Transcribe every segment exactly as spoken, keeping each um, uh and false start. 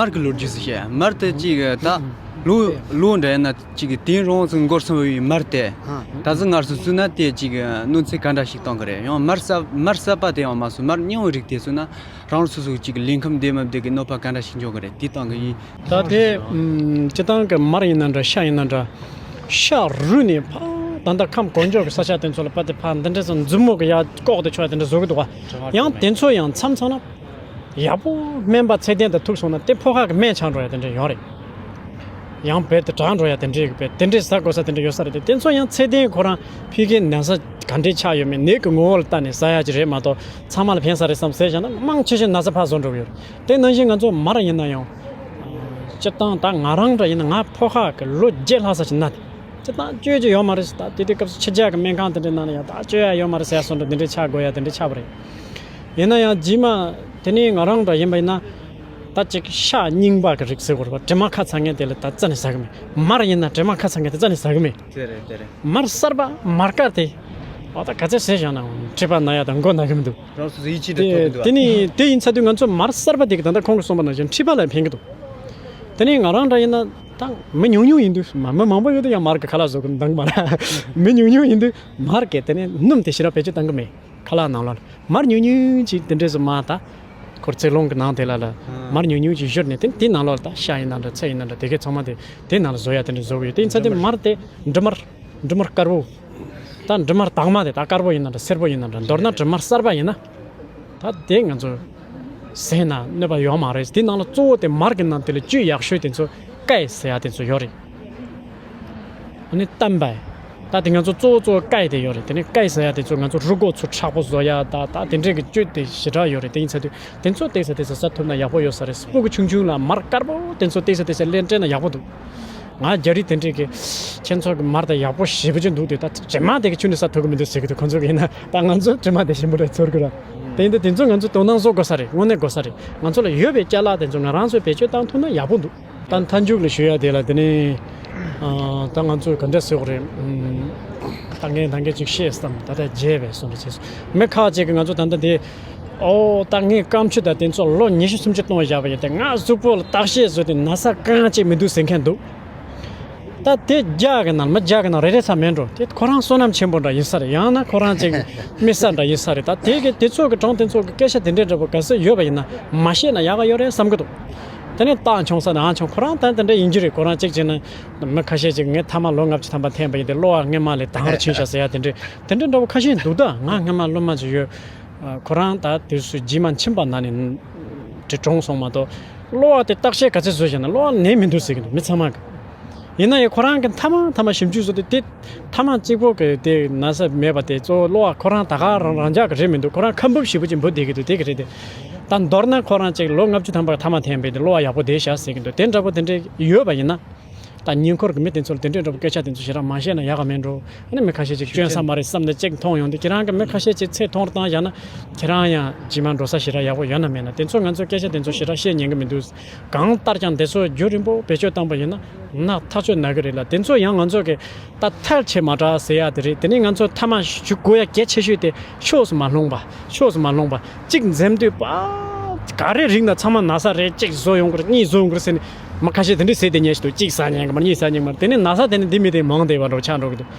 མར་གྱི་ལོ་རྒྱུས་སུ་བཤད། མར་དེ་གཅིག་ད་ལོ་ལོ་འདྲ་ཡིན་ན་གཅིག་དེང་རང་ཚོ་འགོར་སོང་བའི་མར་དེ། ད་གཟོད་སྔར་སོང་ཚུད་ན་དེ་གཅིག་གནོད་འཚེ་ག་འདྲ་ཞིག་གཏོང་གི་རེད། ཡང་མར་གསར་མར་གསར་པ་དེ་ཡང་མ་སོང་། མར་རྙིང་བའི་རིགས་དེ་སོང་ན་རང་སོ་སོ་གཅིག་ལས་ཁུངས་བདེ་མི་བདེ་གི་གནོད་པ་ག་འདྲ་ཞིག་འཇོག་གི་རེད། དེ་གཏོང་གི་ཡིན། ད་དེ་སྤྱི་བཏང་གི་མར་ཡིན་ན་འདྲ། ཤ་ཡིན་ན་འདྲ། ཤ་རུལ་ནས་ཕ་ད་ལྟ་ཁམས་གོ་འཇོག་གི་ས་ཆ་དེ་ཚོ་ལ་ཕ་དེ་ཕ་འདི་འདྲ་ཚོ་མཛུབ་མོ་གི་ཡ་ལྐོག་དེ་ཆོག་དེ་འདྲ་བཟོ་གི་འདུག་བ། ཡང་དེ་ཚོ་ཡང་མཚམས་མཚམས་ན། ཡག་པོ་སྨན་པ་ཚད་ལྡན་དང་ཐུག་སོང་ན་དེ་ཕོ་ཁ་གི་སྨན་ཆག་འགྲོ་ཡ་དེ་འདྲ་ཡོད་རེད། ཡང་བེད་དུ་དྲག་འགྲོ་ཡ་དེ་འདྲའི་གི་བེད་དེ་འདྲའི་ཟ་དགོས་ས་དེ་འདྲ་ཡོད་ས་རེད་དེ། དེ་ཚོ་ཡང་ཚད་ལྡན་ཁོ་རང་ཕི་གའི་ན་ཚ་ག་འདྲའི་ཆགས་ཡོད་མེད་ནད་ཀྱི་ངོ་བོ་ལ་ལྟ་ནས་ཟ་ཡ་ཅིག་རེད་མ་གཏོགས་ཚང་མ་ལ་ཕན་ས་རེད་བསམ་ཟས་བཞག་ན་མང་ཆེ་ཤོས་ན་ཚ་ཕར་བཟོ་འགྲོ་གི་ཡོད་རེད། དེ་ནང་བཞིན་ང་ཚོ་མར་ཡིན་ན་ཡང་སྤྱིར་བཏང་ད་ང་རང་འདྲ་ཡིན་ན་ང་ཕོ་ཁ་གི་ལོ་བརྒྱད་ལྷག་ཙམ་ཅིག་ན་དེ། སྤྱིར་བཏང་བཅོས་ཀྱི་ཡོད་མ་རེད། ད་དེ་དུས་སྐབས་སུ་ཕྱི་རྒྱལ་གྱི་སྨན་ཁང་དེ་འདྲའི་ནང་ལ་ཡང་ད་བཅོས་ཡ་ཡོད་མ་རེད་ཟེར་ཡ་སོགས་འདྲ་དེ་འདྲའི་ཆགས་དགོས་ཡ་དེ་འདྲའི་ཆགས་པ་རེད། ཡིན་ན་ཡང་རྗེས་མ་དེ་ནས་ང་རང་འདྲ་ཡིན་པ་ཡིན་ན། ད་ཅིག་ཤ་རྙིང་པ་གི་རིགས་ཟེར་དགོས་རེད་པ། དྲི་མ་ཁ་ཚ་མཁན་དེ་ལ་ད་རྩ་ནས་ཟ་གི་མེད། མར་ཡིན་ན་དྲི་མ་ཁ་ཚ་མཁན་དེ་རྩ་ནས་ཟ་གི་མེད། དེ་རེད་དེ་རེད། མར་གསར་པ་མར་དཀར་དེ། འོ་ད་ག་ཚད་ཟས་བཞག་ན་མཁྲིས་པ་ན་ཡ་དང་མགོ་ན་གི་མི་འདུག་རང་སོ་སོ་ཡིད་ཆེས་འདྲ་ཐོབ་གི་འདུག་ཨ། དེ་ནས་དེ་ཡིན་ཚར་དུས་ང་ཚོ་མར་གསར་པ་དེ་གི་ད་ལྟ་ཁོང་གིས་གསུངས་པ་ནང་བཞིན་མཁྲིས་པ་ལ་ཕན་གི་འདུག་དེ་ནས་ང་རང་འདྲ་ཡིན་ན་ད་མི་ཉུང་ཉུང་ཡིན་དུས་མ་མི་མང་པོ་ཡོད་དུས་ཡང་མར་གི་ཁ་ལག་བཟོ་གི་འདང་མ་ར། མི་ཉུང་ཉུང་ཡིན་དུས་མར་གི་དེ་ནས་སྣུམ་དེ་ཞེ་དྲག་བེད་སྤྱོད་གཏང་གི་མེད། ཁ་ལག་ནང་ལོགས་ལ་མར་ཉུང་ཉུང་ཅིག་དེ་འདྲས་སུ་མ་ད། ཁོར་ཚིག་ལོང་གི་ནང་དེ་ལ་ལ་མར་ཉུང་ཉུང་ཅིག་བཞུར་ནས་དེ་དེ་ནང་ལོགས་ལ་ད་ཤ་ཡིན་ན་འདྲ་ཚལ་ཡིན་ན་འདྲ་དེ་གའི་ཚང་མ་དེ་དེ་ནང་ལ་བཟོ་ཡ་དེ་འདྲ་བཟོ་གི་ཡོད། དེ་ཡིན་ཚ་དེ་མར་དེ་འབྲུ་མར་འབྲུ་མར་དཀར་པོ། ད་འབྲུ་མར་དྭངས་མ་དེ་ད་དཀར་པོ་ཡིན་ན་འདྲ་སེར་པོ་ཡིན་ན་འདྲ་མདོར་ན་འབྲུ་མར་གསར་པ་ཡིན་ན། ད་དེ་ང་ཚོ་ཟས་ན་གནོད་པ་ཡོད་མ་རེད། དེ་ནང་ལ་གཙོ་བོ་དེ་མར་གི་ནང་དེ་ལ་བཅུད་ཡག་ཤོས་དེ་ཚོ་ཀའི་ཟེར་ཡ་དེ་ཚོ་ཡོད་རེད། ཨ་ནི་བསྟན་པ། ད་དེ་ང་ཚོ་གཙོ་བོ་གཙོ་བོ་ཀའི་དེ་ཡོད་རེད། དེ་ནས་ཀའི་ཟེར་ཡ་དེ་ཚོ་ང་ཚོ་རུས་ཁོག་ཚོ་མཁྲེགས་པོ་བཟོ་ཡ་ད་ད་དེ་འདྲས་ཀྱི་བཅུད་དེ་ཞེ་དྲག་ཡོད་རེད། དེ་ཡིན་ཚ་དུས་དེ་ཚོ་ཏོག་ཙམ་ཏོག་ཙམ་ཟ་ཐུབ་ན་ཡག་པོ་ཡོད་ས་རེད། སྤུ་གུ་ཆུང་ཆུང་ལ་མར་དཀར་པོ་དེ་ཚོ་ཏོག་ཙམ་ཏོག་ཙམ་ལེན་སྤྲད་ན་ཡག་པོ་འདུག་ང་རྒྱ་རིགས་དེ་འདྲས་ཀྱི་ཁྱེད་ཚོ་གི་མར་དང་ཡག་པོ་ཞེ་པོ་ཅིག་འདུག་དུས་ད་དྲི་མ་དེ་གི་ཆུ་ནས་ཟ་ཐུབ་གི་མི་འདུག་ཟེར་གི་འདུག་ཁོང་ཚོ་གི་ཡིན་ན་ད་ང་ཚོ་དྲི་མ་དེ་ཞིམ་པོ་རེད་ཚོར་གི་ར། དེ་ཡིན་དུས་དེ་ཚོ་ང་ཚོ་དོ་སྣང་བཟོ་དགོས་ས་རེད། དངོས་གནས་དགོས་ས་རེད། ང་ཚོ་ལ་ཡོད་པའི་ཅ་ལག་དེ་ཚོ་ང་རང་ཚོས་བེད་སྤྱོད་བཏང་ཐུབ་ན་ཡག་པོ་འདུག་ད་མཐའ་མཇུག་ལ་ཞུ་ཡ་དེ་ལ་དེ་ནས་ཨ་ད་ང་ཚོས་ག་འདྲ་ཟེར་དགོས་རེད། ཨུམ། ད་ངས་ད་གིན་ཅིག་བཤད་བསམ། ད་ལྟ་བརྗེད་པས་སོང་རེད་ཟེར་སོང་། མི་ཁ་ཅིག་གིས་ང་ཚོ་ད་ལྟ་དེ། ཨོ་ད་ངས་སྐམ་ཆུ་དང་དེ་ཚོ་ལོ་ཉི་ཤུ་སུམ་ཅུ་བཏུང་བཞག་པ་ཡིན་ཏེ་ང་གཟུགས་པོ་ལ་བརྟག་དཔྱད་བཟོས་ཏེ་ན་ཚ་གང་ཅིག་མི་འདུག་ཟེར་མཁན་འདུག་ད་དེ་བརྒྱ་གི་ནང་མི་བརྒྱ་གི་ནང་རེ་རེ་ཚ་མེད་འགྲོ། དེ་ཁོ་རང་བསོད་ནམས་ཆེན་པོ་འདྲ་ཡིན་ས་རེད། ཡང་ན་ཁོ་རང་ཅིག་དམིགས་བསལ་འདྲ་ཡིན་ས་རེད། ད་དེ་གི་དེ་ཚོ་གི་གྲོང་དེ་ཚོ་གི་སྐད་ཆ་དེ་འདྲའི་འདྲ་པོ་ག་ཚོད་ཡོད་པ་ཡིན་ན་མ་བཤད་ན་ཡག་ག་ཡོད་རེད་བསམ་གི་འདུག་དེ་ནས་རྟགས་མཆོང་ས་ནས་ཨང་མཆོང་ཁོ་རང་ད་དེ་འདྲ་ཡིན་རྒྱུ་རེད། ཁོ་རང་གཅིག་བྱས་ན་མི་ཁ་ཤས་ཅིག་ངས་ཐ་མ་ལོ་ལྔ་བཅུ་ཐམ་པ་འཐེན་པ་ཡིན་ཏེ་གློ་བ་སྔས་མ་ལས་དྭངས་རུ་ཕྱིན་ཤག་ཟེར་ཡ་དེ་འདྲའི་དེ་འདྲའི་འདྲ་པོ་ཁ་ཤས་འདུག་ད་ང་སྔས་མ་སློབ་མ་ཅིག་ཡོད། ཁོ་རང་ད་དུས་སུ་རྗེས་མ་མཆིན་པ་ན་ནས་དེ་གྲོངས་སོང་མ་གཏོགས། གློ་བ་དེ་བརྟག་དཔྱད་ག་ཚོད་བཟོས་བྱས་ན་གློ་བ་ནད་མི་འདུག་ཟེར་གི་འདུག་མི་ཚང་མ་གི། ཡིན་ན་ཡང་ཁོ་རང་གི་མཐའ་མ་མཐའ་མ་ཞིབ་འཇུག་བཟོ་དུས་དེ་མཐའ་མ་གཅིག་པོ་གི་དེ་ན་ཚ་མེད་པ་དེ་གཙོ་བོ་གློ་བ་ཁོ་རང་ད་ག་རང་རང་འཇགས་གི་རེད་མི་འདུག་ཁོ་རང་ཁ་འབུབ་ཞེ་པོ་ཅིག་འབུབ་བསྡད་ཀྱི་འདུག་དེ་གི་རེད་དེ། ད་མདོར་ན་ཁོ་རང་གཅིག་ལོ་ལྔ་བཅུ་ཐམ་པ་ཐ་མ་འཐེན་པའི་དེ་གློ་བ་ཡག་པོ་བསྡད་ཤག་ཟེར་གི་འདུག་དེ་འདྲ་པོ་དེ་འདྲ་ཡོད་པ་ཡིན་ན། ད་ཉེ་འཁོར་གྱི་མི་དེ་ཚོར་དེ་འདྲའི་འདྲ་པོ་སྐད་ཆ་དེ་ཚོ་ཞེ་དྲག་མ་བཤད་ན་ཡག་ག་མེད་འགྲོ། ཨ་ནི་མི་ཁ་ཤས་ཅིག་སྐྱོན་ས་མ་རེད་བསམ་ནས་ཅིག་མཐོང་ཡོང་དུས་ཁྱེད་རང་གི་མི་ཁ་ཤས་ཅིག་ཚེ་ཐོང་རུ་བཏང་བཞག་ན་ཁྱེད་རང་ཡང་རྗེས་མ་འགྲོ་ས་ཞེ་དྲག་ཡག་པོ་ཡོད་ན་མེད་ན་དེ་ཚོ་ང་ཚོ་སྐད་ཆ་དེ་ཚོ་ཞེ་དྲག་བཤད་ཉན་གི་མི་འདུག་གང་ལྟར་ཀྱང་དེ་ཚོ་རྒྱུན་རིང་པོ་བེད་སྤྱོད་བཏང་པ་ཡིན་ན་ནད་ཐག་ཆོད་ན་གི་རེད་ལ། དེ་ཚོ་ཡང་ང་ཚོ་གི་ད་ཐལ་ཆེ་མ་དྲག་ཟེར་ཡ་དེ་རེད། དེ་ནས་ང་ཚོ་ཐ་མ་ཞུ་དགོས་ཡ་གལ་ཆེ་ཤོས་དེ་ཕྱོགས་སུ་མ་ལྷུང་བ། ཕྱོགས་སུ་མ་ལྷུང་བ། གཅིག་འཛེམ་དུས་པ། ག་རེ་རིག་ན་ཚང་མ་ན་ཚ་རེད། གཅིག་བཟོ་ཡོང་གི་རེད། གཉིས་བཟོ་ཡོང་གི་རེད་ཟེར་ནས་མི་ཁ་ཤས་དེ་འདྲས་ཟེར་བསྡད་མཁན་ཞིག་འདུག་གཅིག་ཟ་ཉན་གི་མ་རེད། གཉིས་ཟ་ཉན་གི་མ་རེད། དེ་ནས་ན་ཚ་དེ་ནི་འདི་མི་དེ་མང་བསྡད་པ་འདྲ་བོ་ཆགས་འགྲོ་གི་འདུག་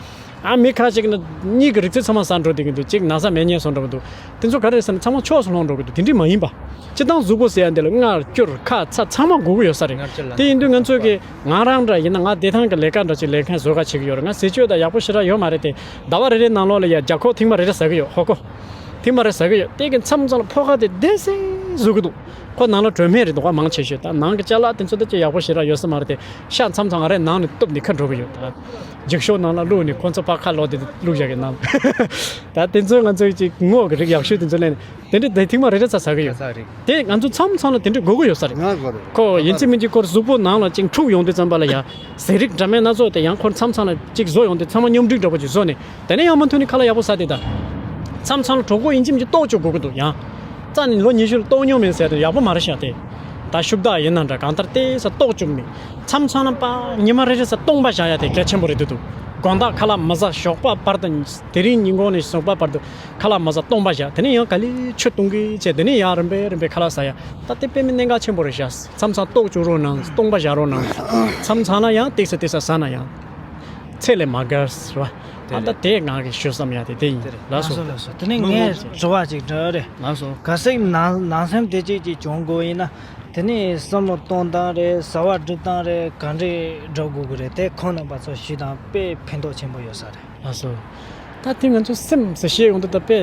ཨ་མི་ཁ་ཅིག་ནི་གཉིས་ཀྱི་རིགས་རྫས་ཚང་མ་ཟ་འགྲོ་བསྡད་ཀྱི་འདུག་གཅིག་ན་ཚ་མེད་མཁན་བཟོ་འགྲོ་གི་འདུག་དེ་ཚོ་ག་རེ་རེད་ཟེར་ན་ཚང་མ་ཕྱོགས་སུ་ལྷུང་འགྲོ་གི་འདུག་དེ་འདྲས་མ་ཡིན་པ། སྤྱིར་བཏང་གཟུགས་པོ་ཟེར་ཡ་འདི་ལ་མངལ་སྐྱུར་ཁ་ཚ་ཚང་མ་དགོས་ཀྱི་ཡོད་ས་རེད། དེ་ཡིན་དུས་ང་ཚོ་གི་ང་རང་འདྲ་ཡིན་ན་ང་བདེ་ཐང་གི་ལས་ཀ་འདྲ་ཅིག་ལས་མཁན་བཟོ་ག་བྱེད་ཀྱི་ཡོད་རེད། ང་ཟས་སྤྱོད་དང་ཡག་པོ་ཞེ་དྲག་ཡོད་མ་རེད་དེ། ཟླ་བ་རེ་རེའི་ནང་ལོགས་ལ་ཡ་རྒྱ་ཁོག་ཐེངས་མ་རེ་རེ་ཟ་གི་ཡོད། ཧོ་ཀོ། ཐེངས་མ་རེ་ཟ་གི་ཡོད། དེ་གི་མཚམས་མཚམས་ལ་ཕོ་ཁ་དེ་བདེ་སེ་བཟོ་གི་འདུག་ཁོ་ནང་ལ་དྲོད་སྨན་རེད་འདུག་ག་མང་ཆེ་ཤོས་ད་ནང་གི་ཅ་ལག་དེ་ཚོ་ད་ཅིག་ཡག་པོ་ཞེ་དྲག་ཡོད་ས་མ་རེད་དེ། ཤ་མཚམས་མཚམས་ང་རའི་ནང་ནས་གཏུབ་ནས་ཁ་འགྲོ་གི་ཡོད་ད། འགྱིག་ཤོག་ནང་ལ་བླུགས་ནས་ཁོ་ཚོ་ཕར་ཁ་ལོག་དེ་བླུགས་བཞག་གི་ནང་ད་དེ་ཚོ་ང་ཚོའི་ཅིག་སྔོ་གི་རིགས་ཡག་ཤོས་དེ་ཚོ་ལེན་ནས་དེ་འདྲ་དེ་ཐེངས་མ་རེ་རེ་ཚ་ཟ་གི་ཡོད། ད་ཟ་གི་རེད། དེ་ང་ཚོ་མཚམས་མཚམས་ལ་དེ་འདྲ་དགོས་ཀྱི་ཡོད་ས་རེད། ང་དགོས་རེད། ཁོ་ཡིན་གཅིག་མིན་གཅིག་ཁོར་གཟུགས་པོ་ནང་ལ་ཅིག་འཁྲུག་ཡོང་དུས་ཙམ་པ་ལ་ཡ་ཟས་རིགས་འདྲ་མིན་སྣ་ཚོགས་དེ་ཡང་ཁོར་མཚམས་མཚམས་ལ་ཅིག་བཟོ་ཡོང་དུས་ཚང་མ་སྙོམས་སྒྲིག་འདྲ་པོ་ཅིག་བཟོ་ནས་དེ་ནས་ཡང་མུ་མཐུད་ནས་ཁ་ལག་ཡག་པོ་ཟ་དེ་ད། མཚམས་མཚམས་ལ་གྲོད་ཁོག་ཡིན་གཅིག་མིན་གཅིག་ལྟོགས་བཅུག་དགོས་ཀྱི་འདུག་ཡང་། རྩ་ནས་ལོ་ཉི་ཤུ་ལ་ལྟོགས་མྱོང་མེད་ཟེར་དེ་ཡག་པོ་མ་རེད་ཤག་དེ། ད་ཤུགས་དག་ཡིན་ན་འདྲ་གང་ལྟར་ཏོག་ཙམ་ལྟོགས་བཅུག་མི། མཚམས་མཚམས་ལ་པ་ཉི་མ་རེ་རེ་ས་སྟོང་པ་བཞག་ཡ་དེ་གལ་ཆེན་པོ་རེད་འདུག་དགོང་དག་ཁ་ལག་མ་ཟ། ཞོགས་པ་བར་དུ། དེ་རིང་ཉིན་གུང་ནས་ཞོགས་པ་བར་དུ་ཁ་ལག་མ་ཟ། སྟོང་པ་བཞག། དེ་ནས་ཡང་ག་ལེར་ཆུ་བཏུང་གི་བྱས། དེ་ནས་ཡང་རིམ་པས་རིམ་པས་ཁ་ལག་ཟ་ཡ། ད་དེ་དཔེ་མི་གནད་འགག་ཆེན་པོ་རེད་ཤག། མཚམས་མཚམས་ལྟོགས་བཅུག་རོགས་གནང་། སྟོང་པ་བཞག་རོགས་གནང་། མཚམས་མཚམས་ལ་ཡང་ཏོག་ཙམ་ཏོག་ཙམ་ཟ་ན་ཡང་ཚད་ལས་མ་བརྒལ་ཟེར་བ། ཨ། ད་དེ་ང་གིས་ཞུ་བསམ་ཡ་དེ་དེ་ཡིན། ལགས་སོ། ལགས་སོ། ལགས་སོ། དེ་ནས་ངས་དྲི་བ་ཅིག་འདྲི་རེད། ལགས་སོ། གལ་སྲིད་ནང་ནང་སེམས་དེ་ཅིག་ཅིག་བྱུང་དགོས་ཡིན་ན། དེ་ནས་བསམ་བློ་གཏོང་སྟངས་རེད། བྱ་བ་སྒྲུབ་སྟངས་རེད། ག་འདྲས་སྒྲུབ་དགོས་ཀྱི་རེད། དེ་ཁོང་རྣམ་པ་ཚོ་ཞུས་དང་། དཔེ་ཕན་ཐོགས་ཆེན་པོ་ཡོད་ས་རེད། ལགས་སོ། ད་དེ་ང་ཚོ་སེམས་ཟེར་བཤད་ཡོང་དུས། ད་དཔེ་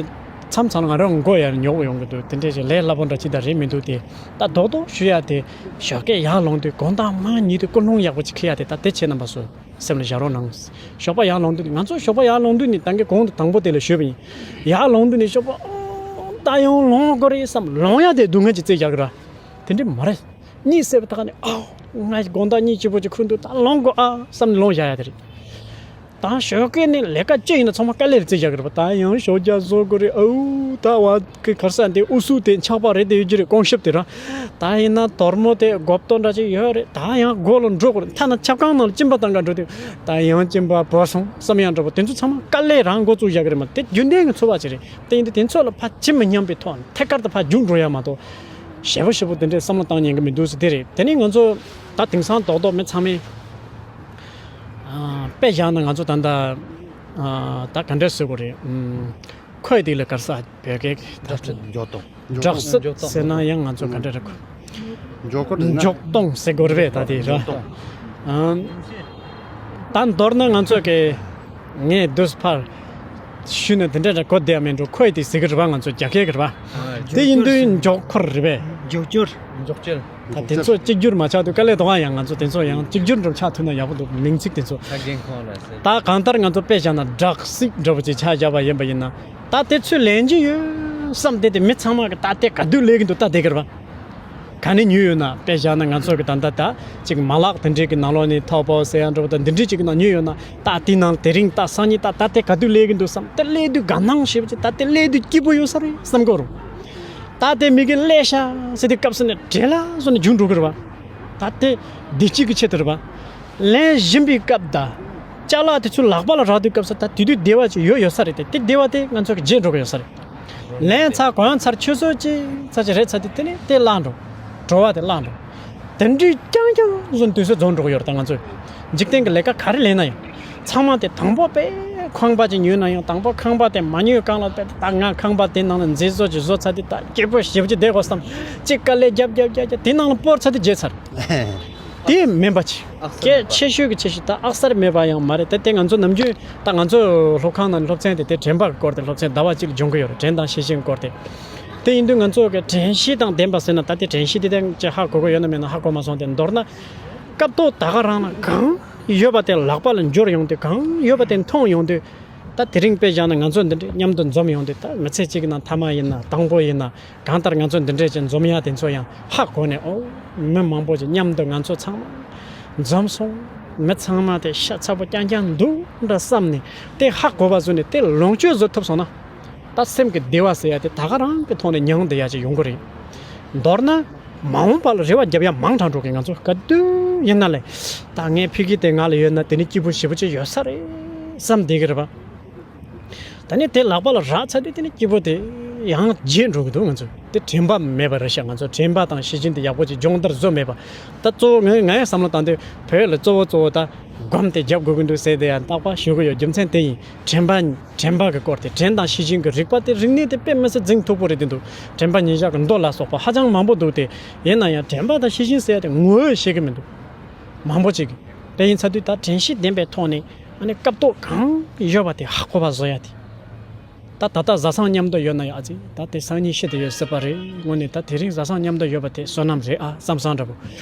མཚམས་མཚམས་ལ་ང་རང་མགོ་ཡར་ཉོག་ཡོང་གི་འདུག། དེ་འདྲས་ཞིག་ལས་སླ་པོ་འདྲ་ཅིག་ད་རེད་མི་འདུག། དེ་ད་རྡོག་རྡོག་ཞུ་ཡ་དེ། ཞོགས་ཀས་ཡར་ལངས་དུས། དགོང་དག་མར་ཉལ་དུས་ཀུན་སློང་ཡག་པོ་ཅིག་འཁྱེར་ཡ་དེ། ད་དེ་ཁྱེད་རྣམ་པ་ཚོ་སེམས་ལ་བཞག་རོགས་གནང་། ཞོགས་པ་ཡར་ལངས་དུས། ང་ཚོ་ཞོགས་པ་ཡར་ལངས་དུས་ནི། ད་གིན་གོང་དུ་དང་པོ་དེ་ལ་ཞུས་པ་ཡིན། ཡར་ལངས་དུས་ནི་ཞོགས་པ། ཨོ། ད་ཡང་ལངས་དགོས་རེད་བསམ། ལངས་ཡ་དེ་སྡུག་བསྔལ་གྱི་རྩིས་རྒྱག་གི་ར། དེ་འདྲས་མ་རེད། གཉིད་སད་པའི་ཐོག་ནས། ཨའོ། ང་དགོང་དག་གཉིད་སྐྱིད་པོ་ཅིག་ཁུག་འདུག། ད་ལངས་དགོས་ཨ་བསམ་ནས་ལངས་བཞག་ཡ་དེ་རེད། ད་ཞོགས་ཀས་ནས་ལས་ཀ་ཅི་ཡིན་ན་ཚང་མ་དཀའ་ལས་རེད་རྩིས་རྒྱག་གི་རེད་པ། ད་ཡང་ཞོགས་ཇ་བཟོ་དགོས་རེད། ཨའུ། ད་བ་གི་ག་རེ་ཟེར། འདི་ཨུ་སུ་དེ་འཁྱག་པ་རེད་དེ་ཡོད་ཀྱི་རེད། སྐོང་ཞིབ་དེ་ར། ད་ཡིན་ན་དོར་མོ་དེ་སྒོབ་ཏོ་འདྲ་ཅིག་ཡོད་རེད། ད་ཡང་སྒོ་ལ་འགྲོ་དགོས་རེད། ཐ་ན་ཆབ་ཁང་ནང་ལ་གཅིན་པ་བཏང་ག་འགྲོ་དུས། ད་ཡང་གཅིན་པ་བོར་སོང་བསམ་ཡང་འགྲོ་བ། དེ་ཚོ་ཚང་མ་དཀའ་ལས་རང་འགོ་བཙུགས་བཞག་གི་རེད་མ། དེ་རྒྱུན་ལྡན་གྱི་འཚོ་བ་ཅིག་རེད། དེ་ཡིན་དུས་དེ་ཚོ་ལ་ཕར་ཇི་མི་སྙམ་པའི་ཐོག་ཐད་ཀར་དུ་ཕར་རྒྱུགས་འགྲོ་ཡ་མ་གཏོགས། ཞེ་པོ་ཞེ་པོ་དེ་འདྲའི་བསམ་བློ་བཏང་ཉན་གི་མི་འདུག་ཟེར་དེ་རེད། དེ་ནས་ང་ཚོ་ད་དེང་སང་རྡོག་རྡོག་མི་ཚང་མས། ཨ། དཔེ་བཞག་ན་ང་ཚོ་ད་ལྟ། ཨ། ད་ག་འདྲ་ཟེར་དགོས་རེད། ཨུམ། ཁོའི་དེ་ལ་ག་རེ་ཟེར། བོད་སྐད་ཀྱི་ད་འཇོག་སྟངས། འཇོག་སྟངས་ཟེར་ན་ཡང་ང་ཚོ་ག་འདྲ་རེད། འཇོག་སྐོར་རེད་ན། འཇོག་སྟངས་ཟེར་དགོས་རེད་པས། ད་དེ་ར། འཇོག་སྟངས། ཨམ། ད་མདོར་ན་ང་ཚོ་གི། ངས་དུས་ཕར་ཞུས་ན་དེ་འདྲ་འདྲ་གོ་བསྡད་ཡ་མེད་འགྲོ། ཁོའི་དེ་ཟེར་གི་རེད་པ། ང་ཚོ་རྒྱ་སྐད་གི་རེད་པ། དེ་ཡིན་དུས་འཇོག་སྐོར་རེད་པས། འཇོག་སྐྱོར། འཇོག་སྐྱོར། ད་དེ་ཚོ་གཅིག་གྱུར་མ་ཆགས་དུས་དཀའ་ལས་གཏོང་བ། ཡང་ང་ཚོ་དེ་ཚོ་ཡང་གཅིག་གྱུར་འགྲོ་ཆགས་ཐུབ་ན་ཡག་པོ་འདུག། མིང་ཚིག་དེ་ཚོ། ད་རྒན་ཁོང་ལ་ཟེར། ད་གང་ལྟར་ང་ཚོ་དཔེ་བཞག་ན་སྦྲག་སྲིད་འདྲ་པོ་ཅིག་ཆ་བཞག་པ་ཡིན་པ་ཡིན་ན། ད་དེ་ཚོས་ལན་གྱི་ཡོད་བསམ་སྟེ། དེ་མི་ཚང་མ་གི་ད་དེ་ག་དུས་ལས་གི་འདུག་ལྟ་བསྡད་གི་རེད་པ། ག་ནས་ཉོས་ཡོད་ན། དཔེ་བཞག་ན་ང་ཚོ་གི་ད་ལྟ་ད་ཅིག་མ་ལག་དེ་འདྲས་གི་ནང་ལོགས་ནས། ཐའོ་པའོ་ཟེར་ཡ་འདྲ་པོ་དང་འདི་འདྲས་ཅིག་གི་ནང་ཉོས་ཡོད་ན། ད་དེ་ནང་དེ་རིང་ད་སང་ཉིན་ད་ད་དེ་ག་དུས་ལས་གི་འདུག་བསམ། དེ་ལས་དུས་དགའ་སྣང་ཞེ་པོ་ཅིག། ད་དེ་ལས་དུས་སྐྱིད་པོ་ཡོད་ས་རེད་བསམ་གི་རེད། ད་དེ་མི་གིས་ལས་ཤག་ཟེར་དུས་སྐབས་སུ་ནས་བྲེལ་ལ་སོང་ནས་རྒྱུགས་འགྲོ་གི་རེད་པ། ད་དེ་བདེ་སྐྱིད་ཀྱི་ཆེད་དུ་རེད་པ། ལེན་བཞིན་པའི་སྐབས་དང་། ཅ་ལག་དེ་ཚོ་ལག་པ་ལ་རག་དུས་སྐབས་སུ། ད་དེ་དུས་བདེ་བ་ཅིག་ཡོད་ཡོད་ས་རེད་དེ། དེ་བདེ་བ་དེ་ང་ཚོ་གི་བརྗེད་འགྲོ་གི་ཡོད་ས་རེད། ལེན་ཚར། གོན་ཚར། ཆུད་ཟོས་ཅིག་ཚར་ཅིག་རེད་ཚར་དུས། དེ་ནས་དེ་བརླག་འགྲོ། བྲོ་བ་དེ་བརླག་འགྲོ། དེ་འདྲའི་རྐྱང་རྐྱང་བཟོ་ནས་དུས་ཚོད་རྫོགས་འགྲོ་གི་ཡོད་རེད། ད་ང་ཚོས་འཇིག་རྟེན་གྱི་ལས་ཀ་ག་རེ་ལས་ན་ཡང་། ཚང་མ་དེ། དང་པོ་དཔེ་ཁང་པ་ཅིག་ཉོས་ན་ཡང་། དང་པོ་ཁང་པ་དེ་མ་ཉོས་གོང་ལ་དཔེ། ད་ང་ཁང་པ་དེ་ནང་ལ་མཛེས་བཟོ་ཅིག་བཟོ་ཚར་དུས། ད་སྐྱིད་པོ་ཞེ་པོ་ཅིག་བསྡད་དགོས་བསམ། ཅིག་དཀའ་ལས་རྒྱབ་རྒྱབ་རྒྱབ་རྒྱབ། དེ་ནང་ལ་སྤོར་ཚར་དུས་བརྗེད་ཚར། དེ་མིན་པ་ཅིག། གལ་ཆེ་ཤོས་ཀྱི་ཆེ་ཤོས། ད་ཨག་གསར་མེད་པ་ཡང་མ་རེད། ད་དེ་ང་ཚོ་ནམ་རྒྱུན། ད་ང་ཚོ་སློབ་ཁང་ནང་སློབ་ཚན་དེ། དེ་དྲན་པ་གི་སྐོར་དེ། སློབ་ཚན་ཟླ་བ་གཅིག་ལ་སྦྱོང་གི་ཡོད་རེད། དྲན་དང་ཤེས་བཞིན་སྐོར་དེ། དེ་ཡིན་དུས་ང་ཚོ་གི་དྲན་ཤེས་དང་ལྡན་པ་ཟེར་ན། ད་དེ་དྲན་ཤེས་དེ་དེ་ཅིག་ཧ་གོ་གི་ཡོད་ན་མེད་ན་ཧ་གོ་མ་སོང་སྟེ། མདོར་ན་སྐབས་ཐོག་ད་ག་རང་ལ་གང་ཡོད་པ་དེ་ལག་པ་ལ་འབྱོར་ཡོང་དུས། གང་ཡོད་པ་དེ་མཐོང་ཡོང་དུས། ད་དེ་རིང་དཔེ་བཞག་ན་ང་ཚོ་འདི་འདྲའི་མཉམ་དུ་འཛོམས་ཡོང་དུས། ད་མི་ཚེ་གཅིག་གི་ནང་མཐའ་མ་ཡིན་ན་དང་པོ་ཡིན་ན། གང་ལྟར་ང་ཚོ་འདི་འདྲས་ཀྱི་འཛོམས་ཡ་དེ་ཚོ་ཡང་ཧ་གོ་ནས། ཨོ། མི་མང་པོ་ཅིག་མཉམ་དུ་ང་ཚོ་ཚང་མ་འཛོམས་སོང་། མི་ཚང་མ་དེ་ཤ་ཚ་པོ་རྐྱང་རྐྱང་འདུག་འདྲ་བསམ་ནས། དེ་ཧ་གོ་བ་བཟོས་ནས་དེ་ལོངས་སྤྱོད་བཟོ་ཐུབ་སོང་ན། ད་སེམས་ཀྱི་བདེ་བ་ཟེར་ཡ་དེ་ད་ག་རང་གི་ཐོག་ནས་མྱང་བསྡད་ཡ་ཅིག་ཡོང་གི་རེད། མདོར་ན་མ་འོངས་པ་ལ་རེ་བ་རྒྱབ་ཡ་མང་དྲགས་འགྲོ་གི། ང་ཚོ་ག་དུས་ཡིན་ན་ལས། ད་ངའི་ཕ་གི་དེ་ང་ལ་ཡོད་ན་དེ་ནི་སྐྱིད་པོ་ཞེ་པོ་ཅིག་ཡོད་ས་རེད་བསམ་བསྡད་གི་རེད་པ། ད་ནི་དེ་ལག་པ་ལ་རག་ཚར་དུས། དེ་ནི་སྐྱིད་པོ་དེ་ཡང་བརྗེད་འགྲོ་གི་འདུག། ང་ཚོ་དེ་དྲན་པ་མེད་པ་རེད་ཤག། ང་ཚོ་དྲན་པ་དང་ཤེས་བཞིན་དེ་ཡག་པོ་ཅིག་སྦྱོང་བརྡར་བཟོ་མེད་པ། ད་གཙོ་བོ་ངའི་ངའི་བསམ་བློ་བཏང་དུས། བོད་ལ་གཙོ་བོ་གཙོ་བོ་ད་སྒོམ་དེ་རྒྱབ་དགོས་ཀྱི་འདུག་ཟེར་དེ་ཡང་རྟག་པར་ཞུ་གི་ཡོད། རྒྱུ་མཚན་དེ་ཡིན། དྲན་པ། དྲན་པ་གི་སྐོར་དེ། དྲན་དང་ཤེས་བཞིན་གྱི་རིག་པ་དེ། རིག་གནས་དེ་དཔེ་མི་སྲིད་འཛིན་སྟུག་པོ་རེད་དེ་འདུག། དྲན་པ་ཉིན་ཞག་གི་མདོ་ལ་སོགས་པ་ཧ་ཅང་མང་པོ་འདུག་སྟེ། ཡིན་ན་ཡང་དྲན་པ་དང་ཤེས་བཞིན་ཟེར་ཡ་དེ་ངོ་བོས་ཤེས་ཀྱི་མི་འདུག། མང་པོ་ཅིག་གིས། དེ་ཡིན་ཚར་དུས་ད་དྲན་ཤེས་ལྡན་པའི་ཐོག་ནས། ཨ་ནི་སྐབས་ཐོག་གང་ཡོད་པ་དེ་ཧ་གོ་བ་བཟོ་ཡ་དེ། ད་ད་ལྟ་བཟའ་ཚང་མཉམ་དུ་ཡོད་ན་ཡང་། ཨ་ཙི། ད་དེ་སང་ཉིན་ཤི་དེ་ཡོད་སྲིད་པ་རེད། དངོས་གནས་ད་དེ་རིང་བཟའ་ཚང་མཉམ་དུ་ཡོད་པ་དེ་བསོད་ནམས་རེད་ཨ་བསམ་བསམ་འདྲ་པོ།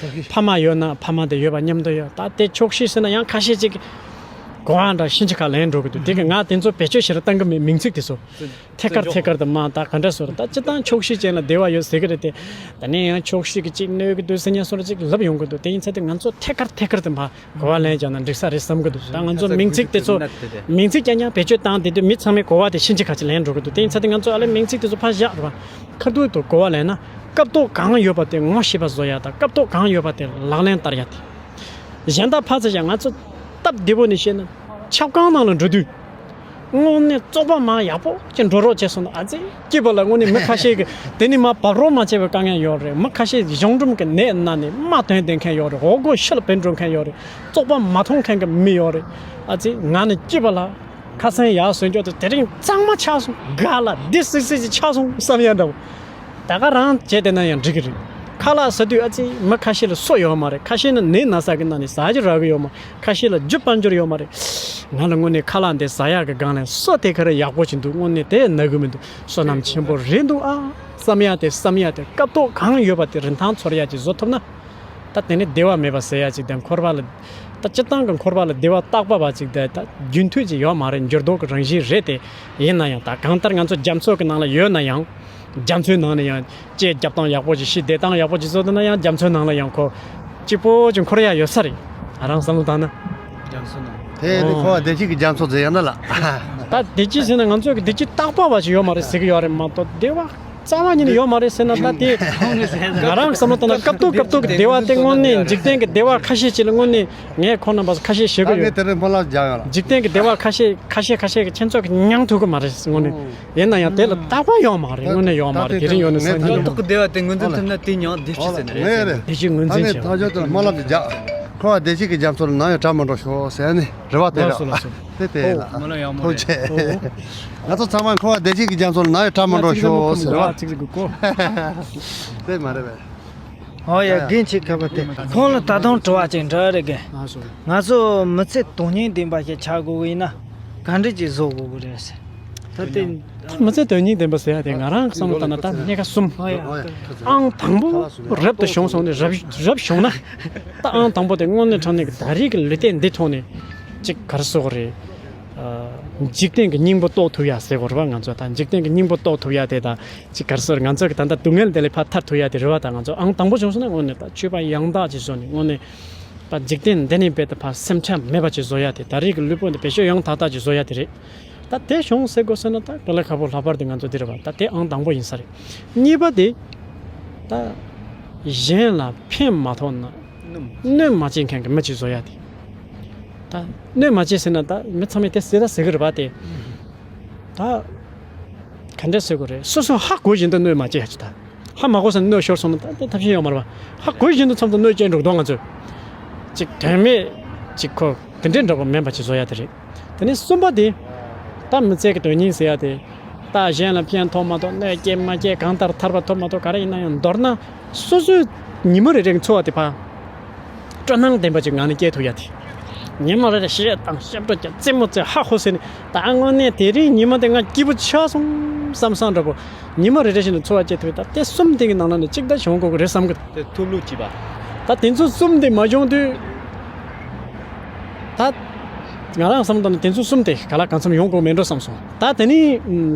ཕ་མ་ཡོད་ན་ཕ་མ་དེ་ཡོད་པ་མཉམ་དུ་ཡོད། ད་དེ་ཆོག་ཤེས་ཟེར་ན་ཡང་ཁ་ཤས་ཅིག་གིས་གོ་བ་འདྲ་ཤིན་ཅི་ཁ་ལེན་འགྲོ་གི་འདུག། དེ་གི་ང་དེ་ཚོ་བེད་སྤྱོད་བྱེད་ར་བཏང་གི་མེད། མིང་ཚིག་དེ་ཚོ་ཐད་ཀར་ཐད་ཀར་དུ་མ། ད་ག་འདྲ་ཟེར། ད་སྤྱིར་བཏང་ཆོག་ཤེས་ཅན་ལ་བདེ་བ་ཡོད་ཟེར་གི་རེད་དེ། ད་ནས་ཡང་ཆོག་ཤེས་ཀྱི་ཅིག་གནོད་གི་འདུག་ཟེར་མཁན་སོགས་ཅིག་ལབ་ཡོང་གི་འདུག། དེ་ཡིན་ཚེ་དེ་ང་ཚོ་ཐད་ཀར་ཐད་ཀར་དུ་མ་གོ་བ་ལེན་བྱས་ན་འགྲིག་ས་རེད་བསམ་གི་འདུག། ད་ང་ཚོ་མིང་ཚིག་དེ་ཚོ། མིང་ཚིག་རྐྱང་རྐྱང་བེད་སྤྱོད་བཏང་བསྡད་དུས་མི་ཚང་མས་གོ་བ་དེ་ཤིན་ཅི་ཁ་ཅིག་ལེན་འགྲོ་གི་འདུག། དེ་ཡིན་ཚེ་དེ་ང་ཚོ་ཨ་ལས་མིང་ཚིག་དེ་ཚོ་ཕར་བཞག་ར། ཁ་ཐུག་ཏུ་གོ་བ་ལེན་ན། སྐབས་ཐོག་གང་ཡོད་པ་དེ་ངོ་ཤེས་པ་བཟོ་ཡ་དང་། སྐབས་ཐོག་གང་ཡོད་པ་དེ་ལག་ལེན་བསྟར་ཡ་དེ། གཞན་དག་ཕར་ཚུར་བཞག། ང་ཚོ་སྟབས་བདེ་པོ་ནས་བཤད་ན། ཆབ་ཁང་ནང་ལ་འགྲོ་དུས། དངོས་གནས་བཙོག་པ་མ་ཡག་པོ་ཅིག་འགྲོ་རོགས་བྱས་སོང་ན། ཨ་ཙི། སྐྱིད་པ་ལ་དངོས་གནས་མི་ཁ་ཤས་ཀྱི་དེ་ནི་མ་བབས་རོགས་མ་བྱས་པའི་དཀའ་ངལ་ཡོད་རེད། མི་ཁ་ཤས་གཞུང་འབྲུམ་གྱི་ནད་ན་ནས་རྨ་ཐོན་བསྡད་མཁན་ཡོད་རེད། འོ་སྐོལ་ཤི་ལ་བུད་འགྲོ་མཁན་ཡོད་རེད། བཙོག་པ་མ་མཐོང་མཁན་གྱི་མི་ཡོད་རེད། ཨ་ཙི། ང་ནི་སྐྱིད་པ་ལ་ཁ་སང་ཡར་གསོལ་འཇོག་དེ་དེ་རིང་གཙང་མ་ཆགས་སོང་། ག་ལ་འདི་སིག་སིག་ཅིག་ཆགས་སོང་བསམ་ཡ་འདྲ་བོ། ད་ག་རང་བྱས་བསྡད་ན་ཡང་འགྲིག་གི་རེད། ཁ་ལག་ཟ་དུས་ཨ་ཙི། མི་ཁ་ཤས་ལ་སོ་ཡོད་མ་རེད། ཁ་ཤས་ནི་ནད་ན་ཚ་གི་ནང་ནས་ཟ་རྒྱུ་རག་གི་ཡོད་མ། ཁ་ཤས་ལ་རྒྱུ་དཔལ་འབྱོར་ཡོད་མ་རེད། ང་ལ་དངོས་གནས་ཁ་ལག་འདི་ཟ་ཡག་གི་སྒང་ལ་སོ་དེ་ག་རེ་ཡག་པོ་ཞིག་འདུག། དངོས་གནས་དེ་ན་གི་མི་འདུག། བསོད་ནམས་ཆེན་པོ་རེད་འདུག་ཨ་བསམ་ཡ་དེ་བསམ་ཡ་དེ། སྐབས་ཐོག་གང་ཡོད་པ་དེ་རིན་ཐང་ཚོར་ཡ་ཅིག་བཟོ་ཐུབ་ན། ད་དེ་ནི་བདེ་བ་མེད་པ་ཟེར་ཡ་ཅིག་དང་། འཁོར་བ་ལ། ད་སྤྱིར་བཏང་གི་འཁོར་བ་ལ་བདེ་བ་རྟག་པ་བ་ཅིག་དེ་ད་རྒྱུན་མཐུད་ཅིག་ཡོད་མ་རེད། འགྱུར་ལྡོག་གི་རང་བཞིན་རེད་དེ། ཡིན་ན་ཡང་ད་གང་ལྟར་ང་ཚོ་རྒྱ་མཚོ་གི་ནང་ལ་ཡོད་ན་ཡང་། རྒྱ་མཚོའི་ནང་ལ་ཡང་སྐྱེ་རྒྱབ་སྟངས་ཡག་པོ་ཅིག་ཤེས། བསྡད་སྟངས་ཡག་པོ་ཅིག་བཟོ་ཐུབ་ན་ཡང་། རྒྱ་མཚོའི་ནང་ལ་ཡང་ཁོ་གཅིག་པོ་ཅིག་འཁོར་ཡ་ཡོད་ས་རེད། ང་རང་བསམ་བློ་བཏང་ན། རྒྱ་མཚོའི་ནང་། དེ་ནི་ཁོ་བ་བདེ་སྐྱིད་ཀྱི་རྒྱ་མཚོ་ཟེར་ཡ་ན་ལ། ད་བདེ་སྐྱིད་ཟེར་ན་ང་ཚོ་གི་བདེ་སྐྱིད་རྟག་པ་བ་ཞིག་ཡོད་མ་རེད་ཟེར་གི་ཡོད་རེད་མ་གཏོགས། བདེ་བ་རྩ་བ་ཉིད་ནས་ཡོད་མ་རེད་ཟེར་ན། ད་དེ་ང་རང་གི་བསམ་བློ་བཏང་ན། སྐབས་ཐོག་སྐབས་ཐོག་གི་བདེ་བ་དེ་དངོས་གནས་འཇིག་རྟེན་གྱི་བདེ་བ་ཁ་ཤས་ཅིག་ལ་དངོས་གནས་ངས་ཁོང་རྣམ་པ་ཁ་ཤས་ཞུ་གི་ཡོད། ད་ངས་དེ་རིང་སྨོན་ལམ་རྒྱག་ཡོད་ལ། འཇིག་རྟེན་གྱི་བདེ་བ་ཁ་ཤས་ཁ་ཤས་ཁ་ཤས་ཀྱིས་ཁྱེད་ཚོ་གི་མྱང་ཐུབ་གི་མ་རེད་དངོས་གནས། ཡིན་ན་ཡང་དེ་ལ་རྟག་པ་ཡོད་མ་རེད། དངོས་གནས་ཡོད་མ་རེད། དེ་རིང་ཡོད་ན་སང་ཉིན། སྐབས་ཐོག་གི་བདེ་བ་དེ་ངོས་འཛིན་ཐུབ་ན་དེ་མྱང་བདེ་སྐྱིད་ཟེར་ནི་རེད། ངས་རེད། བདེ་སྐྱིད་ངོས་འཛིན་བྱེད། ད་ངས་ཐག་ཆོད་དུ་སྨོན་ལམ་ཅིག་རྒྱག། ཁོ་བ་བདེ་སྐྱིད་ཀྱི་རྒྱ་མཚོ་ལ་ནམ་ཡང་གྲགས་མི་འགྲོ་ཤོག་ཟེར་ནི་རེ་བ་དེ་རེད། ལགས་སོ་ལགས་སོ། དེ་དེ་ལ། ཨོ། སྨོན་ལམ་ཡག་མོ་རེད། ཐུགས་རྗེ་ཆེ། ཨོ། ང་ཚོ་ཚང་མ་ཁོ་བ་བདེ་སྐྱིད་ཀྱི་རྒྱ་མཚོ་ལ་ནམ་ཡང་གྲགས་མི་འགྲོ་ཤོག་ཟེར་བ། ཚིག་ཟིག་གི་གོ། དེ་མ་རེད་པས། ཨོ་ཡ། ཡ་ཡ། རྒན་ཁྱེད་ཁ་པ་དེ་ཁོང་ལ་ད་དུང་དྲི་བ་ཅིག་འདྲི་རེ་རྒན། ལགས་སོ། ང་ཚོ་མི་ཚེ་དོན་སྙིང་ལྡན་པ་ཞིག་ཆགས་དགོས་ཀྱི་ཡིན་ན་ག་འདྲ་ཅིག་བཟོ་དགོས་ཀྱི་རེད་ཟེར། ད་དེ། ད་མི་ཚེ་དོན་སྙིང་ལྡན་པ་ཟེར་ཡ་དེ་ང་རང་གི་བསམ་བློ་བཏང་ན་ད་གནད་འགག་གསུམ། ཨོ་ཡ། ཨང་དང་པོ་རབ་ཏུ་བྱུང་སོང་ནས་རབ་རབ་བྱུང་ན། ད་ཨང་དང་པོ་དེ་དངོས་གནས་དྲང་གནས་ཀྱི་ད་རེས་ཀྱི་ལུས་རྟེན་འདི་ཐོག་ནས་ཅིག་ག་རེ་ཟེར་དགོས་རེད། ཨ། འཇིག་རྟེན་གྱི་སྙིང་པོ་རྟོགས་ཐུབ་ཡ་ཟེར་དགོས་རེད་པ། ང་ཚོ་ད་འཇིག་རྟེན་གྱི་སྙིང་པོ་རྟོགས་ཐུབ་ཡ་དེ་ད་ཅིག་ག་རེ་ཟེར། ང་ཚོ་གི་ད་ལྟ་སྡུག་བསྔལ་འདི་ལས་ཕར་ཐར་ཐུབ་ཡ་དེ་རེད་པ། ད་ང་ཚོ་ཨང་དང་པོ་བྱུང་སོང་ན་དངོས་གནས་ད་སྤྱོད་པ་ཡང་དག་ཅིག་བཟོ་ནས་དངོས་གནས། ད་འཇིག་རྟེན་འདི་ནས་རྦད་དེ་ཕར་སེམས་ཁྲལ་མེད་པ་ཅིག་བཟོ་ཡ་དེ། ད་རེས་ཀྱི་ལུས་པོ་འདི་བེད་སྤྱོད་ཡང་དག་དག་ཅིག་བཟོ་ཡ་དེ་རེད། ད་དེ་བྱུང་ཟེར་དགོས་ཟེར་ན་ད་དཀའ་ལས་ཁག་པོ་ལྷག་པར་དུ་ང་ཚོ་འདི་རེད་པ། ད་དེ་ཨང་དང་པོ་ཡིན་ས་རེད། གཉིས་པ་དེ། ད་གཞན་ལ་ཕན་མ་ཐོགས་ན་གནོད་མ་བྱེད་མཁན་གྱི་མི་ཅིག་བཟོ་ཡ་དེ། ད་གནོད་མ་བྱེད་ཟེར་ན་ད་མི་ཚང་མས་དེ་ཟེར་ད་ཟེར་གི་རེད་པ་དེ། ད་ག་འདྲ་ཟེར་དགོས་རེད། སོ་སོ་ཧ་གོ་བཞིན་དུ་གནོད་མ་བྱེད་ཡ་ཅིག་ད། ཧ་མ་གོ་ས་ནས་གནོད་ཤོར་སོང་ན་ད་དེ་ཐབས་ཤེས་ཡོད་མ་རེད་པ། ཧ་གོ་བཞིན་དུ་མཚམས་དུ་གནོད་སྐྱེལ་འགྲོ་གི་འདུག་ང་ཚོས། ཅིག་དོན་མེད་ཅིག་ཁོ་དེ་འདྲའི་འདྲ་པོ་མིན་པ་ཅིག་བཟོ་ཡ་དེ་རེད། དེ་ནས་གསུམ་པ་དེ། ད་མི་ཚེ་གི་དོན་སྙིང་ཟེར་ཡ་དེ། ད་གཞན་ལ་ཕན་ཐོགས་མ་ཐོགས། གནོད་སྐྱེལ་མ་སྐྱེལ། གང་ལྟར་ཐར་པ་ཐོབ་མ་ཐོབ། ག་རེ་ཡིན་ན་ཡང་མདོར་ན་སོ་སོའི་ཉིན་མོ་རེ་རེ་གི་འཚོ་བ་དེ་ཕར་སྤྲོ་སྣང་ལྡན་པ་ཅིག་ངང་ནས་སྐྱེལ་ཐུབ་ཡ་དེ། ཉིན་མོ་རེ་རེ་བཤད་དང་ཞབས་བྲོ་རྒྱག་རྩེད་མོ་རྩེ་ཧ་ཧོ་ཟེར་ནས། ད་དངོས་གནས་དེ་རིང་ཉིན་མོ་དེ་ང་སྐྱིད་པོ་ཆགས་སོང་བསམ་བསམ་འདྲ་པོ། ཉིན་མོ་རེ་རེ་བཞིན་དུ་འཚོ་བ་སྐྱེལ་ཐུབ་ཡ། ད་དེ་གསུམ་དེ་གི་ནང་ན་ནས་གཅིག་ད་བྱུང་དགོས་ཀྱི་རེད་བསམ་གི། དེ་ཐུབ་ལུགས་བྱེད་པ། ད་དེ་ཚོ་གསུམ་དེ་མ་བྱུང་དུས། ད་ང་རང་བསམ་བློ་བཏང་ན་དེ་ཚོ་གསུམ་དེ་ག་ལ་གང་འཚམ་ཡོང་དགོས་མེད་འགྲོ་བསམ་སོང་། ད་དེ་ནི་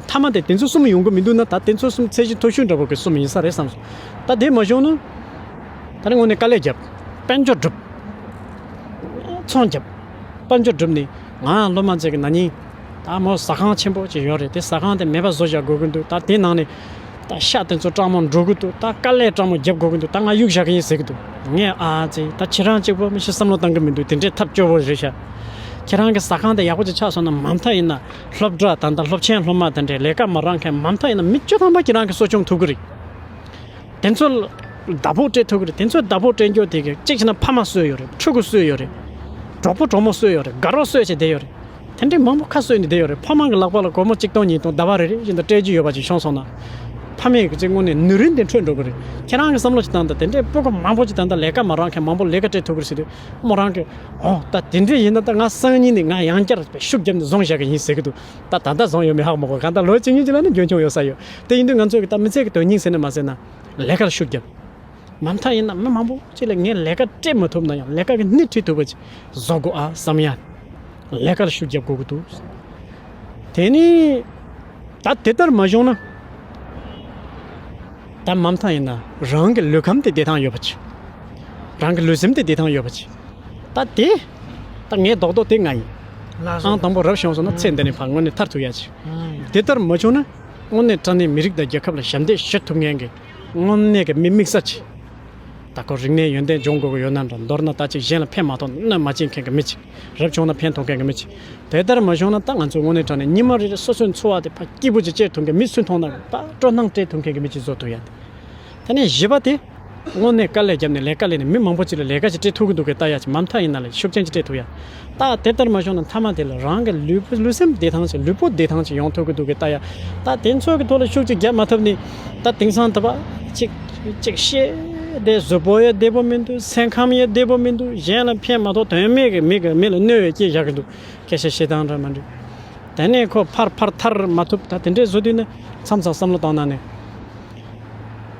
མཐའ་མ་དེ་དེ་ཚོ་གསུམ་ཡོང་གི་མི་འདུག་ན། ད་དེ་ཚོ་གསུམ་ཚད་གཞི་མཐོ་ཤོས་འདྲ་པོ་གི་གསུམ་ཡིན་ས་རེད་བསམ་སོང་། ད་དེ་མ་བྱུང་ན། ད་ནི་དངོས་གནས་དཀའ་ལས་བརྒྱབ། དཔལ་འབྱོར་བསྒྲུབས། ཚོང་བརྒྱབ། དཔལ་འབྱོར་བསྒྲུབས་ནས་ང་སློབ་མ་ཚོ་གི་ན་ནིང་། ད་མོ་ཟ་ཁང་ཆེན་པོ་ཅིག་ཡོད་རེད། དེ་ཟ་ཁང་དེ་མེད་པ་བཟོ་བཞག་དགོས་ཀྱི་འདུག། ད་དེ་ནང་ནས་ད་ཤ་དེ་ཚོ་སྤྲང་མོ་འགྲོ་གི་འདུག། ད་དཀའ་ལས་སྤྲང་མོ་རྒྱབ་དགོས་ཀྱི་འདུག། ད་ང་གཡུག་བཞག་གི་ཡིན་ཟེར་གི་འདུག། ངས་ཨ་ཙི། ད་ཁྱེད་རང་གཅིག་པོ་མི་ཤི་བསམ་བློ་བཏང་གི་མི་འདུག། དེ་འདྲའི་ཐབས་སྐྱོ་བོ་རེད་ཤག། ཁྱེད་རང་གི་ཟ་ཁང་དེ་ཡག་པོ་ཅིག་ཆགས་སོང་ན། མ་མཐའ་ཡིན་ན་སློབ་གྲྭ་ད་ལྟ་སློབ་ཆེན་སློབ་མ་དེ་འདྲས་ལས་ཀ་མ་རག་མཁན། མ་མཐའ་ཡིན་ན་མི་བཅུ་ཐམ་པ་ཁྱེད་རང་གི་གསོ་སྐྱོང་ཐུབ་གི་རེད། དེ་ཚོ་ལ་བདག་པོ་སྤྲད་ཐུབ་ཀྱི་རེད། དེ་ཚོ་བདག་པོ་སྤྲད་རྒྱུ་དེ་གི་གཅིག་བྱས་ན་ཕ་མ་གསོས་ཡོད་རེད། ཕྲུ་གུ་གསོས་ཡོད་རེད། གྲོགས་པོ་གྲོགས་མོ་གསོས་ཡོད་རེད། དགའ་རོགས་གསོས་བྱས་བསྡད་ཡོད་རེད། དེ་འདྲའི་མང་པོ་ཁ་གསོས་ནས་བསྡད་ཡོད་རེད། ཕ་མ་གི་ལག་པ་ལ་སྒོར་མོ་གཅིག་སྟོང་ཉིས་སྟོང་ཟླ་བ་རེ་རེ་བཞིན་དུ་སྤྲད་རྒྱུ་ཡོད་པ་ཅིག་བྱུང་སོང་ན། ཕ་མས་གི་ཅིག་དངོས་གནས་ནུས་རིན་དེ་འཕྲོད་འགྲོ་གི་རེད། ཁྱེད་རང་གི་བསམ་བློ་ཅིག་བཏང་དང་། དེ་འདྲའི་སྤུ་གུ་མང་པོ་ཅིག་ད་ལྟ་ལས་ཀ་མ་རག་མཁན་མང་པོ་ལས་ཀ་སྤྲད་ཐུབ་ཀྱི་རེད་ཟེར་དུས། མོ་རང་གི། ཨོ། ད་དེ་འདྲ་ཡིན་ན་ད་ང་སང་ཉིན་ནས་ང་ཡང་བསྐྱར་ཤུགས་བརྒྱབ་ནས་བཟུང་བཞག་གི་ཡིན་ཟེར་གི་འདུག། ད་ད་ལྟ་བཟུང་ཡོད་མེད་ཧ་གོ་མ་གོ། གང་ལྟར་ལོ་གཅིག་གཉིས་ཅིག་ལ་ནི་རྒྱུན་འཁྱོངས་ཡོད་ས་ཡོད། དེ་ཡིན་དུས་ང་ཚོས་ཀྱི་ད་མི་ཚེ་གི་དོན་སྙིང་ཟེར་ནས་མ་ཟེར་ན། ལས་ཀར་ཤུགས་རྒྱབ། མ་མཐའ་ཡིན་ན་མི་མང་པོ་ཅིག་ལ་ངས་ལས་ཀ་སྤྲད་མ་ཐུབ་ན་ཡང་ལས་ཀ་གི་སྣེ་ཁྲིད་ཐུབ་པ་ཅིག་བཟོ་དགོས་ཨ་བསམ་ཡ། ལས་ཀར་ཤུགས་རྒྱབ་དགོས་ཀྱི་འདུག། དེ་ནི་ད་དེ་ལྟར་མ་བྱུང་ན། ད་མ་མཐའ་ཡིན་ན་རང་གི་ལུས་ཁམས་དེ་བདེ་ཐང་ཡོད་པ་ཅིག། རང་གི་ལུས་སེམས་དེ་བདེ་ཐང་ཡོད་པ་ཅིག། ད་དེ། ད་ངའི་རྡོག་རྡོག་དེ་ང་ཡིན། ལགས་སོ། ཨང་དང་པོ་རབ་བྱུང་སོང་ན་ཚེ་འདི་ནས་ཕར་དངོས་གནས་ཐར་ཐུབ་ཡ་ཅིག། དེ་ལྟར་མ་བྱུང་ན་དངོས་གནས་དྲང་གནས་མི་རིགས་དང་རྒྱལ་ཁབ་ལ་ཞབས་འདེགས་ཞུ་ཐུབ་མཁན་གྱི་དངོས་གནས་ཀྱི་མི་དམིགས་བསལ་ཅིག། ད་ཁོ་རིག་གནས་ཡོན་ཏན་སྦྱོང་དགོས་ཀྱི་ཡོད་ན་འདྲ། མདོར་ན་ད་ཅིག་གཞན་ལ་ཕན་མ་ཐོགས་ན་གནོད་མ་བྱེད་མཁན་གྱི་མི་ཅིག་རབ་བྱུང་ན་ཕན་ཐོགས་མཁན་གྱི་མི་ཅིག་དེ་ལྟར་མ་བྱུང་ན་ད་ང་ཚོ་དངོས་གནས་དྲང་གནས་ཉི་མ་རེ་རེ་སོ་སོའི་འཚོ་བ་དེ་ཕར་སྐྱིད་པོ་ཅིག་སྐྱེལ་ཐུབ་མཁན། མི་སུ་མཐོང་ན་ད་སྤྲོ་སྣང་སྤྲད་ཐུབ་མཁན་གྱི་མི་ཅིག་བཟོ་ཐུབ་ཡ་དེ། དེ་ནས་བཞི་པ་དེ། དངོས་གནས་དཀའ་ལས་བརྒྱབ་ནས་ལས་ཀ་ལས་ནས་མི་མང་པོ་ཅིག་ལ་ལས་ཀ་ཅིག་སྤྲད་ཐུབ་ཀྱི་འདུག་གས་ལྟ་ཡ་ཅིག་མ་མཐའ་ཡིན་ན་ལས་ཤུགས་ཆེན་ཅིག་སྤྲད་ཐུབ་ཡ། ད་དེ་ལྟར་མ་བྱུང་ན་མཐའ་མ་དེ་ལ་རང་གི་ལུས་པོ་ལུས་སེམས་བདེ་ཐང་ཅིག་ལུས་པོ་བདེ་ཐང་ཅིག་ཡོང་ཐུབ་ཀྱི་འདུག་གས་ལྟ་ཡ། ད་དེ་ཚོ་གི་ཐོག་ལ་ཤུགས་ཅིག་རྒྱབ་མ་ཐུབ་ནས་ད་དེང་སང་ད་བ་ཅིག་ཅིག་ཤེས་བདེ། གཟུགས་པོ་ཡང་བདེ་པོ་མི་འདུག་སེམས་ཁམས་ཡང་བདེ་པོ་མི་འདུག་གཞན་ལ་ཕན་མ་ཐོགས་དོན་མེད་ཀྱི་མི་གི་མི་ལ་གནོད་པའི་སྐྱེ་བཞག་གི་འདུག་སྐད་ཆ་བཤད་སྟངས་འདྲ་མ་འགྲིག་དེ་ནས་ཁོ་ཕར་ཕར་ཐར་མ་ཐུབ། ད་དེ་འདྲས་བཟོ་དུས་ནི་མཚམས་མཚམས་བསམ་བློ་བཏང་ན་ནི།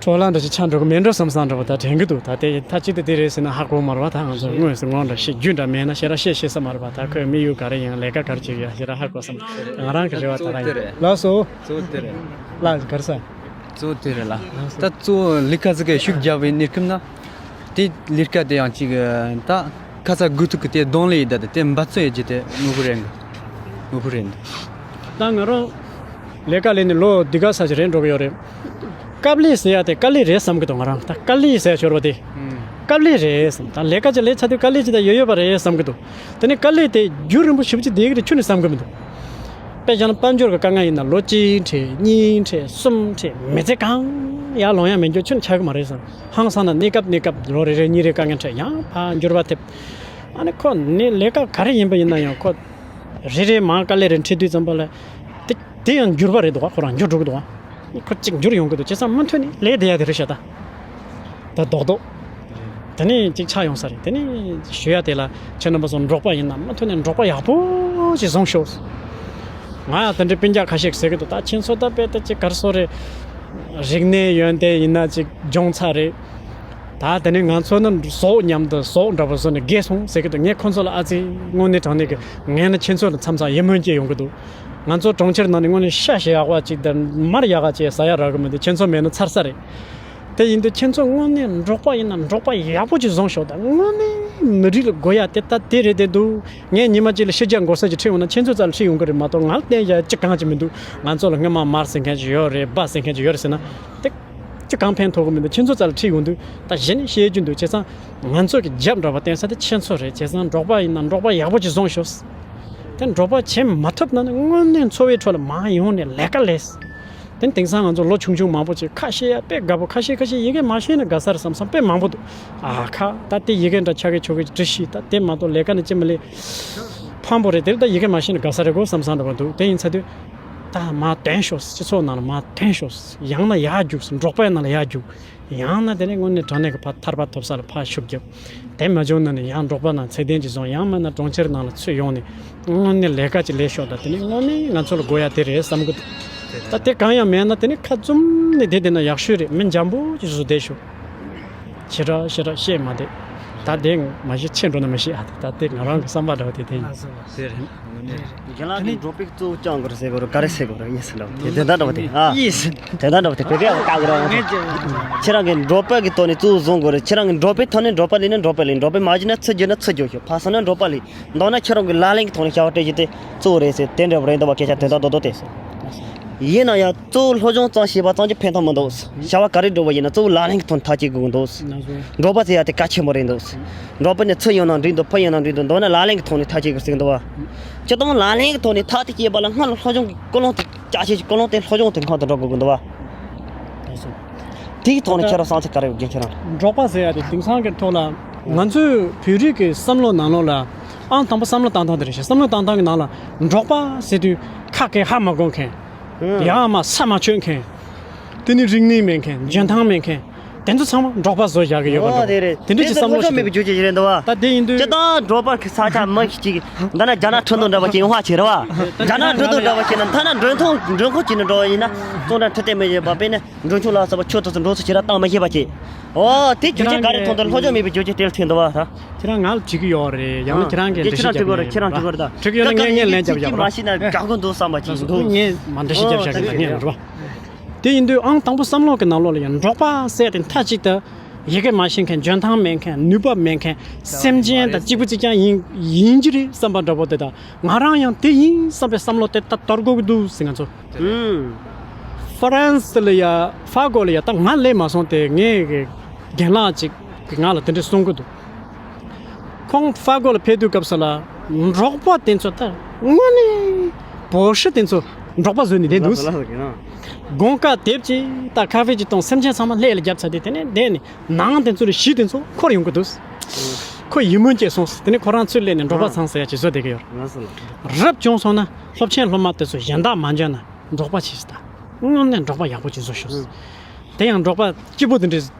འཕྲོ་བརླག་འདྲ་ཞིག་ཆགས་འགྲོ་གི་མེད་འགྲོ་བསམ་བསམ་འདྲ་པོ་ད་དྲན་གི་འདུག་ད་དེ་ད་ཅི་སྟེ་དེ་རེད་ཟེར་ན་ཧ་གོ་མ་རེད་པ། ད་ང་ཚོ་དངོས་སུ་ངོ་འདྲ་ཤེས་རྒྱུ་འདྲ་མེད་ན་ཞེ་དྲག་བཤད་ཤེས་ས་མ་རེད་པ། ད་ཁོས་དམིགས་ཡུལ་ག་རེ་ཡིན། ལས་ཀ་ག་རེ་བྱེད་ཀྱི་ཡོད་ཞེ་དྲག་ཧ་གོ་བསམ། ང་རང་གི་རེ་བ་ད་གཙོ་བོ་དེ་རེད། ལགས་སོ། གཙོ་བོ་དེ་རེད། ལགས་ག་རེ་ཟེར། གཙོ་བོ་དེ་རེད་ལ། ད་གཙོ་བོ་ལས་ཀ་ཟིག་ག་ཤུགས་རྒྱབ་པའི་གནས་སྐབས་ན། དེ་ལས་ཀ་དེ་ཡང་ཅིག་ད་ཁ་ཚ་དགོས་གཏུག་གི་དེ་གདོང་ལེན་ཡེད་ད་དེ་འབད་བརྩོན་ཡེད་རྒྱུ་དེ་དངོས་པོ་རེད་འདུག་དངོས་པོ་རེད་འདུག་ད་ང་རང་ལས་ཀ་ལས་ནས་ལོ་འདི་ག་ས་ཅིག་རེད་འགྲོ་གི་ཡོད་རེད། སྐབས་ལས་ཟེར་ཡ་དེ་དཀའ་ལས་རེད་བསམ་གི་འདུག་ང་རང་ད་དཀའ་ལས་ཟེར་ཡ་ཤོར་བ་དེ། ཨུམ། སྐབས་ལས་རེད་བསམ། ད་ལས་ཀ་ཅིག་ལས་ཚར་དུས་དཀའ་ལས་ཅིག་ད་ཡོད་ཡོད་པ་རེད་བསམ་གི་འདུག་དེ་ནས་དཀའ་ལས་དེ་རྒྱུན་རིང་པོ་ཞེ་པོ་ཅིག་བསྡད་གི་རེད་ཁྱོན་ནས་བསམ་གི་མི་འདུག་དཔེ་བཞག་ན་དཔལ་འབྱོར་གྱི་དཀའ་ངལ་ཡིན་ན་ལོ་གཅིག་འཕྲད་གཉིས་འཕྲད་གསུམ་འཕྲད་མི་ཚེ་གང་ཡར་ལོང་ཡ་མེད་རྒྱུ་ཁྱོན་ཆགས་གི་མ་རེད་བསམ། ཧང་སང་ན་གནས་སྐབས་གནས་སྐབས་ལོ་རེ་རེ་གཉིས་རེ་དཀའ་ངལ་འཕྲད་ཡང་ཕར་འགྱུར་བ་ཐེབས། ཨ་ནི་ཁོ་ནི་ལས་ཀ་ག་རེ་ཡིན་པ་ཡིན་ན་ཡང་ཁོ་རེ་རེ་མར་དཀའ་ལས་རེ་འཕྲད་དུས་ཙམ་པ་ལ་དེ་དེ་ཡང་འགྱུར་བ་རེད་འདུག་ཁོ་རང་འགྱུར་འགྲོ་གི་འདུག་ཁོ་གཅིག་འགྱུར་ཡོང་གི་འདུག་བྱས་ཙང་མུ་མཐུད་ནས་ལས་བསྡད་ཡ་དེ་རེད་ཤག་ད། ད་རྡོག་རྡོག་དེ་ནས་གཅིག་ཆགས་ཡོང་ས་རེད། དེ་ནས་ཞུ་ཡ་དེ་ལ་ཁྱེད་རྣམ་པ་ཚོ་འབྲོག་པ་ཡིན་ན་མུ་མཐུད་ནས་འབྲོག་པ་ཡག་པོ་ཅིག་བཟུང་ཤོག་ང་ཡང་དེ་འདྲའི་སྤུན་ཀྱག་ཁ་ཤས་ཟེར་གི་འདུག་ད་ཁྱེད་ཚོ་ད་དཔེ་ད་ཅིག་ག་རེ་ཟེར་རེད། རིག་གནས་ཡོན་ཏན་ཡིན་ན་ཅིག་སྦྱོང་ཚར་རེད། ད་དེ་ནས་ང་ཚོ་ནི་ཟོག་མཉམ་དུ་ཟོག་འདྲ་པོ་བཟོས་ནས་རྒས་སོང་ཟེར་གི་འདུག་ངས་ཁོ་ཚོ་ལ་ཨ་ཙི་དངོས་གནས་དྲང་གནས་ཀྱི་ངས་ནི་ཁྱེད་ཚོ་ལ་མཚམས་མཚམས་ཡིད་སྨོན་སྐྱེ་ཡོང་གི་འདུག་ང་ཚོ་གྲོང་ཁྱེར་ནང་ནས་དངོས་གནས་ཤ་ཞེ་ཡག་པ་ཅིག་དང་མར་ཡག་ག་ཅིག་ཟ་ཡ་རག་གི་མི་འདུག་ཁྱེད་ཚོ་མེད་ན་ཚར་ས་རེད། དེ་ཡིན་དུས་ཁྱེད་ཚོ་དངོས་གནས་འབྲོག་པ་ཡིན་ན་འབྲོག་པ་ཡག་པོ་ཅིག་བཟུང་ཤོག་ད་དངོས་གནས་མི་རིགས་ལ་དགོས་ཡ་དེ་ད་དེ་རེད་དེ་འདུག་ངས་ཉི་མ་གཅིག་ལ་ཤི་རྒྱག་འགོ་ས་ཅིག་ཁྲིད་འོང་ན་ཁྱེད་ཚོ་རྩ་ལ་ཁྲིད་ཡོང་གི་རེད་མ་གཏོགས་ང་ལ་བསྟན་ཡ་ཅི་གང་ཅིག་མི་འདུག་ང་ཚོ་ལ་སྔོན་མ་མར་ཟེར་མཁན་ཅིག་ཡོད་རེད། སྦ་ཟེར་མཁན་ཅིག་ཡོད་རེད་ཟེར་ན་དེ་ཅི་གང་ཕན་ཐོགས་གི་མི་འདུག་ཁྱེད་ཚོ་རྩ་ལ་ཁྲིད་ཡོང་དུས་ད་གཞི་ནས་བཤད་རྒྱུ་འདུག་བྱས་ཙང་ང་ཚོ་གི་རྒྱབ་འདྲ་པོ་བསྟན་ས་དེ་ཁྱེད་ཚོ་རེད། བྱས་ཙང་འབྲོག་པ་ཡིན་ན་འབྲོག་པ་ཡག་པོ་ཅིག་བཟུང་ཤོག་དེ་འབྲོག་པ་བྱེད་མ་ཐུབ་ན་ནི་དངོས་གནས་འཚོ་བའི་ཁྲོད་ལ་མར་ཡོང་ནས་ལས་ཀ་ལས། དེ་ནི་དེང་སང་ང་ཚོ་ལོ་ཆུང་ཆུང་མང་པོ་ཅིག་ཁ་ཤས་ཡ་དཔེ་དགའ་པོ། ཁ་ཤས་ཁ་ཤས་ཡི་གེ་མ་ཤེས་ན་དགའ་ས་རེད་བསམ་བསམ་དཔེ་མང་པོ་འདུག་ཨ་ཁ་ད་དེ་ཡི་གེ་འདྲ་ཆ་གི་ཆོ་གི་འབྲི་ཤེས། ད་དེ་མ་གཏོགས་ལས་ཀ་ནི་ཅི་མི་ལས། ཕངས་པོ་རེད། དེ་ད་ཡི་གེ་མ་ཤེས་ན་དགའ་ས་རེད་གོ་བསམ་བསམ་འདྲ་པོ་འདུག་དེ་ཡིན་ཚ་དུས་ད་མར་ཐོན་ཤོག་སྤྱི་ཚོགས་ནང་ལ་མར་ཐོན་ཤོག་ཡང་ན་ཡར་རྒྱུགས། འབྲོག་པའི་ནང་ལ་ཡར་རྒྱུགས། ཡང་ན་དེ་ནས་དངོས་གནས་དྲང་གནས་ཀྱི་ཕར་ཐར་པ་ཐོབ་ས་ལ་ཕར་ཤུགས་རྒྱབ། དེ་མ་བྱུང་ན་ནི་ཡང་འབྲོག་པ་ནང་ཚད་ལྡན་ཅིག་བཟུང་། ཡང་མིན་ན་གྲོང་ཁྱེར་ནང་ལ་ཚུར་ཡོང་ནས་དངོས་གནས་ལས་ཀ་ཅིག་ལས་ཤོག་ད་དེ་ནི་དངོས་གནས་ང་ཚོ་ལ་དགོས་ཡ་དེ་རེད་བསམ་གི་འདུག་ད་དེ་གང་ཡང་མེད་ན་དེ་ནི་ཁ་བཙུམ་ནས་བསྡད་བསྡད་ན་ཡག་ཤོས་རེད། མི་འཇམ་པོ་ཅིག་བཟོས་བསྡད་ཤོག་ཞེ་དྲག་ཞེ་དྲག་བཤད་མ་བསྡད། ད་དེ་མ་གཞི་ཆེ་འགྲོ་ན་མི་ཤེས། ཨ་ད་དེ་ང་རང་གི་བསམ་པ་འདྲ་བ་དེ་དེ་ཡིན། དེ་རེད། རྒན་ལགས་ཀྱིས་འབྲོག་པའི་གཙོ་བོ་སྐྱོང་དགོས་རེད་ཟེར་དགོས་རེད། ག་རེ་ཟེར་དགོས་རེད། ཡིན་ཟེར་འདྲ་བ་དེ་དེ་འདྲ་འདྲ་བ་དེ། ཨ་ཡིན་ཟེར། དེ་འདྲ་འདྲ་བ་དེ་བོད་པའི་ཡང་བཀག་གི་རེད། ཁྱེད་རང་གིས་འབྲོག་པ་གི་ཐོག་ནས་གཙོ་བོ་བཟུང་དགོས་རེད། ཁྱེད་རང་གིས་འབྲོག་པའི་ཐོག་ནས་འབྲོག་པ་ལས་ནས་འབྲོག་པ་ལས། འབྲོག་པས་མ་བྱས་ན་ཚུར་རྒྱུག་ན་ཚུར་རྒྱུག་ཤོག་ཕར་སོང་ན་འབྲོག་པ་ལས། མདོར་ན་ཁྱེད་རང་གིས་ལག་ལེན་གྱི་ཐོག་ནས་བྱ་བ་སྤྲད་རྒྱུ་དེ་གཙོ་བོ་རེད་ཟེར། དེ་འདྲ་བ་རེད་འདུག་བ། སྐད་ཆ་དོན་དག་རྡོག་རྡོག་དེ། ཡིན་ན་ཡང་གཙོ་བོ་སློབ་སྦྱོང་ཙམ་བྱས་པ་ཙམ་གྱིས་ཕན་ཐོགས་མི་འདུག་བྱ་བ་ག་རེ་སྒྲུབ་པ་ཡིན་ན་གཙོ་བོ་ལག་ལེན་གྱི་ཐོག་ནས་ཐག་གཅོད་དགོས་ཀྱི་འདུག་འབྲོག་པ་ཟེར་ཡ་དེ་གལ་ཆེན་པོ་རེད་འདུག་འབྲོག་པ་ནི་ཚུར་ཡོང་ན་འགྲིག་འདུག་ཕར་ཡོང་ན་འགྲིག་འདུག་མདོར་ན་ལག་ལེན་གྱི་ཐོག་ནས་ཐག་གཅོད་དགོས་ཟེར་གྱི་འདུག་བ། སྤྱིར་བཏང་ལག་ལེན་གྱི་ཐོག་ནས་ཐག་དེ་བཅད་པ་ལ་སྔར་ལ་སློབ་སྦྱོང་གི་ཀུན་སློང་དེ། ཅག་ཆེ་ཀུན་སློང་དེ་སློབ་སྦྱོང་དེ་སྔོན་དུ་འགྲོ་དགོས་ཀྱི་འདུག་བ། དེའི་ཐོག་ནས་ཁྱེད་རང་བསམ་ཚུལ་ག་རེ་ཡོད་རྒན་ཁྱེད་རང་། འབྲོག་པ་ཟེར་ཡ་དེ་དེང་སང་གི་ཐོག་ལ་ང་ཚོའི་བོད་རིགས་ཀྱི་བསམ་བློ་ནང་ལོགས་ལ་ཨང་དང་པོ་བསམ་བློ་བཏང་སྟངས་དེ་རེད་ཤག་བསམ་བློ་བཏང་སྟངས་ཀྱི་ནང་ལ་འབྲོག་པ་ཟེར་དུས་ཁ་སྐད་ཧ་མ་གོ་མཁན། ཡང་མ་ས་མ་ཆོད་མཁན། དེ་ནི་རིག་གནས་མེད་མཁན། འཇོན་ཐང་མེད་མཁན། དེ་ཚོ་ཚང་མ་འབྲོག་པ་བཟོ་བཞག་གི་ཡོད་པ་འདུག་དེ་རེད། དེ་འདྲ་ཅིག་བསམ་བློ་ཞིག་མེད་པའི་རྒྱུ་ཅིག་རེད་འདུག་བ། ད་དེ་ཡིན་དུས་ཅི་ལྟར་འབྲོག་པ་གི་ས་ཆ་མི་ཞིག་ཅིག་འདི་ན་རྒྱ་ནག་ཁྲིན་ཏུའུ་འདྲ་བ་ཅིག་ཡོང་བ་བྱེད་རེད་བ། རྒྱ་ནག་ཁྲིན་ཏུའུ་འདྲ་བ་བྱེད་ན་མཐའ་ན་མགྲོན་ཐོང་མགྲོན་ཁོ་ཅིག་ནས་འགྲོ་བ་ཡིན་ན་ཙོང་ཁྲ་ཁྲི་སྟེང་མི་བྱེད་པ་དཔེར་ན་འགྲོན་ཆུང་ལ་ས་བ་ཁྱོད་ཐོག་སུ་འགྲོ་སུ་ཁྱེད་རང་བཏང་མི་ཤེས་པ་བྱེད། ཨོ་དེ་རྒྱུ་ཆེ་ག་རེ་མཐོང་དུ་ལྷོ་ཕྱོགས་མེད་པའི་རྒྱུ་ཆེ་དེ་ལ་ཐོན་འདུག་བ་ད། ཁྱེད་རང་ང་ལ་དྲི་གི་ཡོད་རེད། ཡང་ན་ཁྱེད་རང་གིས་འགྲེལ་བཤད་རྒྱབ་ཀྱི་ཡོད་རེད། ཁྱེད་རང་དྲི་གི་རེད་ད། ཁྱེད་རང་དྲི་གི་རེད་ད། ཁྱེད་ཀྱིས་ང་ལ་ལན་རྒྱབ་བཞག་རེད། མ་ཤེས་ན་དགའ་གི་འདུག་བསམ་པ་ཅིག་འདུག་ངས་མ་འགྲེལ་བཤད་རྒྱབ་བཞག་གི་ད་ངས་རེད་བ། དེ་ཡིན་དུས་ཨང་དང་པོ་བསམ་བློ་གི་ནང་ལོགས་ལ་ཡང་འབྲོག་པ་ཟེར་དེ་མཐའ་གཅིག་ཏུ་ཡི་གེ་མ་ཤེས་མཁན། འཇོན་ཐང་མེད་མཁན། ནུས་པ་མེད་མཁན། སེམས་ཅན་དང་གཅིག་པུ་གཅིག་རྐྱང་ཡིན་ཡིན་གྱི་རེད་བསམ་པ་འདྲ་པོ་དེ་དང་། ང་རང་ཡང་དེ་ཡིན་བསམ་པའི་བསམ་བློ་དེ་ད་དོར་དགོས་ཀྱི་འདུག་ཟེར། ང་ཚོ་ཧྥ་རན་སི་ལ་ཡ་ཧྥ་གོ་ལ་ཡ་ད་ང་སླེབས་མ་སོང་སྟེ། ངའི་གི་རྒན་ལགས་ཅིག་ ང་ལ་དེ་འདྲས་གསུང་གི་འདུག་ཁོང་ཧྥ་གོ་ལ་ཕེབས་དུས་སྐབས་སུ་ལ་འབྲོག་པ་དེ་ཚོ་ད་དངོས་གནས་བོད་ཤི་དེ་ཚོ་འབྲོག་པ་བཟོས་ནས་བསྡད་འདུག་ལགས་སོ་ལགས་སོ། དགོང་ཁ་དེབ་ཅིག་ད་ཁ་ཧྥེ་ཅིག་བཏུང་སེམས་ཅན་ཚང་མ་ལྷས་ལ་བརྒྱབ་ཚར་དུས་དེ་ནས་བསྡད་ནས་ནང་དེ་ཚོ་ལ་གཞིས་དེ་ཚོ་འཁོར་ཡོང་གི་འདུག་ཁོ་ཡིད་སྨོན་སྐྱེས་སོང་། དེ་ནས་ཁོ་རང་ཚུར་སླེབས་ནས་འབྲོག་པ་ཚང་ཟེར་ཡ་ཅིག་བཟོ་བསྡད་ཀྱི་ཡོད་རེད། ལགས་སོ་ལགས་སོ། རབ་བྱུང་སོང་ན་སློབ་ཆེན་སློབ་མ་དེ་ཚོ་གཞན་དག་མ་འཇོན་ན་འབྲོག་པ་བྱས་སོང་ད། དངོས་གནས་འབྲོག་པ་ཡག་པོ་ཅིག་བཟོ་ཤོག་དེ་ཡང་འབྲོག་པ་སྐྱིད་པོ་དེ་འདྲས།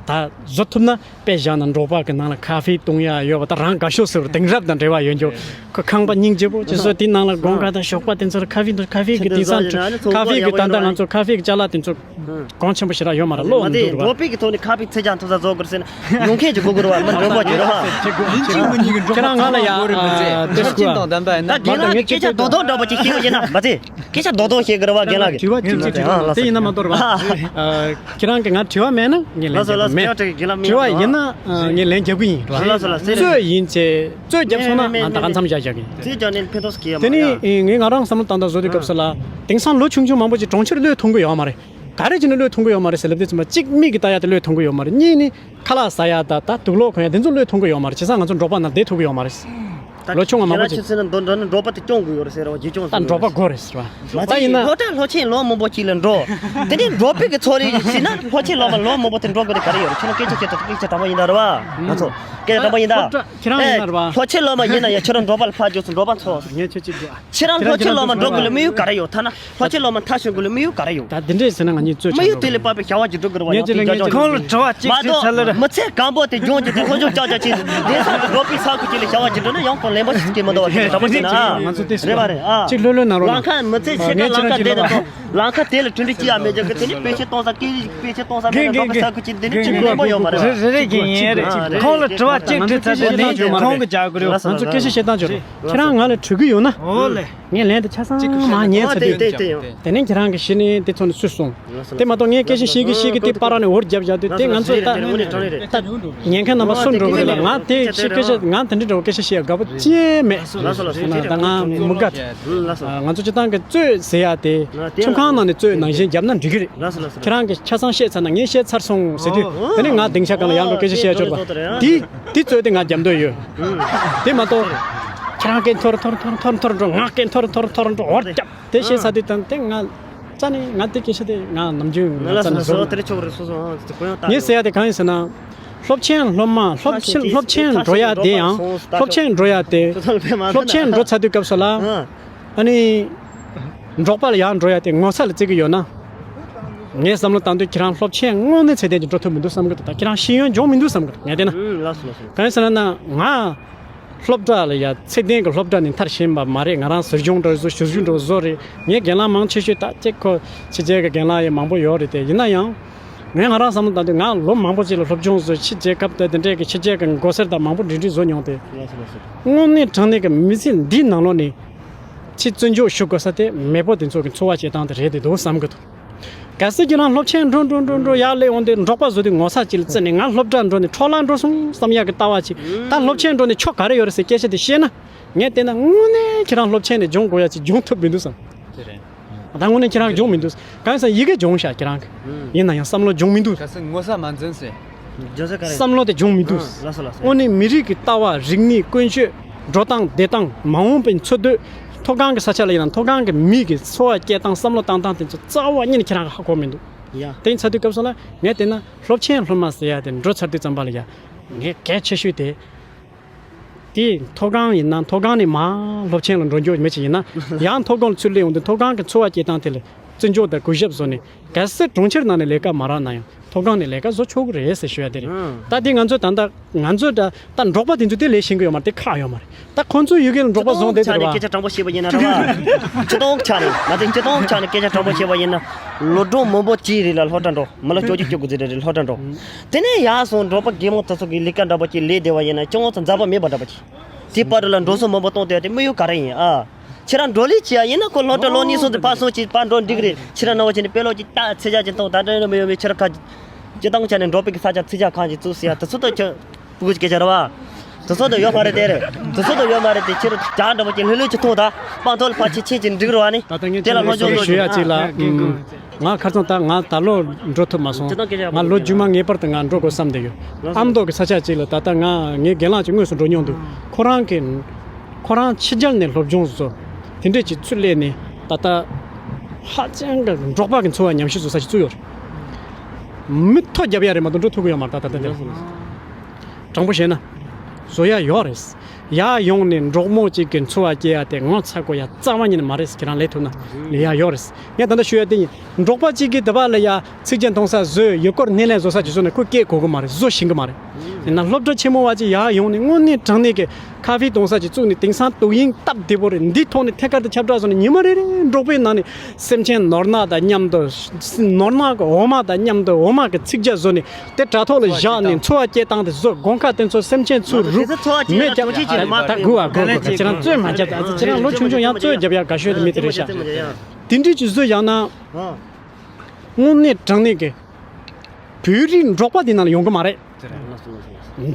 ད་བཟོ་ཐུབ་ན་དཔེ་བཞག་ན་འབྲོག་པ་གི་ནང་ལ་ཁ་ཧྥེ་བཏུང་ཡ་ཡོད་པ་ད་རང་དགའ་ཤོས་ཟེར་བ་དེང་རབས་དང་འབྲེལ་བ་ཡོད་འགྱོ། ཁོ་ཁང་པ་སྙིང་རྗེ་པོ་ཅིག་བཟོས་དེའི་ནང་ལ་དགོང་ཁ་དང་ཞོགས་པ་དེ་ཚོར་ཁ་ཧྥེ་འདུག་ཁ་ཧྥེ་གི་དེང་སང་ཁ་ཧྥེ་གི་ད་ལྟ་ང་ཚོ་ཁ་ཧྥེ་གི་ཅ་ལག་དེ་ཚོ་གོང་ཆེན་པོ་ཞེ་དྲག་ཡོད་མ་རེད། ལོ་མ་འདུག་རེད་བ། འབྲོག་པའི་གི་ཐོག་ནས་ཁ་ཧྥེ་ཚད་ཀྱང་ཐུབ་ས་བཟོ་དགོས་ཟེར་ན་ཡོང་མཁན་གྱི་གོ་དགོས་རེད་བ། མི་འགྲོ་མགོ་ཅིག་རེད་བ། ཁྱེད་རང་ང་ལ་ཡ་དེ་སྐུ་ད་རྒན་ལགས་ཀྱི་སྐད་ཆ་རྡོག་རྡོག་འདྲ་པོ་ཅིག་བཤད་ཡོད་ཡིན་ན་མ་ཚད། སྐད་ཆ་རྡོག་རྡོག་བཤད་དགོས་རེད་བ་རྒན་ལགས་ཀྱིས། དྲི་བ་གཅིག་གཅིག་དེ་ཡིན་ན་མ་གཏོགས་རེད་བ། ཁྱེད་རང་གིས་ང་དྲི་བ་མེད་ན་ངས་ལན་རྒྱག་གི་མེད། དྲི་བ་ཡིན་ན་ངས་ལན་རྒྱག་གི་ཡིན་རེད་བ། རྩོད་ཡིན་ཚེ་རྩོད་རྒྱབ་སོང་ན་ང་ད་ག་མཚམས་བཞག་བཞག་གི་ཡིན། དེ་ནི་ངས་ང་རང་བསམ་བློ་བཏང་སྟངས་བཟོ་དུས་སྐབས་སུ་ལ་དེང་སང་ལོ་ཆུང་ཆུང་མང་པོ་ཅིག་གྲོང་ཁྱེར་བློས་ཐོངས་གི་ཡོད་མ་རེད། ག་རེ་བྱས་ནས་བློས་ཐོངས་གི་ཡོད་མ་རེད་ཟེར་ལབ་དུས་ཙམ་པ་གཅིག་མིག་གིས་ལྟ་ཡ་དེ་བློས་ཐོངས་གི་ཡོད་མ་རེད། གཉིས་ནི། ཁ་ལག་ཟ་ཡ་ད་ད་དུག་ལོག་གོན་ཡ་དེ་ཚོ་བློས་ཐོངས་གི་ཡོད་མ་རེད། བྱས་ཙང་ང་ཚོ་འབྲོག་པ་ནང་བསྡད་ཐུབ་ཀྱི་ཡོད་མ་རེད། ལོ་ཆུང་བ་མང་པོ་ཅིག་ཁྱེད་ཚོ་ནི་འདོན་འདོན་ནི་འབྲོག་པ་དེ་སྐྱོང་དགོས་ཡོད་རེད་ཟེར་བ་རྗེས་སྐྱོང་ད་ཟེར་འབྲོག་པ་དགོས་རེད་ཟེར་བ། མ་ད་ཡིན་ན་སློབ་གྲྭ་སློབ་ཆེན་ལོ་མང་པོ་ཅིག་ལ་འགྲོ། དེ་ནས་འབྲོག་པའི་གི་ཚོ་རེ་ཞིག་ན་སློབ་ཆེན་ལོ་མ་ལོ་མང་པོ་དེ་འགྲོ་དགོས་དེ་ག་རེ་ཡོད་རེད། ཁྱོད་ལ་སྐད་ཆ་བཤད་སྟངས་སྐད་ཆ་དྲང་པོ་ཡིན་ད་རེད་བ། ང་ཚོ་སྐད་ཆ་དྲང་པོ་ཡིན་ད། སློབ་གྲྭ་ཁྱེད་རང་ཡིན་ན་རེད་བ། སློབ་ཆེན་ལོ་མ་ཡིན་ན་ཡང་ཁྱོད་རང་འབྲོག་པ་ལ་ཕར་འཇོག་སོང་། འབྲོག་པ་ཚོ་ངས་ཁྱོད་ཅིག་འགྲོ་ཨ། ཁྱེད་རང་སློབ་ཆེན་ལོ་མ་འགྲོ་དགོས་ལ་དམིགས་ཡུལ་ག་རེ་ཡོད། ཐ་ན་སློབ་ཆེན་ལོ་མ་མཐར་ཕྱིན་དགོས་ལ་དམིགས་ཡུལ་ག་རེ་ཡོད། ད་འདི་འདྲས་ཟེར་ན་ང་གཉིས་རྩོད་དམིགས་ཡུལ་དེ་ལས་དཔག་པའི་བྱ་བ་ཅིག་སྒྲུབ་དགོས་རེད་བ། ངས་ཡང་དེ་ཁྱེད་ལ་ངས་ཁྱེད་ཁོང་ལ་དྲི་བ་གཅིག་མ་བྱེད་ཚར་ལ་རེད། མི་ཚེ་གང་པོ་དེ་སྦྱོང་རྒྱུ་དེ་སློབ་སྦྱོང་ཅག་ཅག་བྱེད་དེ་དེང་སང་གི་འབྲོག་པའི་ས་ཁུལ་ཅིག་ལ་བྱ་བ་ཅིག་སྒྲུབ་ན་ཡང་ཁོང་ལན་པ་ཞིག་སྐྱེ་མི་འདུག་བ། དེ་འདྲ་པོ་ཅིག་ན་ཨ། ང་ཚོ་དེ་རེད་བ་རེད་ཨ། ཅིག་ལྷོད་ལྷོད་ན་རོགས་ལང་ཁ་མི་ཚེ་ཕྱེད་ཀ་ལང་ཁ་བསྡད་ནས་ལང་ཁ་དེ་ལ་གྲུ་འདྲི་ཅི་ཡང་མེད་ཅག་གི་དེ་ནི་དཔེ་ཆ་གཏོང་ས་སྐད་ཡིག་དཔེ་ཆ་གཏོང་ས་མེད་ན་འབྲོག་པའི་ས་ཁུལ་ཅིག་འདི་ནི་ཅིག་ལན་པ་ཡོད་མ་རེད། རེ་རེ་གི་ཡིན་རེད། ཁོང་ལ་དྲི་བ་གཅིག་དྲིས་ཚར་དུས་ལན་ཁོང་གི་རྒྱག་དགོས་རེད། ང་ཚོ་སྐད་ཆ་བཤད་སྟངས་བྱོས་རོགས། ཁྱེད་རང་ང་ལ་དྲི་གི་ཡོད་ན། ཨོ་ལེ། ངས་ལན་དེ་ཆ་ཚང་མ་ཉན་ཚར་དུས། དེ་ནས་ཁྱེད་རང་གིས་གཞི་ནས་དེ་ཚོ་ནས་སུས་གསུངས། དེ་མ་གཏོགས་ངས་སྐད་ཆ་བཤད་གི་བཤད་གི་དེ་པར་ནས་འོར་རྒྱབ་བཞག་དུས་དེ་ང་ཚོ་ད་ད་ཉན་མཁན་རྣམ་པ་སུ་འགྲོ་གི་རེད་ལ། ང་དེ་ཆེ་སྐད་ཆ་ང་དེ་འདྲ་འདྲ་བོ་སྐད་ཆ་བཤད་ཡ་དགའ་པོ་ཅི་མེད། ད་ང་མི་དགའ། ང་ཚོ་སྤྱི་བཏང་གི་རྩོད་ཟེར་ཡ་དེ་ཁྲིམས་ཁང་ནང་ནས་རྩོད་ནང་བཞིན་བརྒྱབ་ན་འགྲིག་གི་རེད། ཁྱེད་རང་གིས་ཆ་ཚང་བཤད་ཚར་ན་ངས་བཤད་ཚར་སོང་ཟེར་དུས་དེ་ནས་ང་སྡིངས་ཆ་སྒང་ལ་ཡར་འགྲོ་སྐད་ཆ་བཤད་ཡ་ཆོག་རེད་པ། དེ་དེ་རྩོད་དེ་ང་རྒྱབ་འདོད་ཡོད། དེ་མ་གཏོགས། ཁྱེད་རང་སྐད་འཐོར་འཐོར་འཐོར་འཐོར་འཐོར་འགྲོ། ང་སྐད་འཐོར་འཐོར་འཐོར་འགྲོ་འོར་རྒྱབ། དེ་བཤད་ཚར་དུས་ད་དེ་ང་རྩ་ནས་ང་དེ་སྐད་ཆ་དེ་ང་ནམ་རྒྱུན་ང་རྩ་ནས་བཟོ་མི་ཐུབ། ངས་ཟེར་ཡ་དེ་གང་ཡིན་ཟེར་ན། སློབ་ཆེན་སློབ་མ་སློབ་ཆེན་སློབ་ཆེན་འགྲོ་ཡ་དེ་ཡང་སློབ་ཆེན་འགྲོ་ཡ་དེ་སློབ་ཆེན་འགྲོ་ཚར་དུས་སྐབས་སུ་ལ་ཨ་ནི་འབྲོག་པ་ལ་ཡར་འགྲོ་ཡ་དེ་ངོ་ཚ་ལ་བརྩི་གི་ཡོད་ན། ངས་བསམ་བློ་བཏང་དུས་ཁྱེད་རང་སློབ་ཆེན་དངོས་གནས་ཚད་ལྡན་གྱི་འགྲོ་ཐུབ་མི་འདུག་བསམ་གི་འདུག་ད་ཁྱེད་རང་ཤེས་ཡོན་སྦྱོང་མི་འདུག་བསམ་གི་འདུག་ངས་བལྟས་ན། གང་ཡིན་ཟེར་ན་ང་སློབ་གྲྭ་ལ་ཡ་ཚད་ལྡན་གྱི་སློབ་གྲྭ་ནས་མཐར་ཕྱིན་པ་མ་རེད། ང་རང་ཟུར་སྦྱོང་འདྲ་བཟོ་ཞུ་རྒྱུ་འདྲ་བཟོ་རེད། ངའི་རྒན་ལགས་མང་ཆེ་ཤོས་ད་ཅིག་ཁོ་ཕྱི་རྒྱལ་གྱི་རྒན་ལགས་ཡང་མང་པོ་ཡོད་རེད་དེ། ཡིན་ན་ཡང་ངས་ང་རང་བསམ་བློ་བཏང་དུས་ང་ལོ་མང་པོ་ཅིག་ལ་སློབ་སྦྱོང་བཟོས། ཕྱི་རྒྱལ་ཁབ་དང་དེ་འདྲའི་གི་ཕྱི་རྒྱལ་གྱི་མགོ་སེར་དང་མང་པོ་འབྲེལ་འདྲིས་བཟོ་མྱོང་སྟེ། དངོས་གནས་དྲང་གནས་ཀྱི་མི་ཚེ་འདིའི་ནང་ལོགས་ནས་ཕྱི་བརྩི་འཇོག་ཞུ་དགོས་ས་དེ་མེས་པོ་དེ་ཚོ་གི་འཚོ་བ་སྐྱེལ་སྟངས་དེ་རེད་དེ་འདུག་བསམ་གི་འདུག་གལ་སྲིད་ཁྱེད་རང་སློབ་ཆེན་འགྲོ་འགྲོ་འགྲོ་འགྲོ་ཡར་སླེབས་འོང་དུས་འབྲོག་པ་བཟོ་དུས་ངོ་ཚ་ཅིག་ལ་བརྩི་ནས་ང་སློབ་གྲྭ་འགྲོ་ནས་འཕྲོ་བརླག་འགྲོ་སོང་བསམ་ཡག་གི་ལྟ་བ་ཅིག་ད་སློབ་ཆེན་འགྲོ་ནས་ཆོ་ག་རེ་ཡོད་རེད་ཟེར་སྐད་ཆ་དེ་བཤད་ན། ངས་བལྟས་ན་དངོས་གནས་ཁྱེད་རང་སློབ་ཆེན་ནས་སྦྱོང་དགོས་ཡ་ཅིག་སྦྱོང་ཐུབ་མི་འདུག་བསམ། དེ་རེད། ད་དངོས་གནས་ཁྱེད་རང་སྦྱོང་མི་འདུག་གང་ཡིན་ཟེར་ན་ཡི་གེ་སྦྱོང་ཤག་ཁྱེད་རང་གི། ཡིན་ན་ཡང་བསམ་བློ་སྦྱོང་མི་འདུག་གལ་སྲིད་ངོ་ཚ་མ་འཛིན་ཟེར། བསམ་བློ་དེ་སྦྱོང་མི་འདུག་ཨ། ལགས་སོ་ལགས་སོ། དངོས་གནས་མི་རིགས་ཀྱི་ལྟ་བ་རིག་གནས་ཀུན་སྤྱོད་འགྲོ་སྟངས་བསྡད་སྟངས་མ་འོངས་པའི་འཚོ་སྡོད། མཐོ་སྒང་གི་ས་ཆ་ལ་ཡིན་ན་མཐོ་སྒང་གི་མི་གི་འཚོ་བ་སྐྱེལ་སྟངས་བསམ་བློ་བཏང་སྟངས་དེ་ཚོ་རྩ་བ་ཉིད་ནས་ཁྱེད་རང་གི་ཧ་གོ་མི་འདུག་ཡ། དེ་ཡིན་ཚར་དུས་སྐབས་སུ་ལ་ངས་བལྟས་ན་སློབ་ཆེན་སློབ་མ་ཟེར་ཡ་དེ་འགྲོ་ཚར་དུས་ཙམ་པ་ལ་ཡ། ངས་གལ་ཆེ་ཤོས་དེ། དེ་མཐོ་སྒང་ཡིན་ན་མཐོ་སྒང་ནས་མར་སློབ་ཆེན་ལ་འགྲོ་རྒྱུ་མི་ཅིག་ཡིན་ན་ཡང་མཐོ་སྒང་ལ་ཚུར་སླེབས་ཡོང་དུས་མཐོ་སྒང་གི་འཚོ་བ་སྐྱེལ་སྟངས་དེ་ལ་བརྩི་འཇོག་དང་གུས་ཞབས་བཟོ་ནས། གལ་སྲིད་གྲོང་ཁྱེར་ནང་ནས་ལས་ཀ་མ་རག་ན་ཡང་མཐོ་སྒང་ནས་ལས་ཀ་བཟོ་ཆོག་གི་རེད་ཟེར་ཞུ་ཡ་དེ་རེད། ཨང་། ད་དེ་ང་ཚོ་ད་ལྟ་ང་ཚོ་ད་ད་འབྲོག་པ་དེ་ཚོ་དེ་ལས་ཤེས་ཀྱི་ཡོད་མ་རེད། དེ་ཁག་ཡོད་མ་རེད། ད་ཁོང་ཚོའི་ཡུལ་གྱི་འབྲོག་པ་བཟོ་བསྡད་ཆ་ནས་སྐད་ཆ་དྲང་པོ་བཤད་པ་ཡིན་ན་རེད་བ། སྤྱི་སྟོང་ཆ་ནས་མ་ཚད་སྤྱི་སྟོང་ཆ་ནས་སྐད་ཆ་དྲང་པོ་བཤད་པ་ཡིན་ན། ལོ་གྲངས་མང་པོ་ཅིག་རིང་ལ་སློབ་གྲྭ་འགྲོ། མི་ལོ་བཅོ་བརྒྱད་བཅུ་དགུ་ཙམ་རེ་རེ་སློབ་གྲྭ་འགྲོ། དེ་ནས་ཡར་སོང་འབྲོག་པ་རྒན་མོ་དེ་ཚོ་གི་ལས་ཀ་འདྲ་པོ་ཅིག་ལས་བསྡད་པ་ཡིན་ན་ཅུང་ཙམ་མཛེས་པ་མེད་པ་འདྲ་པོ་ཅིག་དེ་བར་དུ་ལ་འགྲོ་སོང་མང་པོ་གཏོང་བསྡད་དེ་དམིགས་ཡུལ་ག་རེ་ཡིན་ཨ། ཁྱེད་རང་འགྲོ་ལས་བྱེད་ཡ་ཡིན་ན་ཁོ་སློབ་གྲྭ་ལོ་གཉིས་གསུམ་དེ་ཕར་སོང་ཅིག་ཕར་འགྲོ་འགྲིག་རེད། ཁྱེད་རང་ནང་བ་བྱས་ནས་དཔེ་ཀློག་ཅིག་ལྟ་ཚད་ཆ་ཅིག་མཐོང་ད་འདྲ་ཡོད་མི་ཡོད་མི་ཁྱེད་རང་ཁ། སྤྱི་བཏང་ཆ་ནས་འབྲོག་པའི་གི་ས་ཆ་ཚད་ཆ་གང་ཅིག་བཙུགས་ཟེར་ཡ་དེ་ཚོ་ད་ཁྱོད་སྤུ་གུ་ཅིག་སྐད་ཆ་རེད་བ། དེ་ཚོ་ད་ཡོད་མ་རེད་དེ་རེད། དེ་ཚོ་ད་ཡོད་མ་རེད་དེ་ཁྱེད་རང་ཅང་འདྲ་པོ་ཅིག་ལྷོད་ལྷོད་ཅིག་མཐོང་ད་སྤང་ཐོག་ལ་ཕར་ཕྱིན་ཕྱིན་ཅིག་འགྲིག་རེད་བ་ནི། ད་ལྟ་ངས་དེ་ལ་ལྷོད་ཆོག་ཞུ་ཡ་ཅིག་ལ། ང་ཁ་སང་ད་ང་ད་ལོ་འགྲོ་ཐུབ་མ་སོང་། ང་ལོ་རྒྱུས་མ་ངེས་པར་དུ་ང་འགྲོ་དགོས་བསམ་བསྡད་ཡོད། ཨ་མདོ་གི་ས་ཆ་ཅིག་ལ་ད་ལྟ་ང་ངའི་རྒན་ལགས་ཅིག་དངོས་སུ་འགྲོ་མྱོང་འདུག་ཁོ་རང་གི་ཁོ་རང་ཕྱི་རྒྱལ་ནས་སློབ་སྦྱོང་བཟོ་དེ་འདྲས་ཀྱི་ཚུར་སླེབས་ནས་ད་ལྟ་ཧ་ཅང་གི་འབྲོག་པ་གི་འཚོ་བ་ཉམས་ཞིབ་བཟོ་ས་ཞིག་བཙུགས་ཡོད་རེད། མི་ཐོ་རྒྱབ་ཡ་རེད་མ་གཏོགས་འགྲོ་ཐུབ་ཀྱི་ཡོད་མ་རེད། ད་ལྟ་ད་ལྟ་དྲང་པོ་བཤད་ན་བཟོ་ཡ་ཡོད་རེད། ཡར་ཡོང་ནས་འབྲོག་མོ་གཅིག་གི་འཚོ་བ་སྐྱེལ་ཡ་དེ་ངོ་ཚ་དགོས་ཡ་རྩ་བ་ཉིད་ནས་མ་རེད། ཁྱེད་རང་ལས་ཐུབ་ན་ལས་ཡ་ཡོད་རེད། ངས་ད་ལྟ་ཞུ་ཡ་དེ་ཡིན། འབྲོག་པ་གཅིག་གིས་དེ་བ་ལ་ཡ་ཚིག་ཇ་འཐུང་ས་བཟོས། ཡུལ་སྐོར་སྣེ་ལེན་བཟོ་ས་ཅིག་བཟོས་ནས་ཁོས་སྐྱེལ་དགོས་ཀྱི་མ་རེད། བཟོ་ཤེས་ཀྱི་མ་རེད། ཡིན་ན་སློབ་གྲྭ་ཆེན་མོ་བ་ཅིག་ཡར་ཡོང་ནས་དངོས་གནས་དྲང་གནས་ཀྱི་ཁ་ཧྥེ་འཐུང་ས་ཅིག་བཙུགས་ནས་དེང་སང་དུག་དབྱིངས་སྟབས་བདེ་པོ་རེད། འདི་ཐོག་ནས་ཐད་ཀར་དུ་ཁྱབ་བསྒྲགས་བཟོས་ནས་ཉི་མ་རེ་རེ་འབྲོག་པའི་ནང་ནས་སེམས་ཅན་ནོར་གནག་དང་མཉམ་དུ་ནོར་གནག་གི་འོ་མ་དང་མཉམ་དུ་འོ་མ་གི་ཚིག་ཇ་བཟོས་ནས་དེ་དྲ་ཐོག་ལ་བཞག་ནས་འཚོ་བ་སྐྱེལ་སྟངས་དེ་བཟོ། དགོང་ཁ་དེ་ཚོ་སེམས་ཅན་ཚུར་རུབ་མེ་རྒྱབ། ད་ད་དགུ་བ་དགུ་དགུ་ཁྱེད་རང་རྩོད་མ་རྒྱབ། ད་ཁྱེད་རང་ལོ་ཆུང་ཆུང་ཡང་རྩོད་རྒྱབ་ཡ་དགའ་ཤོས་དེ་མི་དེ་རེད་ཤག་དེ་འདྲས་ཀྱི་བཟོ་ཡང་ན་དངོས་གནས་དྲང་གནས་ཀྱི་བོད་རིགས་འབྲོག་པ་དེ་ནང་ལ་ཡོང་གི་མ་རེད།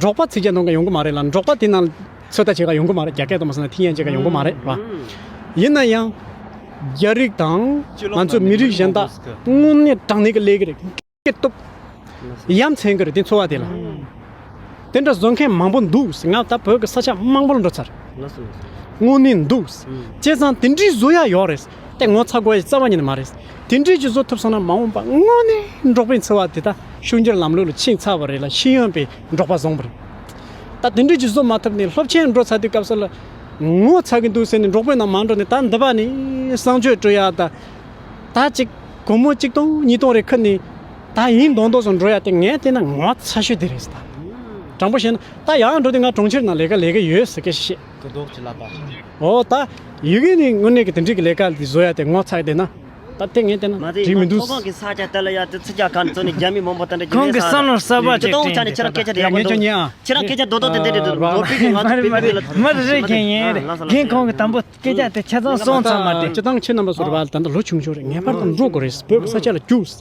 འབྲོག་པ་ཚིག་ཇ་འཐུང་ག་ཡོང་གི་མ་རེད་ལ། འབྲོག་པ་དེ་ནང་ཚོད་ལྟ་བྱེད་ག་ཡོང་གི་མ་རེད། རྒྱ་སྐད་དུ་མ་སོང་ན་ཐིག་ཡན་བྱེད་ག་ཡོང་གི་མ་རེད་བ། ཡིན་ན་ཡང་རྒྱ་རིགས་དང་ང་ཚོ་མི་རིགས་གཞན་དག་དངོས་གནས་དྲང་གནས་ཀྱི་ལས་ཀྱི་རེད། སྐྱིད་སྡུག་ཡ་མཚན་གྱི་རེད་དེ་འཚོ་བ་དེ་ལ། དེ་འདྲ་བཟོ་མཁན་མང་པོ་འདུག་ང་ད་བོད་ཀྱི་ས་ཆ་མང་པོ་ལ་འགྲོ་ཚར། དངོས་གནས་འདུག་བྱས་ཙང་དེ་འདྲའི་བཟོ་ཡ་ཡོད་རེད། དེ་ངོ་ཚ་དགོས་ཡ་རྩ་བ་ཉིད་ནས་མ་རེད། དེ་འདྲའི་ཅིག་བཟོ་ཐུབ་སོང་ན་མ་འོངས་པ་དངོས་གནས་འབྲོག་པའི་འཚོ་བ་དེ་ད་ཤུགས་འགྱུར་ལམ་ལུགས་ལ་ཕྱིན་ཚར་བ་རེད་ལ། ཤེས་ཡོན་པའི་འབྲོག་པ་བཟང་པོ་རེད། ད་དེ་འདྲའི་ཅིག་བཟོ་མ་ཐུབ་ནས་སློབ་ཆེན་འགྲོ་ཚར་དུས་སྐབས་སུ་ལ་ངོ་ཚ་གི་འདུག་ཟེར་ནས་འབྲོག་པའི་ནང་མ་འགྲོ་ནས། ད་འདི་པ་ནས་གསང་སྤྱོད་སྤྲོད་ཡ་ད་ད་ཅིག་སྒོར་མོ་གཅིག་སྟོང་ཉིས་སྟོང་རེ་ཁུར་ནས་ད་ཡིན་མདོག་མདོག་བཟོ་འགྲོ་ཡ་དེ་ངས་བལྟས་ན་ངོ་ཚ་ཤོས་དེ་རེད་ད། དྲང་པོ་བཤད་ན་ད་ཡང་འགྲོ་དུས་ང་གྲོང་ཁྱེར་ནང་ལས་ཀ་ལས་ཀ་ཡོད་ཟེར་སྐད་ཆ་བཤད། གུ་དོག་ཅི་ལབ་པ། ཨོ་ད་ཡི་གེ་ནི་དངོས་གནས་ཀྱི་དེ་འདྲའི་གི་ལས་ཀ་འདི་བཟོ་ཡ་དེ་ངོ་ཚ་གི་བསྡད་ན། ད་དེ་ངས་བལྟས་ན་མ་རེད། འགྲིག་མི་ཡང་འདུག་ཐོག་ཁང་གི་ས་ཆ་དེ་ལ་ཡ་དེ་ཚིག་ཇ་གང་བཙོང་ནས་རྒྱ་མི་མང་པོ་དེ་འདྲ་གི་ཁོང་གི་བསམ་བློ་གསར་པ་ཅིག་དེ་ཏོང་ཆ་ནས་ཁྱེད་རང་སྐད་ཆ་དེ་ཡག་པོ་འདུག་ཁྱེད་རང་སྐད་ཆ་རྡོག་རྡོག་དེ་དེ་རེད་འདུག་ལོ་པི་གི་ང་ཚོ་པི་གི་ལ། མ་རེད་རེད། མཁན་ཡིན་རེད། རྒན་ཁོང་གི་དང་པོ་སྐད་ཆ་དེ་ཆ་ཚང་སོང་ཚར་མ་རེད། སྤྱི་བཏང་ཁྱེད་རྣམ་པ་ཚོ་རེད་བ། ད་ལྟ་ལོ་ཆུང་ཆུང་རེད། ངེས་པར་དུ་འགྲོ་དགོས་རེད། བོད་ཀྱི་ས་ཆ་ལ་རྒྱུགས།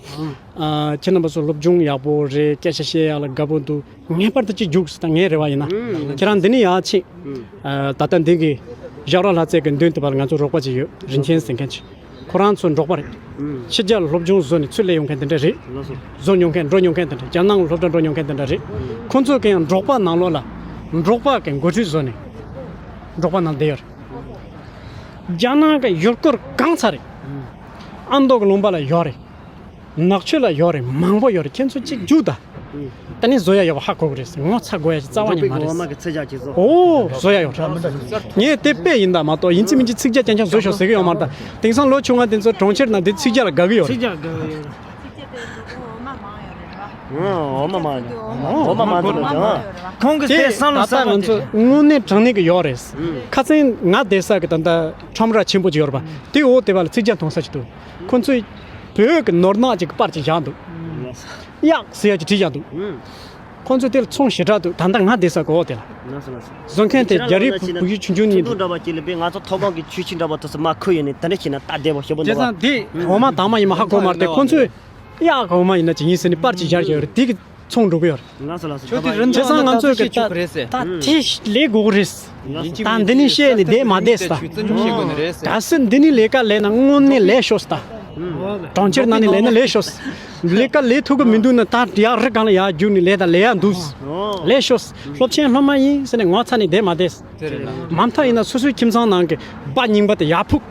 ཨ། ཁྱེད་རྣམ་པ་ཚོ་སློབ་སྦྱོང་ཡག་པོ་རེད། སྐད་ཆ་བཤད་ཡག་ལ་དགའ་པོ་འདུག་ངེས་པར་དུ་ཅིག་རྒྱུགས་ཟེར། ད་ངའི་རེ་བ་ཡིན་ན། ཁྱེད་རང་འདི་ནས་ཡར་ཕྱིན། ཨ། ད་ལྟ་འདི་གི་ཞབས་ར་ལྷ་རྩེ་གི་མདུན་དུ་བར་ང་ཚོ་རོགས་པ་ཅིག་ཡོད། རིན་ཆེན་ཟེར་མཁན་ཅིག་ཁོ་རང་ཚོ་འབྲོག་པ་རེད། ཕྱི་རྒྱལ་སློབ་སྦྱོང་བཟོ་ནས་ཚུར་སླེབས་ཡོང་མཁན་དེ་འདྲ་རེད། བཟོ་མྱོང་མཁན་འགྲོ་མྱོང་མཁན་དེ་འདྲ། རྒྱ་ནང་སློབ་གྲྭ་འགྲོ་མྱོང་མཁན་དེ་འདྲ་རེད། ཁོ་ཚོས་ཀྱང་འབྲོག་པ་ནང་ལོགས་ལ་འབྲོག་པ་གི་འགོ་ཁྲིད་བཟོ་ནས་འབྲོག་པ་ནང་བསྡད་ཡོད་རེད། རྒྱ་ནག་གི་ཡུལ་སྐོར་གང་ཚ་རེད། ཨ་མདོ་གི་ལུང་པ་ལ་ཡོད་རེད། ནག་ཆུ་ལ་ཡོད་རེད། མང་པོ་ཡོད་རེད། ཁྱེད་ཚོ་གཅིག་རྒྱུགས་ད། ད་ནི་བཟོ་ཡ་ཡོད་པ་ཧ་གོ་གི་རེད། ངོ་ཚ་དགོས་ཡ་ཅིག་རྩ་བ་ཉིད་མ་རེད། འོ་བཟོ་ཡ་ཡོད་རེད། ངས་དེ་དཔེ་ཡིན་ད་མ་གཏོགས་ཡིན་གཅིག་མིན་གཅིག་ཚིག་ཇ་རྐྱང་རྐྱང་བཟོ་ཤོག་ཟེར་གི་ཡོད་མ་རེད། ད་དེང་སང་ལོ་ཆུང་བ་དེ་ཚོ་གྲོང་ཁྱེར་ན་དེ་ཚིག་ཇ་ལ་དགའ་གི་ཡོད་རེད། འོ་མ་མང་ཡོད་རེད། འོ་མ་མང་ཡོད་རེད། འོ་མ་མང་ཚོ་ལ་ཅང་། ཁོང་གི་དེ་བསམ་བློ་ད་ལྟ་ང་ཚོ་དངོས་གནས་དྲང་གནས་ཀྱི་ཡོད་རེད། ཁ་སང་ང་བསྡད་ས་གི་ད་ལྟ་ཁྲོམ་ར་ཆེན་པོ་ཅིག་ཡོད་རེད་པ། དེ་འོག་དེ་བ་ལ་ཚིག་ཇ་འཐུང་ས་ཅིག་འདུག་ཁོ་ཚོས་བོད་ཀྱི་ནོར་གནག་ཅིག་གི་པར་ཅིག་བཞག་འདུག་གཡག་ཟེར་ཡ་ཅིག་བྲིས་བཞག་འདུག་ཁོ་ཚོས་དེ་ལ་ཚོང་ཞེ་དྲག་འདུག་ད་ལྟ་ང་བསྡད་ས་གི་འོག་དེ་ལ། བཟོ་མཁན་དེ་རྒྱ་རིགས་བུ་བུ་ཆུང་ཆུང་གཉིས་འདུག་འདྲ་བ་ཅིག་ལ་བས་ང་ཚོ་ཐོག་ཁང་གི་ཆུ་ཆེན་འདྲ་བ་དུ་སུ་མ་ཁུ་ཡོད་ནས་དེ་འདྲ་བྱས་ན་ད་བདེ་བ་ཞེ་པོ་འདུག་བ། བྱས་ཙང་དེ་འོ་མ་དྭངས་མ་ཡིན་མ་ཧ་གོ་མ་རེད། དེ་ཁོ་ཚོས་གཡག་གི་འོ་མ་ཡིན་ན་ཅིག་ཡིན་ཟེར་ནས་པར་ཅིག་སྦྱར་བཞག་ཡོད་རེད། དེ་གི་ཚོང་འགྲོ་གི་ཡོད་རེད། ང་ཚོ་ལ་སོ་ཁྱོད་ཀྱི་རིན་བྱས་ཙང་ང་ཚོས་གི་ད་ད་དེ་ལས་དགོས་གི་རེད། ད་འདི་ནས་བཤད་ནས་བསྡད་མ་བསྡད་ད། ད་སེ་འདི་ནས་ལས་ཀ་ལས་ན་དངོས་གནས་ལས་ཤོག་ད། གྲོང་ཁྱེར་ནང་ནས་ལས་ན་ལས་ཤོག་ལས་ཀ་ལས་ཐུབ་གི་མི་འདུག་ན་ད་ཡག་རི་སྒང་ལ་ཡར་རྒྱུགས་ནས་ལས་ད་ལས་ཡ་འདུག་ལས་ཤོག་སློབ་ཆེན་སློབ་མ་ཡིན་ཟེར་ནས་ངོ་ཚ་ནས་བསྡད་མ་བསྡད། མ་མཐའ་ཡིན་ན་སོ་སོའི་ཁྱིམ་ཚང་ནང་གི་སྦ་རྙིང་པ་དེ་ཡར་ཕུག་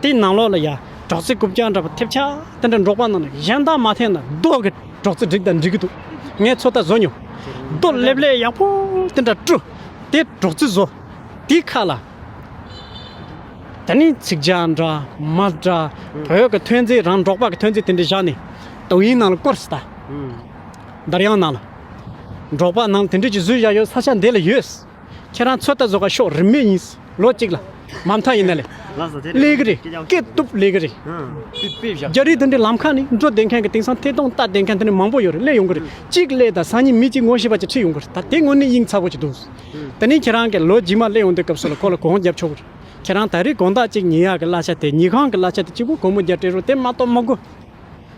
དེའི་ནང་ལོགས་ལ་ཡ་སྒྲོག་ཙེ་རྐུབ་བཀྱག་འདྲ་པོ་ཐེབས་ཆག་དེ་འདྲ་འབྲོག་པ་ནང་ནས་གཞན་དག་མ་འཐེན་ན་རྡོ་གི་སྒྲོག་ཙེ་འགྲིག་དང་འགྲིག་གི་འདུག་ངས་ཚོད་ལྟ་བཟོ་མྱོང་། རྡོ་ལེབ་ལེབ་ཡག་པོ་དེ་འདྲ་བཀྲུ། དེ་སྒྲོག་ཙེ་བཟོ། དེའི་ཁ་ལ་དེ་ནས་ཚིག་ཇ་འདྲ་མ་འདྲ་བོད་ཀྱི་ཐོན་རྫས་རང་འབྲོག་པ་གི་ཐོན་རྫས་དེ་འདྲ་བཞག་ནས་ཏོག་དབྱིབས་ནང་ལ་བསྐུར་སི་ད། འདར་དབྱངས་ནང་ལ་འབྲོག་པ་ནང་དེ་འདྲ་ཅིག་བཟོས་བཞག་ཡོད། ས་ཆ་འདི་ལ་ཡོད། ཁྱེད་རང་ཚོད་ལྟ་བཟོ་ག་ཤོག་རིན་མེད་ཡིན། ལོ་གཅིག་ལ་མ་མཐའ་ཡིན་ན་ལས་ལགས་སོ་དེ་ལས་ཀྱི་རེད། སྐད་སྟོབས་ལས་ཀྱི་རེད། རྒྱ་རིགས་དེ་འདྲའི་ལམ་ཁ་ནས་འགྲོ་བསྡད་མཁན་གྱི་དེང་སང་ཐད་གཏོང་ལྟ་བསྡད་མཁན་དེ་འདྲ་མང་པོ་ཡོད་རེད། སླེབས་ཡོང་གི་རེད། གཅིག་སླེབས་དང་སང་ཉིན་མི་གཅིག་ངོ་ཤེས་པ་ཅིག་ཁྲིད་ཡོང་གི་རེད། ད་དེ་དངོས་གནས་དབྱིངས་ཚ་པོ་ཅིག་འདུག་དེ་ནས་ཁྱེད་རང་གི་ལོ་རྗེས་མ་སླེབས་ཡོང་དུས་སྐབས་སུ་ལ་ཁོ་ལ་གོང་རྒྱབ་ཆོག་གི་རེད། ཁྱེད་རང་ད་རེས་དགོང་དག་ཅིག་ཉལ་ཡག་གི་གླ་ཆ་དེ་ཉལ་ཁང་གི་གླ་ཆ་དེ་གཅིག་པུ་སྒོར་མོ་བརྒྱ་སྤྲད་རོགས། དེ་མ་གཏོགས་མི་དགོས།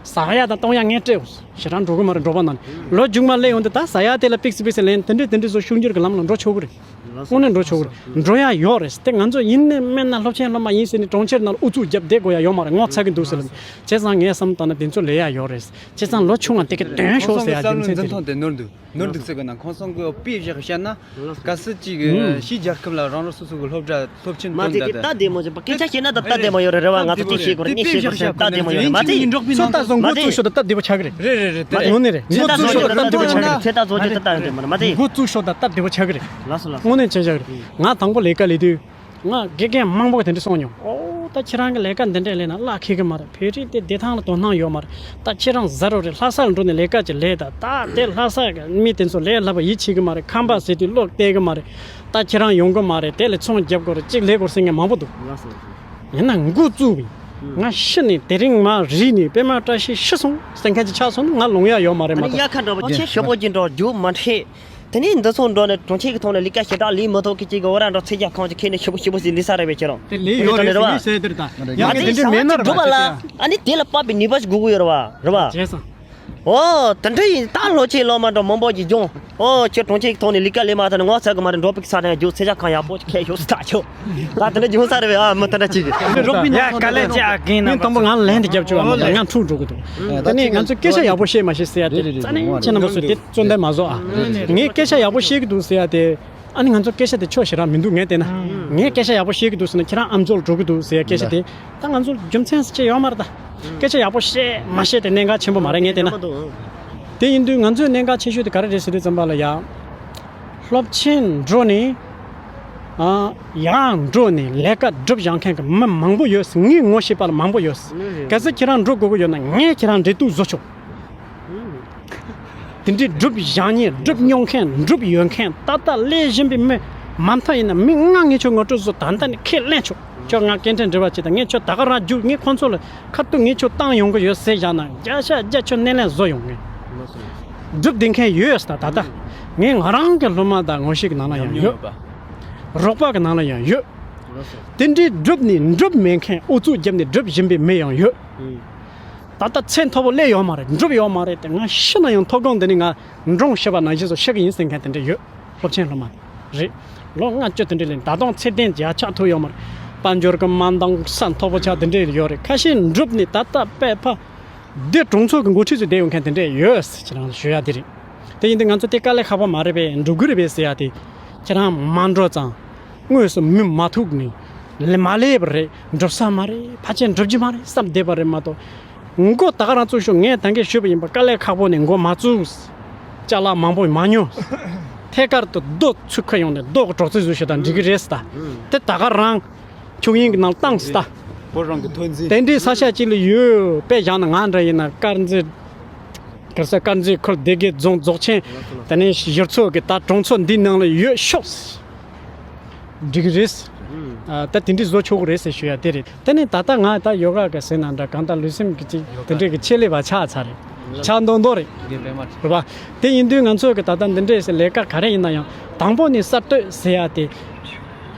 ཟ་ཡ་དང་བཏུང་ཡ་ངས་སྤྲད། ཞེ་དྲག་འགྲོ་གི་མ་རེད། འབྲོག་པ་ནང་ནས་ལོ་མཇུག་མ་སླེབས་ཡོང་དུས་ད་ཟ་ཡ་དེ་ལ་པིག་སི་པིག་སི་ལེན་དེ་འདྲས་དེ་འདྲས་བཟོ་ཤུགས་འགྱུར་གྱི་ལམ་ལ་འགྲོ་ཆོག་གི་རེད། དངོས་གནས་འགྲོ་ཆོག་གི་རེད། འགྲོ་ཡ་ཡོད་རེད། དེ་ང་ཚོ་ཡིན་ནའི་མིན་ན་སློབ་ཆེན་སློབ་མ་ཡིན་ཟེར་ནས་གྲོང་ཁྱེར་ནང་ལ་ཨུ་ཚུགས་བརྒྱབ་བསྡད་དགོས་ཡ་ཡོད་མ་རེད། ངོ་ཚ་གི་འདུག་ཟེར་ལབ། བྱས་ཙང་ངས་བསམ་བཏང་ན་དེ་ཚོ་ལས་ཡ་ཡོད་རེད། བྱས་ཙང་ལོ་ཆུང་བ་དེ་གས་འདོན་ཤོག་ཟེར་ཡ་རྒྱུ་མཚན་དེ་རེད། ནོར་འདུག་ཟེར་གི་ན། ཁོང་ཚོ་གི་དཔེ་བཞག་བཤད་ན། གལ་སྲིད་ཅིག་ཕྱིའི་རྒྱལ་ཁབ་ལ་རང་རང་སོ་སོ་གི་སློབ་གྲྭ་སློབ་ཆེན་མ་བཏོན་དེ་ད་དེ་ལྟ་བདེ་མོ་ཅིག་པ་སྐད་ཆ་བཤད་ན་ད་ལྟ་བདེ་མོ་ཡོད་རེད། རེད་བ། ང་ཚོ་དེ་ཤེས་དགོས་རེད། ངས་ཤེས་དགོས་རེད། ད་བདེ་མོ་ཡོད་རེད། མ་ཚད་ཚོད་ལྟ་བཟོ་འགོ་བཙུགས་ཤོག་ད་ད་བདེ་པོ་ཆགས་ཀྱི་རེད། རེད་རེད་རེད། དངོས་གནས་རེད། འགོ་བཙུགས་ཤོག་ད་ད་བདེ་པོ་ཆགས་ཀྱི་རེད། ཚོད་ལྟ་བཟོ་འགོ་བཙུགས་ཤོག་ད་ད་བདེ་པོ་ཆགས་ཀྱི་རེད། ལགས་སོ་ལགས་སོ། དངོས་གནས་བྱས་བཞག་གི་རེད། ང་དང་པོ་ལས་ཀ་ལས་དུས། ང་དགེ་རྒན་མང་པོ་གི་དེ་འདྲ་གསུངས་མྱོང་། ཨོ་ད་ཁྱེད་རང་གི་ལས་ཀ་འདི་འདྲ་ལས་ན་གླ་འཁེལ་གི་མ་རེད། བོད་རིགས་དེ་བདེ་ཐང་ལ་དོ་སྣང་ཡོད་མ་རེད། ད་ཁྱེད་རང་གཟའ་རོ་རེ་ལྷ་ས་ལ་འགྲོ་ནས་ལས་ཀ་ཅིག་ལས་ད། ད་དེ་ལྷ་ས་གི་མི་དེ་ཚོ་ལས་སླ་པོ་ཡིད་ཆེས་གི་མ་རེད། ཁང་པ་ཟེར་དུས་བློ་གཏད་གི་མ་རེད། ད་ཁྱེད་རང་ཡོང་གི་མ་རེད། དེ་ལས་ཚོང་རྒྱབ་དགོས་རེད། གཅིག་ལས་དགོས་ཟེར་མཁན་མང་པོ་འདུག་ཡིན་ན་འགོ་བཙུགས་པའི་ང་ཤི་ནས་དེ་རིང་མ་རིག་ནས་པད་མ་བཀྲ་ཤིས་ཤི་སོང་ཟེར་མཁན་ཅིག་ཆགས་སོང་ན་ང་ལོང་ཡ་ཡོད་མ་རེད་མ་གཏོགས། ཡ་ཁ་འདྲ་པོ་ཆེ་ཞེ་པོ་ཅིག་འགྲོ་རྒྱུ་མ་རེད། དེ་ནས་འདི་ཚོ་འགྲོ་ནས་གྲོང་ཁྱེར་གྱི་ཐོག་ནས་ལས་ཀ་ཞེ་དྲག་ལས་མི་ཐུབ་ཀི་ཅིག་གི་འོ་ར་འགྲོ་ཚད་རྒྱ་ཁང་ཅིག་ཁྱེར་ནས་ཞེ་པོ་ཞེ་པོ་ཞིག་ལས་ས་རེད་པས་ཁྱེད་རང་། དེ་ལས་ཡོད་རེད་ཟེར་ནས་ཟེར་དེར་ད། ཡང་ངས་དེ་འདྲའི་མེད་ན་ར་བ་ཅེ་ཡ། ཨ་ནི་དེ་ལ་དཔག་པའི་ནུས་པ་ཞིག་དགོས་ཀྱི་ཡོད་རེད་བ། རེད་བ། བྱས་ཙང་། ཨོ། དེ་འདྲ་ཡིན་ད་སློབ་ཆེན་སློབ་མ་འགྲོ་མང་པོ་ཞིག་སྦྱོང་། ཨོ་ཁྱོད་གྲོང་ཁྱེར་གྱི་ཐོག་ནས་ལས་ཀ་ལས་མ་ཐུབ་ན་ངོ་ཚ་གི་མ་རེད། འགྲོ་པའི་ས་ནས་རྒྱུག་ཚད་རྒྱ་ཁང་ཡག་པོ་ཞིག་ཁྱེར་ཤོག་ཟེར་ད་ཁྱོད། ད་དེ་འདྲ་སྦྱོང་ས་རེད་བས། ཨ་མི་དེ་འདྲ་ཅིག་གི། རོགས་པའི་ཡ་ནང་ག་ལེ་ཅག་གིན་ན་ཉིན་དང་པོ་ང་ལན་དེ་རྒྱབ་བཅུག་ཨ་མ་ང་འཁྲུག་འགྲོ་གི་འདུག་ཨ་དེ་ནས་ང་ཚོས་སྐད་ཆ་ཡག་པོ་བཤད་མ་ཤེས་ཟེར་ཡ་དེ་རེད་རེད་རྩ་ནས་རེད། ཁྱེད་རྣམ་པ་ཚོས་དེ་བརྩོན་ལྡན་མ་བཟོ་ཨ། ངས་སྐད་ཆ་ཡག་པོ་བཤད་ཀྱི་འདུག་ཟེར་ཡ་དེ། ཨ་ནི་ང་ཚོ་སྐད་ཆ་དེ་ཆོག་ཞེ་དྲག་མི་འདུག་ངས་བལྟས་ན། ངས་སྐད་ཆ་ཡག་པོ་བཤད་ཀྱི་འདུག་ཟེར་ན་ཁྱེད་རང་ཨམ་ཅོག་འགྲོ་གི་འདུག་ཟེར་ཡ་སྐད་ཆ་དེ། ད་ང་ཚོར་རྒྱུ་མཚན་ཅི་ཡོད་མ་རེད་ད། སྐད་ཆ་ཡག་པོ་བཤད་མ་བཤད་དེ་གནད་འགག་ཆེན་པོ་མ་རེད་ངས་བལྟས་ན། དེ་ཡིན་དུས་ང་ཚོའི་གནད་འགག་ཆེ་ཤོས་དེ་ག་རེ་རེད་ཟེར་དུས་ཙམ་པ་ལ་ཡ། སློབ་ཆེན་འགྲོ་ནས། ཨ། ཡར་འགྲོ་ནས་ལས་ཀ་སྒྲུབ་བཞག་མཁན་གྱི་མི་མང་པོ་ཡོད། ངས་ངོ་ཤེས་པ་ལ་མང་པོ་ཡོད། གལ་སྲིད་ཁྱེད་རང་འགྲོ་དགོས་ཀྱི་ཡོད་ན་ངས་ཁྱེད་རང་འབྲེལ་གཏུག་བཟོ་ཆོག་དེ་འདྲའི་སྒྲུབ་བཞག་མཁན་སྒྲུབ་མྱོང་མཁན་སྒྲུབ་ཡོད་མཁན་ད་ལྟ་ལས་བཞིན་པའི་མི་མ་མཐའ་ཡིན་ན་མི་ལྔ་ངས་ཁྱོད་ངོ་སྤྲོད་བཟོ་ད་ལྟ་ནས་ཁས་ལེན་ཆོག་ཁྱོད་ང་སྐད་འཕྲིན་འབྲེལ་བ་བྱེད་དང་། ངས་ཁྱོད་ད་ག་རང་རྒྱུག་ངས་ཁོང་ཚོ་ལ་ཁ་ཐུག་ངས་ཁྱོད་བཏང་ཡོང་གི་ཡོད་ཟེར་བཞག་ན་བརྒྱ་ཆ་བརྒྱ་ཁྱོད་སྣེ་ལེན་བཟོ་ཡོང་ངས། སྒྲུབ་བསྡད་མཁན་ཡོད་ད་ད་ལྟ། ངས་ང་རང་གི་སློབ་མ་དང་ངོ་ཤེས་ཀྱི་ནང་ལ་ཡང་ཡོད། རོགས་པ་གི་ནང་ལ་ཡང་ཡོད། དེ་འདྲའི་སྒྲུབ་ནས་འགྲུབ་མེད་མཁན་ཨུ་ཚུགས་བརྒྱབ་ནས་སྒྲུབ་བཞིན་པའི་མི་ཡང་ཡོད། ད་ལྟ་ཚད་མཐོ་པོ་སླེབས་ཡོད་མ་རེད། འགྲུབ་ཡོད་མ་རེད་དེ། ང་ཤི་ན་ཡང་མཐོ་སྒང་འདི་ནས་ང་འགྲོངས་ཤེས་པ་ནང་བཞིན་བཟོ་ཤེས་ཀྱི་ཡིན་ཟེར་མཁན་དེ་འདྲ་ཡོད། སློབ་ཆེན་སློབ་མ་རེད། ལོ་ལྔ་བཅུ་དེ་འདྲ་ལས་ད་དུང་ཚད་ལྡན་ཡ་ཆགས་ཐུབ་ཡོད་མ་རེད། དཔལ་འབྱོར་གྱི་མ་འདང་ས་མཐོ་པོ་ཆགས་དེ་འདྲ་ཡོད་རེད། ཁ་ཤས་འགྲུབ་ནས་ད་ལྟ་དཔེ་ཕ། འདི་གྲོང་ཚོ་གི་འགོ་ཁྲིད་ཚོ་བསྡད་ཡོད་མཁན་དེ་འདྲ་ཡོད་ཟེར་ཁྱེད་རང་ལ་ཞུ་ཡ་དེ་རེད། དེ་ཡིན་དུས་ང་ཚོ་དེ་དཀའ་ལས་ཁག་པོ་མ་རེད་པས། འགྲོ་གི་རེད་པས་ཟེར་ཡ་དེ། ཁྱེད་རང་མ་འགྲོ་ཙང་། དངོས་སུ་མི་མ་ཐུག་ནས། ལ་མ་ལས་པ་རེད། འགྲུབ་ས་མ་རེད། ཕལ་ཆེར་འགྲུབ་ཀྱི་མ་རེད་བསམ་བསྡད་པ་རེད་མ་གཏོགས། མགོ་ད་ག་རང་བཙུགས་ཤོག་ངས་ད་གིན་ཞུས་པ་ཡིན་པ། དཀའ་ལས་ཁག་པོ་ནས་མགོ་མ་བཙུགས། ཅ་ལག་མང་པོ་མ་ཉོ། ཐད་ཀར་དུ་རྡོ་ཚུར་ཁུར་ཡོང་ནས་རྡོ་གི་གྲོག་རྩེད་བཟོས་ཤོག་ད་འགྲིག་གི་རེད་ཟེར་ད། དེ་ད་ག་རང་། ཆོས་དབྱིངས་ཀྱི་ནང་བཏང་སྟེ། ཁོ་རང་གི་ཐོན་རྫས། དེ་འདྲའི་ས་ཆ་གཅིག་ལ་ཡོད་པས། ཡང་ན་ང་འདྲ་ཡིན་ན་དཀར་མཛེས། ག་རེ་ཟེར། དཀར་མཛེས་ཁུལ་སྡེ་དགེ་རྫོང་རྫོགས་ཆེན། དེ་ནས་གཞིས་ཚོགས་ཀྱི་ད་གྲོང་ཚོ་འདིའི་ནང་ལ་ཡོད་ཤོག་འགྲིག་གི་རེད། ཨ། ད་དེ་འདྲའི་བཟོ་ཆོག་གི་རེད་ཟེར་ཞུ་ཡ་དེ་རེད། དེ་ནས་ད་ལྟ་ང་ད་ཡོ་ག་གི་ཟེར་ན་འདྲ། གང་ལྟར་ལུས་སེམས་ཀྱི་ཅིག་དེ་འདྲའི་གི་ཆེད་ལས་པ་ཆགས་ཚར་རེད། ཆགས་མདོག་མདོག་རེད། རེད་པ། དེ་ཡིན་དུས་ང་ཚོ་གི་ད་ལྟ་འདི་འདྲའི་ལས་ཀ་ག་རེ་ཡིན་ན་ཡང་དང་པོ་ནས་གསར་གཏོད་ཟེར་ཡ་དེ།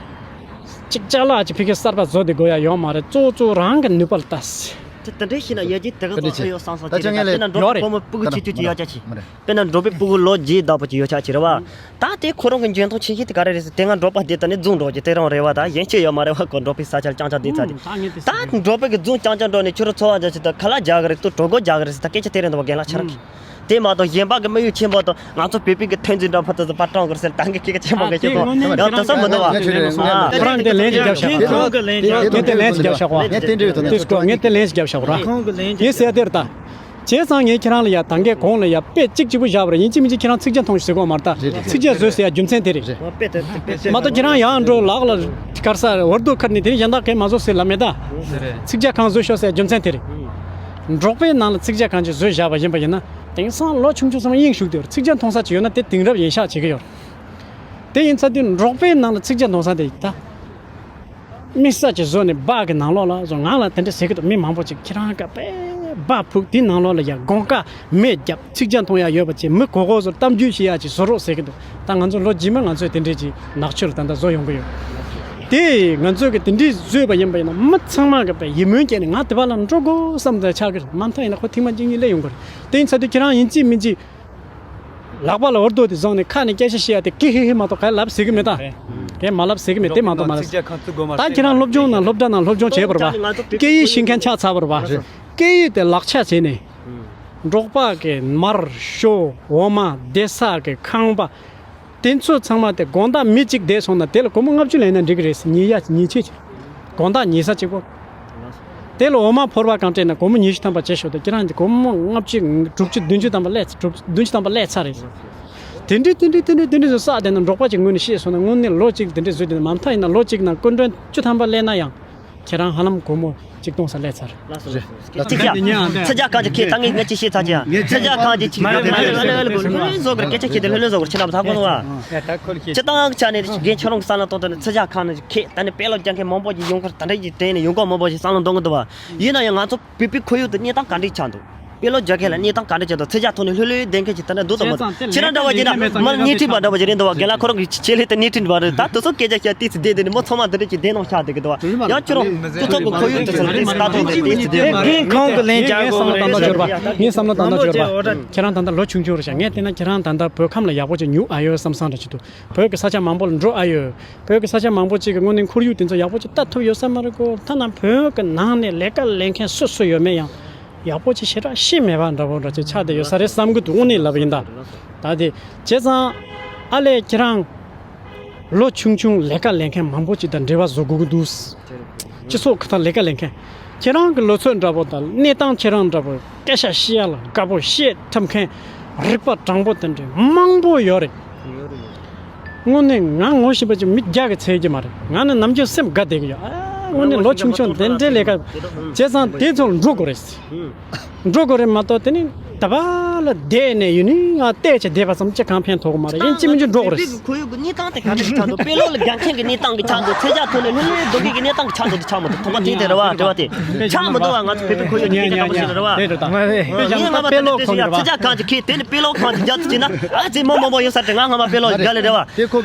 གཅིག་ཅ་ལག་ཅིག་ཕ་གི་གསར་པ་བཟོ་དེ་དགོས་ཡ་ཡོད་མ་རེད། གཙོ་བོ་གཙོ་བོ་རང་གི་ནུས་པ་ལ་ལྟ། དེ་དེ་འདྲའི་ཤེས་ན་ཡ་གྱི་དེ་ག་ཚོ་ཧ་ཡོད་བསམ་སོང་། དེ་ལ་དཔེར་ན་འགྲོ་ཡོད་རེད། ཕོ་མོ་སྤུ་གུ་ཆུང་ཆུང་ཅིག་ཡོད་ཆ་ཆེ། དཔེར་ན་འགྲོ་པའི་སྤུ་གུ་ལོ་བརྒྱད་ལྡབ་པོ་ཅིག་ཡོད་ཆ་ཆེ་རེད་བ། ད་དེ་ཁོ་རང་གི་འཇོན་ཐང་ཆེ་ཤོས་དེ་ག་རེ་རེད་ཟེར། དེ་སྔ་འགྲོ་པ་དེ་ད་ནི་རྫོང་འགྲོ་གི་དེ་རང་རེད་བ། ད་གཞན་ཅི་ཡོད་མ་རེད་བ། ཁོ་འགྲོ་པའི་ས་ཆར་རྐྱང་རྐྱང་བསྡད་ཚར་གི། ད་འགྲོ་པའི་གི་རྫོང་རྐྱང་རྐྱང་འགྲོ་ནས་ཁྱོད་རང་འཚོ་བ་རྒྱག་ཆེད་དུ་ཁ་ལག་རྒྱག་གི་རེད། དུ་གྲོད་ཁོག་རྒྱག་གི་རེད་ཟེར། ད་སྐད་ཆ་དེ་རེད་འདུག་བ། རྒན་ལགས་ཁྱེད་རང་གི། དེ་མ་གཏོགས་གཞན་པ་གི་དམིགས་ཡུལ་ཆེན་པོ་དང་ང་ཚོ་བོད་པའི་གི་ཐོན་རྫས་འདྲ་ཕར་ཚུར་ཕར་སྤྲང་དགོས་ཟེར་ད་གི་སྐད་ཆ་ཆེན་པོ་གི་ཆེ་གོ་ཡང་དེང་སང་མི་འདུག་བ། ཁོ་རང་དེ་ལན་ཞིག་རྒྱབ་ཤག་ཁོང་གི་ལན་རྒྱབ། ངས་དེ་ལན་ཞིག་རྒྱབ་ཤག་བ། ཁོང་གི་ལན་རྒྱབ། ངས་དེ་ལན་ཞིག་རྒྱབ་ཤག་ར། ཁོང་གི་ལན་རྒྱབ། ངས་ཟེར་ཡ་དེར་ད། བྱས་ཙང་ངས་ཁྱེད་རང་ལ་ཡ་ད་གའི་གོང་ལ་ཡ་དཔེ་གཅིག་གཅིག་པུ་བཞག་པ་རེད། ཡིན་གཅིག་མིན་གཅིག་ཁྱེད་རང་ཚིག་རྒྱ་མཐོང་ཞིག་ཟེར་གོ་མ་རེད་ད། རེད་རེད། ཚིག་རྒྱ་བཟོས་ཟེར་ཡ་རྒྱུ་མཚན་དེ་རེད། དཔེ་དེ་དཔེ་དེ་མ་གཏོགས་ཁྱེད་རང་ཡང་འགྲོ་ལག་ལ་གར་ས་འོར་རྡོ་ཁུར་ནས་དེ་ནས་གཞན་དག་གས་མ་བཟོ་ཟེར་ལབ་མེད་ད། རེད། ཚིག་རྒྱ་གང་བཟོས་ཤོག་ཟེར་རྒྱུ་མཚན་དེ་རེད། འབྲོག་པའི་ནང་ལ་ཚིག་རྒྱ་གང་ཅིག་བཟོས་བཞག་པ་ཡིན་པ་ཡིན་ན། དེང་སང་ལོ་ཆུང་ཆུང་ཚང་མ་དབྱིངས་ཞུགས་དེ་ཚིག་རྒྱ་མཐོང་ས་ཅིག་ཡོད་ན་དེ་དེང་རབས་ཡིན་ཤག་བྱེད་ཀྱི་ཡོད། དེ་ཡིན་ཚ་དུས་འབྲོག་པའི་ནང་ལ་ཚིག་རྒྱ་མཐོང་ས་དེ་ཡིན་ད། དམིགས་བསལ་གྱི་བཟོ་ནས་སྦག་གི་ནང་ལོགས་ལ་བཟོ། ང་ལ་དེ་འདྲ་ཟེར་གི་འདུག་མི་མང་པོ་ཅིག་ཁྱེད་རང་ག་པས་སྦག་ཕུག་དེའི་ནང་ལོགས་ལ་ཡ་དགོང་ཀ་མེ་བརྒྱབ། ཚིག་རྒྱ་མཐོང་ཡ་ཡོད་པ་ཅིག་མི་གོ་གོ་བཟོ་གཏམ་རྒྱུད་བཤད་ཡ་ཅིག་བཟོ་རོགས་ཟེར་གི་འདུག་ད་ང་ཚོ་ལོ་རྗེས་མ་ང་ཚོས་དེ་འདྲས་ཅིག་ནག་ཆུ་ལ་ད་ལྟ་བཟོ་ཡོང་གི་ཡོད། དེ་ང་ཚོས་གི་དེ་འདྲས་བཟོས་པ་ཡིན་པ་ཡིན་ན་མི་ཚང་མ་གི་པས་ཡིད་སྨོན་སྐྱེས་ནས་ང་དེ་བ་ལ་འགྲོ་དགོས་བསམ་ད་ཆགས་གི་རེད། མ་མཐའ་ཡིན་ན་ཁོ་ཐེངས་མ་གཅིག་གཉིས་སླེབས་ཡོང་གི་རེད། དེ་ཡིན་ཚ་དུས་ཁྱེད་རང་ཡིན་གཅིག་མིན་གཅིག་ལག་པ་ལ་འུར་རྡོ་དེ་བཟུང་ནས་ཁ་ནས་སྐད་ཆ་བཤད་ཡ་དེ་ཀི་ཧི་ཧི་མ་གཏོགས་ག་ལབ་ཟེར་གི་མེད་ད། རེད། གས་མ་ལབ་ཟེར་གི་མེད་དེ་མ་གཏོགས་མ་རེད། ད་ཁྱེད་རང་སློབ་སྦྱོང་ནང་སློབ་གྲྭ་ནང་སློབ་སྦྱོང་བྱས་པ་རེད་པ། སྐད་ཡིག་ཤེས་མཁན་ཆགས་ཚར་བ་རེད་པ། སྐད་ཡིག་དེ་ལག་ཆ་བྱས་ནས། འབྲོག་པ་གི་མར་ཤོ་འོ་མ་སྡོད་ས་གི་ཁང་པ། དེ་ཚོ་ཚང་མ་དེ་དགོང་དག་མི་གཅིག་བསྡད་སོང་ན་དེ་ལ་སྒོར་མོ་ལྔ་བཅུ་ལེན་ན་འགྲིག་གི་རེད་ཟེར། ཉིས་ཡ་ཉིས་ཆེ་ཆེ། དགོང་དག་ཉལ་ས་གཅིག་པོ། དེ་ལ་འོ་མ་ཕོར་པ་གང་སྤྲད་ན་སྒོར་མོ་ཉི་ཤུ་ཐམ་པ་བྱས་ཤོག་དང་ཁྱེད་རང་གི་སྒོར་མོ་ལྔ་བཅུ་དྲུག་ཅུ་བདུན་ཅུ་ཐམ་པ་སླེབས་ཚར། དྲུག་བདུན་ཅུ་ཐམ་པ་སླེབས་ཚར་རེད། དེ་འདྲའི་དེ་འདྲའི་དེ་འདྲའི་དེ་འདྲའི་བཟོ་བསགས་བསྡད་ན་འབྲོག་པ་གཅིག་ངོས་ནས་བཤད་སོང་ན་དངོས་གནས་ལོ་གཅིག་དེ་འདྲའི་བཟོས་བསྡད་ན་མ་མཐའ་ཡིན་ན་ལོ་གཅིག་ནང་སྐུ་མགྲོན་བཅུ་ཐམ་པ་སླེབས་ན་ཡང་། ཁྱེད་རང་ཧ་ལམ་སྒོར་མོ་གཅིག་སྟོང་ཙམ་སླེབས་ཚར། ལགས་སོ་ལགས་སོ། ཚིག་ཅག་ཚིག་ཅག་གང་ཅི་ཁྱེད་ད་ངས་ངས་ཅི་བཤད་ཚར་ཅི་ཡང་ཚིག་ཅག་གང་ཅི་ཅི་ལྷོད་ལྷོད་ལྷོད་ལྷོད་ལྷོད་བཟོ་དགོས་སྐད་ཆ་ཁྱེད་དེ་ལྷོད་ལྷོད་བཟོ་དགོས་ཁྱེད་རང་ཚ་གོ་ནོ་བ། སྤྱི་བཏང་ཆ་ནས་རྒན་ཁྱོད་རང་གི་བསམ་བློ་གཏོང་དོན་ནི་ཚིག་ཅག་གང་ཅི་ཁྱེད་ད་ནི་དཔེ་ཀློག་རྒྱག་མཁན་མང་པོ་ཅིག་ཡོང་ཁར་ད་འདྲ་ཅིག་དྲན་ནས་ཡོང་གོ་མང་པོ་ཞིག་བསམ་བློ་གཏོང་གི་འདུག་བ། ཡིན་ན་ཡང་ང་ཚོ་བོད་པའི་ཁོར་ཡུག་ཏུ་གནས་སྟངས་ག་འདྲ་ཆགས་འདུག་དཔེ་ཀློག་རྒྱག་མཁན་ལ་གནས་སྟངས་ག་འདྲ་ཆགས་འདུག་ཚིག་ཅག་ཐོག་ནས་ལྷོད་ལྷོད་བསྡད་མཁན་ཅིག་ད་ནི་འདུག་དང་མོ་ཁྱེད་རང་འདྲ་བ་ཅིག་ན་མ་སྣེ་ཁྲིད་པ་འདྲ་བ་ཅིག་རེད་འདུག་བ། རྒན་ལགས་ཁོ་རང་གི་ཆེད་ལས་དེ་སྣེ་ཁྲིད་པ་རེད། ད་དེ་ཚོ་སྐད་ཆ་བཤད་དུས་ཚོད་བསྡད་དེ་ནི་མོ་ཚང་མ་འདི་འདྲ་ཅིག་བསྡད་གནང་ཤག་དེ་གི་འདུག་བ། ཡང་ཁྱོད་རང་སྤྱི་ཚོགས་ཀྱི་ཁོར་ཡུག་དེ་ཚོ་ལ་དེ་ལྟ་སྟངས་དེ་དེ་ཚོ་དེ་རྒན་ཁོང་གི་ལན་རྒྱག་དགོས་རེད། ངས་བསམ་བློ་བཏང་སྟངས་འབྱོར་པ། ངས་བསམ་བློ་བཏང་སྟངས་འབྱོར་པ། ཁྱེད་རང་ད་ལྟ་ལོ་ཆུང་ཆུང་རེད་ཤག་ངས་བལྟས་ན་ཁྱེད་རང་ད་ལྟ་བོད་ཁམས་ལ་ཡག་པོ་ཅིག་ཉུག་ཨ་ཡོད་བསམ་བསམ་འདྲ་ཅིག་འདུག་བོད་ཀྱི་ས་ཆ་མང་པོ་ལ་འགྲོ་ཨ་ཡོད། བོད་ཀྱི་ས་ཆ་མང་པོ་ཅིག་གི་དངོས་གནས་ཁོར་ཡུག་དེ་ཚོ་ཡག་པོ་ཅིག་ལྟ་ཐུབ་ཡོད་ས་མ་རེད་གོ། ཐ་ན་བོད་ཀྱི་ནང་ནས་ལས་ཀ་ལས་མཁན་སུ་སུ་ཡོད་མེད་ཡང་ཡག་པོ་ཅིག་ཞེ་དྲག་ཤེས་མེད་པ་འདྲ་པོ་འདྲ་ཅིག་ཆགས་བསྡད་ཡོད་ས་རེད་བསམ་གྱི་འདུག་དངོས་གནས་ལབ་ཡིན་ད། ད་དེ་བྱས་ཙང་ཨ་ལས་ཁྱེད་རང་ལོ་ཆུང་ཆུང་ལས་ཀ་ལས་མཁན་མང་པོ་ཅིག་དང་འབྲེལ་བ་བཟོ་དགོས་ཀྱི་འདུག་སྤྱི་ཚོགས་ཁ་ཐག་ལས་ཀ་ལས་མཁན་ཁྱེད་རང་གི་ལོ་ཚོད་འདྲ་པོ་དང་གནས་སྟངས་ཁྱེད་རང་འདྲ་པོ། སྐད་ཆ་བཤད་ཡ་ལ་དགའ་པོ་བཤད་ཐུབ་མཁན་རིག་པ་དྲང་པོ་དེ་འདྲའི་མང་པོ་ཡོད་རེད། དངོས་གནས་ང་ངོ་ཤེས་པ་ཅིག་མི་བརྒྱ་གི་ཚད་ཀྱི་མ་རེད། ང་ནི་ནམ་རྒྱུན་སེམས་དགའ་བསྡད་ཀྱི་ཡོད། ཨ་དངོས་གནས་ལོ་ཆུང་ཆུང་དེ་འདྲའི་ལས་ཀ་བྱས་ཙང་དེ་ཚོ་འགྲོ་དགོས་རེད། འགྲོ་དགོས་རེད་མ་གཏོགས་དེ་ནི་ད་བར་ལ་བསྡད་ནས་ཡུན་ནི་ང་བལྟས་བྱས་བསྡད་པ་ཙམ་ཅིག་གང་ཕན་ཐོགས་ཀྱི་མ་རེད། ཡིན་གཅིག་མིན་གཅིག་འགྲོ་དགོས་རེད། ཁོར་ཡུག་གི་གནས་སྟངས་དེ་ག་འདྲ་ཞིག་ཆགས་འདུག་དཔེ་ཀློག་ལ་དགའ་མཁན་གྱི་གནས་སྟངས་ཀྱི་ཆགས་འདུག་ཚིག་ཅག་ཐོག་ནས་ལྷོད་ལྷོད་སྡོད་མཁན་གྱི་གནས་སྟངས་ཀྱི་ཆགས་འདུག་དེ་ཆགས་མ་འདུག་ཐོག་མ་དེ་དེ་རེད་བ་དྲི་བ་དེ་ཆགས་མ་འདུག་བ། ང་ཚོ་བོད་པའི་ཁོར་ཡུག་གི་སྐད་ཆ་འདྲ་པོ་ཞིག་རེད་བ། ངས་སྔ་མ་དེ་དེ་ཞིག་ཡ་ཚིག་ཅག་གང་ཅིག་ཁྱེད་དེ་ནི་དཔེ་ཀློག་གང་ཅིག་རྒྱག་ཅིག་ན་ཨ་ཙི་མོ་མོ་མོ་ཡོད་ས་དེ་ང་སྔ་མ་དཔེ་ཀློག་རྒྱག་ལེ་རེད་བ།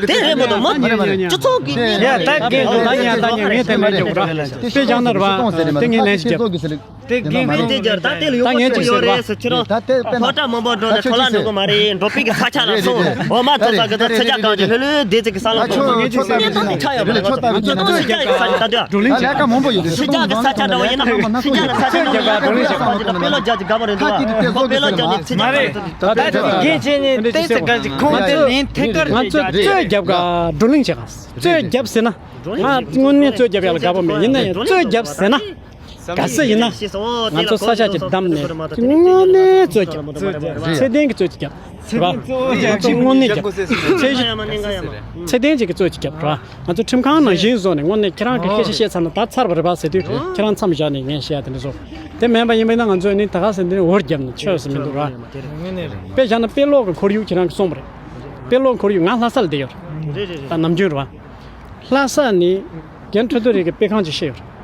དེ་རེད་མ་གཏོགས་མ་སྤྱི་ཚོགས་ཀྱི་གནས་ཡ་ད་གི་ད་ཉ་ད་ཉ་ངས་དེ་མ་འཇོག་ར་དཔེ་བཞག་ན་ར་བ་དེ་ངས་ལན་ཞིག་རྒྱབ། དེ་དགེ་མེད་དེ་རྒྱར་ད་དེ་ལ་ཡོང་བ་ཅིག་ཡོད་རེད་ཟེར་ཁྱེད་རང་ཕོ་བྲང་མང་པོ་འགྲོ་ནས་ཁོ་ལག་འགྲོ་གི་མ་རེད། འབྲོག་པའི་གི་ས་ཆ་ལ་སོང་འོ་མ་ཐོབ་ས་གི་ད་ཚ་རྒྱ་གང་ཅིག་ལྷོད་ལྷོད་བསྡད་ཅིག་གི་ས་ལ་སོང་ཚོ་གི་ཅིག་སེམས་ནས་ད་དེ་ཆ་ཡོད་པ་རེད། ང་ཚོ་ཚ་རྒྱ་གི་ས་ཆ་ད་དུ་ལས་ཀ་མང་པོ་ཡོད་རེད། ཚ་རྒྱ་གི་ས་ཆ་འདྲ་བོ་ཡིན་ན་ཚ་རྒྱ་གི་ས་ཆ་འདྲ་བོ་ཡིན་ན་ཚ་རྒྱ་གི་ས་ཆ་འདྲ་བོ་ཡིན་ན་དཔེ་ཀློག་རྒྱག་ཅིག་དགའ་པོ་རེད་འདུག་བ། དཔེ་ཀློག་རྒྱག་ནས་ཚ་རྒྱ་གི་ས་ཆ་ད་དེ་དགེ་བྱས་ནས་ཏོག་ཙམ་ག་ཅིག་ཁོང་དེ་ལན་ཐད་ཀར་ང་ཚོ་རྩོད་རྒྱབ་ག་བགྲོ་གླེང་བྱེད་ག་རྩོད་རྒྱབ་ཟེར་ན། ང་དངོས་གནས་རྩོད་རྒྱབ་ཡག་ལ་དགའ་པོ་མེད། ཡིན་ན་ཡང་རྩོད་རྒྱབ་ཟེར་ན། ག་ས་ཡིན་ན། ང་ཚོ་ས་ཆ་ཅིག་བདམས་ནས་དངོས་གནས་རྩོད་རྒྱབ། ཚད་ལྡན་གྱི་རྩོད་ཅིག་རྒྱབ། རེད་པ། ང་ཚོ་དངོས་གནས་རྒྱབ། ཚད་གཞི། ཚད་ལྡན་ཅིག་གི་རྩོད་ཅིག་རྒྱབ་རེད་པ། ང་ཚོ་ཁྲིམས་ཁང་ནང་བཞིན་བཟོ་ནས་དངོས་གནས་ཁྱེད་རང་གི་སྐད་ཆ་བཤད་ཚར་ན་ད་ཚར་བ་རེད་པ་ཟེར་དུས་ཁྱེད་རང་མཚམས་བཞག་ནས་ངས་བཤད་ཡ་དེ་འདྲ་བཟོ། དེ་མིན་པ་ཡིན་པས་ན་ང་ཚོས་ནི་ད་ག་ཟེར་འདི་ནི་འུར་བརྒྱབ་ནས་ཆོས་ཟེར་མི་འདུག་ར། དཔེ་བཞག་ན་དཔེ་ཀློག་གི་ཁོར་ཡུག་ཁྱེད་རང་གིས་གསུངས་པ་རེད། དཔེ་ཀློག་ཁོར་ཡུག་ང་ལྷ་ས་ལ་བསྡད་ཡོད་རེད། ད་ནམ་རྒྱུན་རེད་པ། ལྷ་ས་ནི་རྒན་ཁྲོ་ཐུ་རེ་གི་དཔེ་ཁང་ཅིག་བཤད་ཡོད་རེད།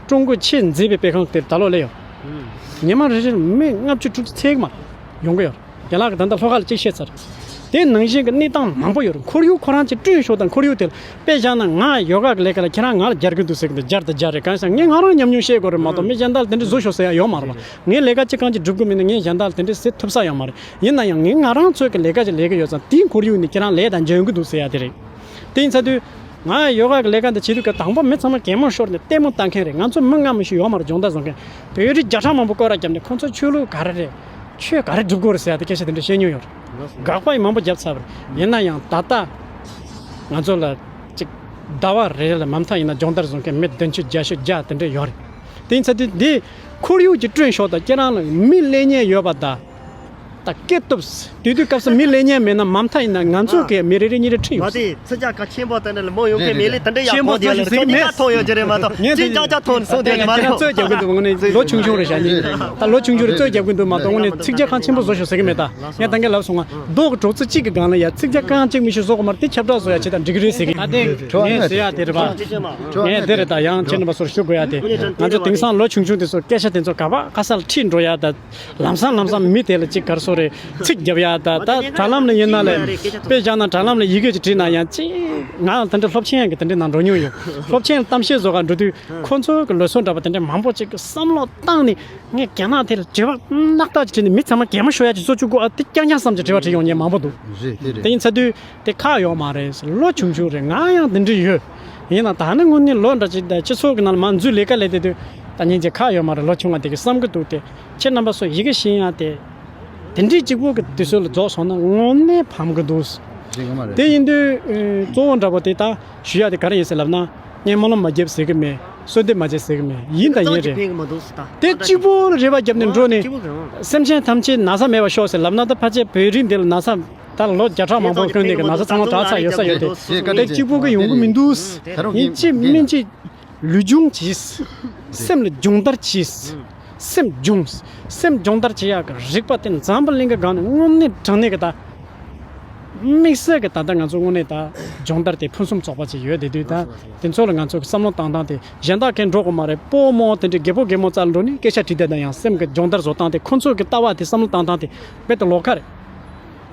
ཀྲུང་གོའི་ཆེས་མཛེས་པའི་དཔེ་ཁང་དེར་ད་ལོ་སླེབས་ཡོད་རེད། ཉི་མ་རེ་རེར་མི་ལྔ་བཅུ་དྲུག་ཅུ་ཚད་ཀྱི་མ་རེད། ཡོང་གི་ཡོད་རེད། རྒན་ལགས་ཀྱིས་ད་ལྟ་ལྷོ་ཁ་ལ་གཅིག་བཤད་ཚར་རེད། དེ་ནང་བཞིན་གྱི་གནས་སྟངས་མང་པོ་ཡོད་རེད། ཁོར་ཡུག་ཁོ་རང་ཅིག་བསྐྲུན་ཤོག་དང་ཁོར་ཡུག་དེ་ལ་དཔེ་བཞག་ན་ང་ཡོ་ག་གི་ལས་ཀ་ལ་ཁྱེད་རང་ང་ལ་སྦྱར་གི་འདུག་ཟེར་གི་འདུག་སྦྱར་དང་སྦྱར་རེད། གང་ཟེར་ན་ངས་ང་རང་ཉམས་མྱོང་བཤད་དགོས་རེད་མ་གཏོགས་མི་གཞན་དག་ལ་དེ་འདྲ་བཟོ་ཤོག་ཟེར་ཡ་ཡོད་མ་རེད་པ། ངས་ལས་ཀ་གཅིག་རྐང་གཅིག་སྒྲུབ་གི་མིན་ན་ངས་གཞན་དག་ལ་དེ་འདྲ་ཟེར་ཐུབ་ས་ཡོད་མ་རེད། ཡིན་ན་ཡང་ངས་ང་རང་ཚོའི་གི་ལས་ཀ་ཅིག་ལས་ཀྱི་ཡོད་ཙང་དེའི་ཁོར་ཡུག་ནས་ཁྱེད་རང་ལས་དང་འཇོན་གི་འདུག་ཟེར་ཡ་དེ་རེད། དེ་ཡིན་ཚ་དུས། ང་ཡོ་ག་གི་ལས་ཀ་འདི་བྱེད་དུས་ཀ་དང་པོ་མི་ཚང་མ་གད་མོ་ཤོར་ནས་ལྟད་མོ་ལྟ་མཁན་རེད། ང་ཚོ་མི་ལྔ་མི་ཤི་ཡོད་མ་རེད་སྦྱོང་བརྡར་བཟོ་མཁན། བོད་རིགས་བརྒྱ་ཕྲག་མང་པོ་སྐོར་ར་བརྒྱབ་ནས་ཁོང་ཚོ་ཆོས་ལུགས་ག་རེ་རེད། ཆོས་ག་རེ་སྒྲུབ་དགོས་རེད་ཟེར་ཡ་དེ་སྐད་ཆ་དེ་འདྲ་བཤད་མྱོང་ཡོད་རེད། དགག་པ་ཡི་མང་པོ་བརྒྱབ་ཚར་བ་རེད། ཡིན་ན་ཡང་ད་ལྟ། ང་ཚོ་ལ་ཅིག་ཟླ་བ་རེ་རེ་ལ་མ་མཐའ་ཡིན་ན་སྦྱོང་བརྡར་བཟོ་མཁན་མི་བདུན་ཅུ་བརྒྱད་ཅུ་བརྒྱ་དེ་འདྲ་ཡོད་རེད། དེ་ཡིན་ཚ་དུས་འདི་ཁོར་ཡུག་ཅིག་བསྐྲུན་ཤོག་དང་ཁྱེད་རང་ལ་མི་སླེབས་མཁན་ཡོད་པ་དང་། ད་སྐད་སྟོབས། དེ་དུས་སྐབས་སུ་མི་ལེན་མཁན་མེད་ན་མ་མཐའ་ཡིན་ན་ང་ཚོ་གི་མི་རེ་རེ་གཉིས་རེ་ཁྲིད་ཡོང་། མ་དེ་ཚིག་ཅག་ཁ་ཆེན་པོ་དེ་འདྲ་ལ་མོ་ཡོང་མཁན་མེད་ལེ་དེ་འདྲ་ཡག་པོ་དེ་ལ་ཁྱོད་འདི་ཁ་ཐོན་ཡོད་ཀྱི་རེད་མ་གཏོགས་ངས་ཅི་ཅག་ཅག་ཐོན་སོང་དེ་མ་རེད། རྩོད་རྒྱབ་གི་འདུག་དངོས་གནས་ལོ་ཆུང་ཆུང་རེད་ཤག་ནི། ད་ལོ་ཆུང་ཆུང་རེད་རྩོད་རྒྱབ་གི་འདུག་མ་གཏོགས་དངོས་གནས་ཚིག་ཅག་ཁ་ཆེན་པོ་བཟོ་ཤོག་ཟེར་གི་མེད་ད། ངས་ད་གིན་ལབ་སོང་ང་། རྡོ་གི་གྲོག་ཚིག་གཅིག་གི་སྒང་ལ་ཡ་ཚིག་ཅག་རྐང་གཅིག་མི་ཤེས་བཟོ་གི་མ་རེད། དེ་ཁྱབ་བསྒྲགས་བཟོ་ཡ་ཆེད་དང་འགྲིག་གི་རེད་ཟེར་གི། ད་དེ་ངས་ཟེར་ཡ་དེ་རེད་པ། ངས་དེ་རེད་ད་ཡང་ཁྱེད་རྣམ་པ་ཚོར་ཞུ་དགོས་ཡ་དེ། ང་ཚོ་དེང་སང་ལོ་ཆུང་ཆུང་དེ་ཚོ་སྐད་ཆ་དེ་ཚོ་ག་པ་ག་ས་ལ་ཁྲིད་འགྲོ་ཡ་ད། ལམ་སང་ལམ་སང་མི་དེ་ལ་ཅིག་གར་སོ་ རེད། ཚིག་རྒྱབ་ཡ་ད་ད་དྲ་ལམ་ལ་ཡིན་ན་ལས། དཔེ་བཞག་ན་དྲ་ལམ་ལ་ཡི་གེ་ཅིག་བྲིས་ན་ཡང་ཅི། ང་ཡང་དེ་འདྲ་སློབ་ཆེན་གྱི་དེ་འདྲའི་ནང་འགྲོ་མྱོང་ཡོད། སློབ་ཆེན་གཏམ་བཤད་བཟོ་ག་འགྲོ་དུས་ཁོ་ཚོ་གི་ལོ་ཚོད་འདྲ་པོ་དེ་འདྲའི་མང་པོ་ཅིག་གི་བསམ་བློ་བཏང་ནས། ངས་རྒྱ་ནག་དེ་ལ་དྲི་བ་རྣག་ཐག་ཅིག་དྲིས་ནས། མི་ཚང་མ་གད་མོ་ཤོར་ཡ་ཅིག་བཟོ་བཅུག་གོ། ཨ་དེ་རྐྱང་རྐྱང་བསམ་གྱི་དྲི་བ་དྲིས་ཡོང་མཁན་མང་པོ་འདུག། རེད་དེ་རེད། དེ་ཡིན་ཚ་དུས་དེ་ཁག་ཡོད་མ་རེད། ལོ་ཆུང་ཆུང་རེད། ང་ཡང་དེ་འདྲ་ཡོད། ཡིན་ན་ད་ནི་དངོས་གནས་ལོ་འདྲ་ཅིག་དང་སྤྱི་ཚོགས་ཀྱི་ནང་ལ་མ་འཛུལ་ལས་ཀ་ལས་དེ་དུས་ད་སྙིང་རྗེ་ཁག་ཡོད་མ་རེད། ལོ་ཆུང་བ་དེ་གི་བསམ་གི་འདུག་སྟེ། ཁྱེད་རྣམ་པ་ཚོ་ཡི་གེ་ཤེས་ཡ་དེ་དེ་འདྲའི་གཅིག་པོ་གི་དུས་ཚོད་ལ་རྫོགས་སོང་ན་དངོས་གནས་ཕམ་གི་འདུག། རེད་ཡོད་མ་རེད། དེ་ཡིན་དུས་ཨེ་གཙོ་བོ་འདྲ་པོ་དེ་ད་ཞུ་ཡ་དེ་ག་རེ་ཡིན་ཟེར་ལབ་ན། ངས་སྨོན་ལམ་མ་བརྒྱབ་ཟེར་གི་མེད། གསོལ་འདེབས་མ་བྱས་ཟེར་གི་མེད། ཡིན་དང་ཡིན་རེད། དེ་གཅིག་པོ་ལ་རེ་བ་བརྒྱབ་ནས་འགྲོ་ནས། སེམས་ཅན་ཐམས་ཅད་ན་ཚ་མེད་པ་ཤོག་ཟེར་ལབ་ན། ད་ཕལ་ཆེར་བོད་རིགས་འདི་ལ་ན་ཚ་ད་ལོ་བརྒྱ་ཕྲག་མང་པོ་ཀུན་ནས་གི་ན་ཚ་ཚང་མ་དྲག་ཚར་ཡོད་ས་ཡོད་དེ། དེ་གཅིག་པོ་གི་ཡོང་གི་མི་འདུག། ཡིན་གཅིག་མིན་གཅིག་ལུས་སྦྱོང་གྱིས། སེམས་ལ་སྦྱོང་བརྡར་གྱིས། སེམས་སྦྱོང་། སེམས་སྦྱོང་བརྡར་བྱེད་ཡག་གི་རིག་པ་དེ་འཛམ་བུ་གླིང་གི་སྒང་ནས་དངོས་གནས་དྲང་གནས་ཀྱི་ད། དམིགས་བསལ་གྱི་ད་ལྟ་ང་ཚོ་དངོས་གནས་ད་སྦྱོང་བརྡར་དེ་ཕུན་སུམ་ཚོགས་པ་ཅིག་ཡོད་དེ་དུས། ད་དེ་ཚོ་ལ་ང་ཚོ་གི་བསམ་བློ་བཏང་སྟངས་དེ་གཞན་དག་གིས་འགྲོ་དགོས་མ་རེད། སྤོ་རྨོ་དེ་འདྲའི་རྒད་པོ་རྒད་མོ་རྩ་ལ་འགྲོ་ནས་སྐད་ཆ་དྲིས་བསྡད་ན་ཡང་སེམས་ཀྱི་སྦྱོང་བརྡར་བཟོ་སྟངས་དེ། ཁོ་ཚོ་གི་ལྟ་བ་དེ། བསམ་བློ་བཏང་སྟངས་དེ་རྦད་དེ་ལོགས་ཀ་རེད།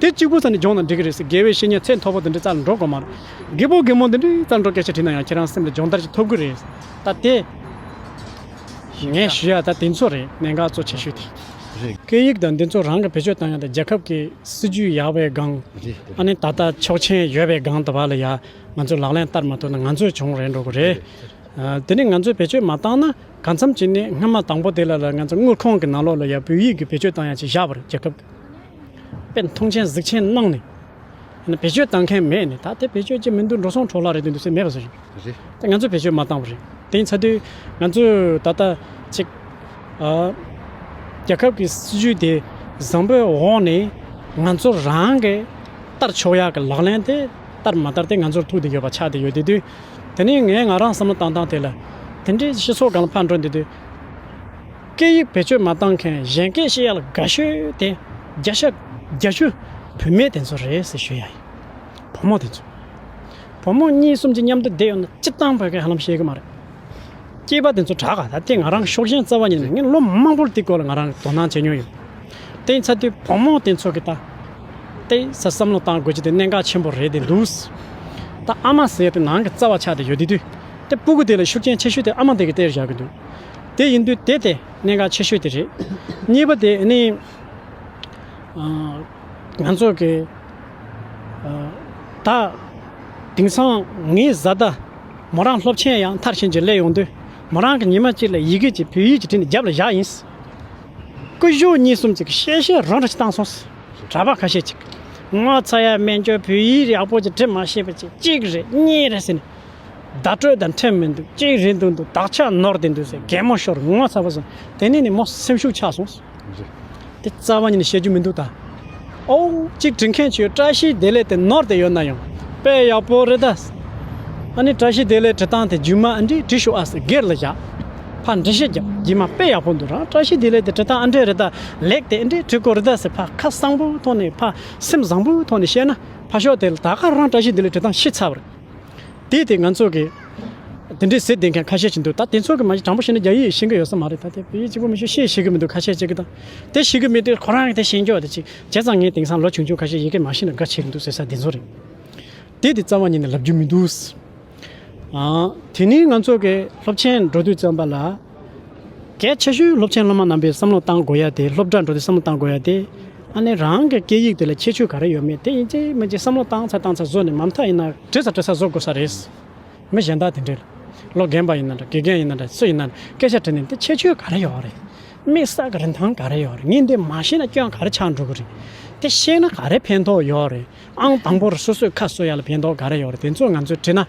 དེ་གཅིག་པུ་ཙམ་ནས་སྦྱོང་ན་འགྲིག་གི་རེད་ཟེར། དགེ་བའི་བཤེས་གཉེན་ཚད་མཐོ་པོ་དེ་འདྲ་རྩ་ལ་འགྲོ་དགོས་མ་རེད། རྒད་པོ་རྒད་མོ་དེ་འདྲའི་རྩ་ལ་འགྲོ་སྐད་ཆ་དྲིས་ན་ཡང་ཁྱེད་རང་སེམས་ལ་སྦྱོང་བརྡར་ཅིག་ཐོབ་གི་རེད། ད་དེ་ངས་ཞུ་ཡ་ད་དེ་ཚོ་རེད། གནད་འགག་གཙོ་ཆེ་ཤོས་དེ། རེད། སྐད་ཡིག་དང་འདི་ཚོ་རང་གི་བེད་སྤྱོད་བཏང་ཡ་དེ་རྒྱལ་ཁབ་ཀྱི་སྲིད་ཇུས་ཡག་པའི་སྒང་། རེད། ཨ་ནི་ད་ལྟ་ཆོག་མཆན་ཡོད་པའི་སྒང་དུ་བ་ལ་ཡ་ང་ཚོས་ལག་ལེན་བསྟར་མ་ཐུབ་ན་ང་ཚོའི་གྱོང་རེད་འགྲོ་གི་རེད། རེད། ཨ། དེ་ནས་ང་ཚོས་བེད་སྤྱོད་མ་བཏང་ན། གང་འཚམ་བྱས་ནས་སྔ་མ་དང་པོ་དེ་ལ་ལ་ང་ཚོ་དངུལ་ཁང་གི་ནང་ལོགས་ལ་ཡ་བོད་ཡིག་གི་བེད་སྤྱོད་བཏང་ཡ་ཅིག་བཞག་པ་རེད། རྒྱལ་ཁབ་ཀྱིས་དཔེ་མཐོང་ཆེན་གཟིགས་ཆེན་གནང་ནས། ཡིན་ན་བེད་སྤྱོད་བཏང་མཁན་མེད་ནས། ད་དེ་བེད་སྤྱོད་ཅིག་མི་འདུག། འགྲོ་སོང་འཕྲོ་བརླག་རེད་འདུག་ཟེར་མེད་པ་བཟོ་ཞིག། རེད། དེ་ང་ཚོས་བེད་སྤྱོད་མ་བཏང་བ་རེད། དེ་ཡིན་ཚ་དུས་ང་ཚོས་ད་ལྟ་ཅིག། ཨ། རྒྱལ་ཁབ་ཀྱི་སྲིད་ཇུས་དེ་བཟང་པོའི་འོག་ནས་ང་ཚོ་རང་གིས་བསྟར་ཆོག་ཡག་གི་ལག་ལེན་དེ་བསྟར་མ་བསྟར་དེ་ང་ཚོར་ཐུག་བསྡད་ཡོད་པ་ཆགས་བསྡད་ཡོད་དེ་དུས། དེ་ནས་ངས་ང་རང་བསམ་བློ་བཏང་སྟངས་དེ་ལ། དེ་འདྲའི་སྤྱི་ཚོགས་སྒང་ལ་ཕར་འགྲོ་བསྡད་དུས། སྐད་ཡིག་བེད་སྤྱོད་མ་བཏང་མཁན། གཞན་སྐད་བཤད་ཡ་ལ་དགའ་ཤོས་དེ་བརྒྱ་ཆ་བརྒྱད་ཅུ་བུད་མེད་དེ་ཚོ་རེད་ཟེར་ཞུ་ཡ་ཡིན། བུ་མོ་དེ་ཚོ། བུ་མོ་གཉིས་གསུམ་གྱི་མཉམ་དུ་བསྡད་ཡོང་ན་སྤྱིར་བཏང་བོད་སྐད་ཧ་ལམ་ཤེས་ཀྱི་མ་རེད། སྐྱེས་པ་དེ་ཚོ་དྲག་ག་ད་ལྟའི་ང་རང་ཤོག་ཞན་རྩ་བ་ཉིད་ནས། ངས་ལོ་མང་པོར་དེ་སྐོར་ལ་ང་རང་དོ་སྣང་བྱེད་མྱོང་ཡོད། དེ་ཡིན་ཚ་དུས་བུ་མོ་དེ་ཚོ་གི་ད་དེ་ས་བསམ་བློ་བཏང་དགོས་ཀྱི་དེ་གནད་འགག་ཆེན་པོ་རེད་དེ་འདུག། ད་ཨ་མ་ཟེར་དེ་ནང་གི་རྩ་བ་ཆགས་དེ་ཡོད་དེ་དུས། དེ་སྤུ་གུ་དེ་ལ་ཤུགས་རྐྱེན་ཆེ་ཤོས་དེ་ཨ་མ་དེ་གི་སྟེར་བཞག་གི་འདུག། དེ་ཡིན་དུས་དེ་དེ་གནད་འགག་ཆེ་ཤོས་དེ་རེད། གཉིས་པ་དེ་ནི། ཨ། ང་ཚོ་གི། ཨ། ད་དེང་སང་ངའི་བཟའ་ཟླ་མོ་རང་སློབ་ཆེན་ཡང་མཐར་ཕྱིན་གྱི་སླེབས་ཡོང་དུས། མོ་རང་གི་ཉི་མ་གཅིག་ལ་ཡི་གེ་གཅིག་བོད་ཡིག་གཅིག་བྲིས་ནས་རྒྱབ་ལ་བཞག་ཡིན། སྐུ་ཞབས་གཉིས་གསུམ་གཅིག་གིས་བཤད་བཤད་རང་འདྲ་ཞིག་བཏང་སོང་། གྲྭ་པ་ཁ་ཤས་ཅིག། ངོ་ཚ་ཡ་མེད་འགྱོ། བོད་ཡིག་ཡག་པོ་ཅིག་བྲི་མ་ཤེས་པ་ཅིག་གཅིག་རེད། གཉིས་རེད་ཟེར་ནས། བརྡ་སྤྲོད་དང་འཁྲིལ་མི་འདུག། གཅིག་རེད་འདུག་འདུག། དག་ཆ་ནོར་བསྡད་འདུག་ཟེར། གད་མོ་ཤོར། ངོ་ཚ་པོ་སོང་། དེ་ནས་ནི་མོ་སེམས་ཤུགས་ཆག་སོང་། རེད། དེ་རྩ་བ་ཉིད་ནས་བཤད་རྒྱུ་མི་འདུག་ད། ཨོ། གཅིག་བྲིས་མཁན་ཚོས་བཀྲ་ཤིས་བདེ་ལེགས་དེ་ནོར་བསྡད་ཡོད་ན་ཡང་། དཔེ་ཡག་པོ་རེད་ད། ཨ་ནི་བཀྲ་ཤིས་བདེ་ལེགས་བྲིས་སྟངས་དེ་རྒྱུ་མ་འདི་འདྲས་བྲིས་ཤོག་ཨ་ཟེར་སྒེར་ལ་བཞག། ཕར་འགྲེལ་བཤད་རྒྱབ། རྗེས་མ་དཔེ་ཡག་པོ་འདུག་ར། བཀྲ་ཤིས་བདེ་ལེགས་དེ་བྲིས་སྟངས་ཨ་འདྲས་རེད་ད། ལེགས་དེ་འདྲས་བྲིས་དགོས་རེད་ད་ཟེར་ཕར་ཁ་གསང་པོའི་ཐོག་ནས། ཕར་སེམས་བཟང་པོའི་ཐོག་ནས་བཤད་ན། ཕར་ཕྱོགས་དེ་ལ་ད་ག་རང་བཀྲ་ཤིས་བདེ་ལེགས་བྲིས་སྟངས་ཤེས་ཚར་བ་རེད། དེ་དེ་ང་ཚོ་གི་དེ་འདྲའི་ཟེར་བསྡད་མཁན་ཁ་ཤས་ཤིག་འདུག། ད་དེ་ཚོ་གི་མ་གཞི་དྲང་པོ་བཤད་ན་རྒྱ་ཡིག་ཤེས་ཀྱི་ཡོད་ས་མ་རེད། ད་དེ་བོད་ཡིག་གཅིག་པོ་མི་ཤེས། ཤེས་ཤེས་ཀྱི་མི་འདུག་ཁ་ཤས་ཅིག་གི། ད་དེ་ཤེས་ཀྱི་མེད་དུས་ཁོ་རང་གི་དེ་ཤེས་འགྱོ་བ་དེ་ཅིག། བྱས་ཙང་ངས་དེང་སང་ལོ་ཆུང་ཆུང་ཁ་ཤས་ཡི་གེ་མ་ཤེས་ན་དགའ་བྱེད་ཀྱི་འདུག་ཟེར་ས་དེ་ཚོ་རེད། དེ་དེ་རྩ་བ་ཉིད་ནས་ལབ་རྒྱུ་མི་འདུག། ཨ། དེ་ནས་ང་ཚོ་གི་སློབ་ཆེན་འགྲོ་དུས་ཙམ་པ་ལ། གལ་ཆེ་ཤོས་སློབ་ཆེན་སློབ་མ་རྣམ་པས་བསམ་བློ་བཏང་དགོས་ཡ་དེ། སློབ་གྲྭ་འགྲོ་དུས་བསམ་བློ་བཏང་དགོས་ཡ་དེ། ཨ་ནི་རང་གི་སྐད་ཡིག་དེ་ལ་ཁྱད་ཆོས་ག་རེ་ཡོད་མེད་དེ་ཡིན་གཅིག་མིན་གཅིག་བསམ་བློ་བཏང་ཚར་བཏང་ཚར་བཟོ་ནས། མ་མཐའ་ཡིན་ན་བྲི་ས་བྲི་ས་བཟོ་དགོས་ས་རེད། མི་གཞན་དག་དེ་འདྲས། ལོ་རྒན་པ་ཡིན་ན་འདྲ། དགེ་རྒན་ཡིན་ན་འདྲ། སུ་ཡིན་ན་སྐད་ཆ་དྲིས་ནས་དེ་ཁྱད་ཆོས་ག་རེ་ཡོད་རེད། དམིགས་བསལ་གྱི་རིན་ཐང་ག་རེ་ཡོད་རེད། ངས་འདི་མ་ཤེས་ན་སྐྱོན་ག་རེ་ཆགས་འགྲོ་གི་རེད། དེ་ཤེས་ན་ག་རེ་ཕན་ཐོགས་ཡོད་རེད། ཨང་དང་པོར་སོ་སོའི་ཁ་གསོ་ཡ་ལ་ཕན་ཐོགས་ག་རེ་ཡོད་རེད། དེ་ཚོ་ང་ཚོས་དྲིས་ན།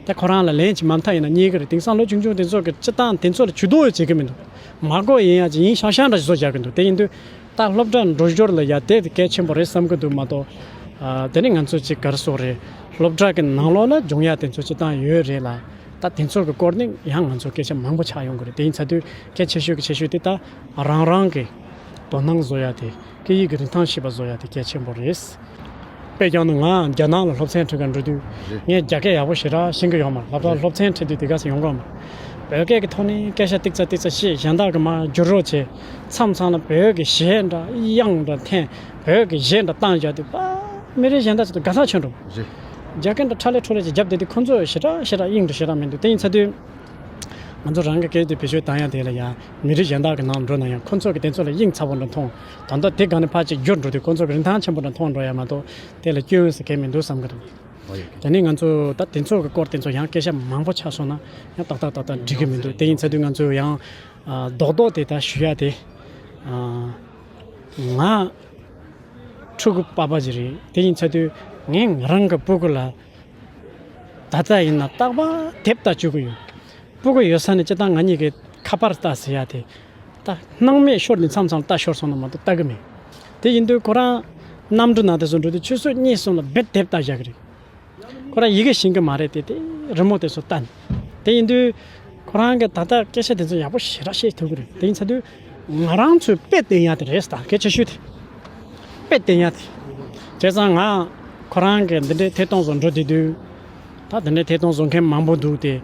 དེ་ཁོ་རང་ལ་ལན་ཅིག་མ་མཐའ་ཡིན་ན་རྙེད་ཀྱི་རེད། དེང་སང་ལོ་ཆུང་ཆུང་དེ་ཚོ་གི་སྤྱིར་བཏང་དེ་ཚོ་ལ་ཇུས་གཏོགས་ཡང་བྱེད་ཀྱི་མི་འདུག། མ་གོ་ཡིན་ཡ་ཅིག་ཡིན་ཤག་ཤག་འདྲ་ཞིག་བཟོ་བཞག་གི་འདུག། དེ་ཡིན་དུས་ད་སློབ་གྲྭ་འགྲོ་ཞོར་ལ་ཡ་དེ་གལ་ཆེན་པོ་རེད་བསམ་གི་འདུག་མ་གཏོགས། ཨ། དེ་ནི་ང་ཚོ་ཅིག་ག་རེ་ཟེར་དགོས་རེད། སློབ་གྲྭ་གི་ནང་ལོགས་ལ་སྦྱོང་ཡ་དེ་ཚོ་སྤྱིར་བཏང་ཡོད་རེད་ལ། ད་དེ་ཚོ་གི་སྐོར་ནས་ཡང་ང་ཚོ་སྐད་ཆ་མང་པོ་ཆགས་ཡོང་གི་རེད། དེ་ཡིན་ཚ་དུས་གལ་ཆེ་ཤོས་ཀྱི་ཆེ་ཤོས་དེ་ད་རང་རང་གི་དོ་སྣང་བཟོ་ཡ་དེ། སྐད་ཡིག་གི་རིན་ཐང་ཤེས་པ་བཟོ་ཡ་དེ་གལ་ཆེན་པོ་རེད། དཔེ་བཞག་ན་ང་རྒྱ་ནག་ལ་སློབ་ཚན་ཁྲིད་ག་འགྲོ་དུས། རེད། ངས་རྒྱ་སྐད་ཡག་པོ་ཞེ་དྲག་ཤེས་ཀྱི་ཡོད་མ་རེད། སློབ་གྲྭ། རེད། སློབ་ཚན་ཁྲིད་དུས་དེ་ག་ཚོད་ཡོང་གི་ཡོད་མ་རེད། བོད་སྐད་ཀྱི་ཐོག་ནས་སྐད་ཆ་ཏིག་ཙ་ཏིག་ཙ་བཤད། གཞན་དག་གིས་མར་བསྒྱུར་རོགས་བྱས། མཚམས་མཚམས་ལ་བོད་ཀྱི་གཞས་འདྲ་དབྱངས་འདྲ་འཐེན། བོད་ཀྱི་གཞས་འདྲ་བཏང་བཞག་དུས་པ། མི་རིགས་གཞན་དག་ཚོ་དགའ་ཐག་ཆོད་འགྲོ། རེད། རྒྱ་སྐད་འདྲ་ཁྲ་ལེ་ཁྲོ་ལེ་ཅིག་རྒྱབ་བསྡད་དུས་ཁོ་ཚོ་ཞེ་དྲག་ཞེ་དྲག་དབྱིངས་འགྲོ་ཞེ་དྲག་མི་འདུག་དེ་ཡིན་ཚར་དུས། ང་ཚོ་རང་གི་སྐད་དེ་བེད་སྤྱོད་བཏང་ཡ་དེ་ལ་ཡང་མི་རིགས་གཞན་དག་གི་ནང་འགྲོ་ན་ཡང་ཁོ་ཚོ་གི་དེ་ཚོ་ལ་དབྱིངས་ཚ་པོ་འདྲ་མཐོང་། ད་ལྟ་དེ་སྒང་ནས་ཕར་ཅིག་བསྒྱུར་འགྲོ་དུས་ཁོ་ཚོ་གི་རིན་ཐང་ཆེན་པོ་འདྲ་མཐོང་འགྲོ་ཡ་མ་གཏོགས་དེ་ལ་སྐྱོན་ཟེར་མཁན་མི་འདུག་བསམ་གི་འདུག་ཨོ་ཡོད་ཀི། དེ་ནས་ང་ཚོ་ད་དེ་ཚོ་གི་སྐོར་དེ་ཚོ་ཡང་སྐད་ཆ་མང་པོ་ཆགས་སོང་ན་ཡང་ཏག་ཏག་ཏག་ཏག་འགྲིག་གི་མི་འདུག་དེ་ཡིན་ཚར་དུས་ང་ཚོ་ཡང་ཨ་རྡོག་རྡོག་དེ་ད་ཞུ་ཡ་དེ། ཨ་ང་ཕྲུ་གུ་པ་ཕ་ཅིག་རེད། དེ་ཡིན་ཚར་དུས་ངས་ང་རང་གི་སྤུ་གུ་ལ་ད་ལྟ་ཡིན་ན་རྟག་པར་དེབ་ལྟ་བཅུག་གི་ཡོད། སྤུ་གུ་ཡོད་ས་ནས་སྤྱིར་བཏང་ང་གཉིས་ཀྱི་ཁ་པར་ལྟ་ཟེར་ཡ་དེ། ད་སྣང་མེད་ཤོར་ནས་མཚམས་མཚམས་ལྟ་ཤོར་སོང་ན་མ་གཏོགས་ལྟ་གི་མེད། དེ་ཡིན་དུས་ཁོ་རང་གནམ་གྲུ་ནང་དེ་ཚོ་འགྲོ་དུས་ཆུ་ཚོད་གཉིས་གསུམ་ལ་རྦད་དེབ་ལྟ་བཞག་གི་རེད། ཁོ་རང་ཡི་གེ་ཤེས་གི་མ་རེད་དེ། དེ་རི་མོ་དེ་ཚོ་ལྟ་ནས། དེ་ཡིན་དུས་ཁོ་རང་གིས་ད་ལྟ་སྐད་ཆ་དེ་ཚོ་ཡག་པོ་ཞེ་དྲག་བཤད་ཐུབ་གི་རེད། དེ་ཡིན་ཚར་དུས་ང་རང་ཚོའི་དཔེ་སྟོན་ཡ་དེ་རེད། ད་སྐད་ཆ་ཤོད་དེ། དཔེ་སྟོན་ཡ་དེ། བྱས་ཙང་ང་ཁོ་རང་གི་འདི་འདྲའི་ཐད་གཏོང་བཟོ་འགྲོ་དེ་དུས། ད་དེ་འདྲའི་ཐད་གཏོང་བཟོ་མཁན་མང་པོ་འདུག་སྟེ།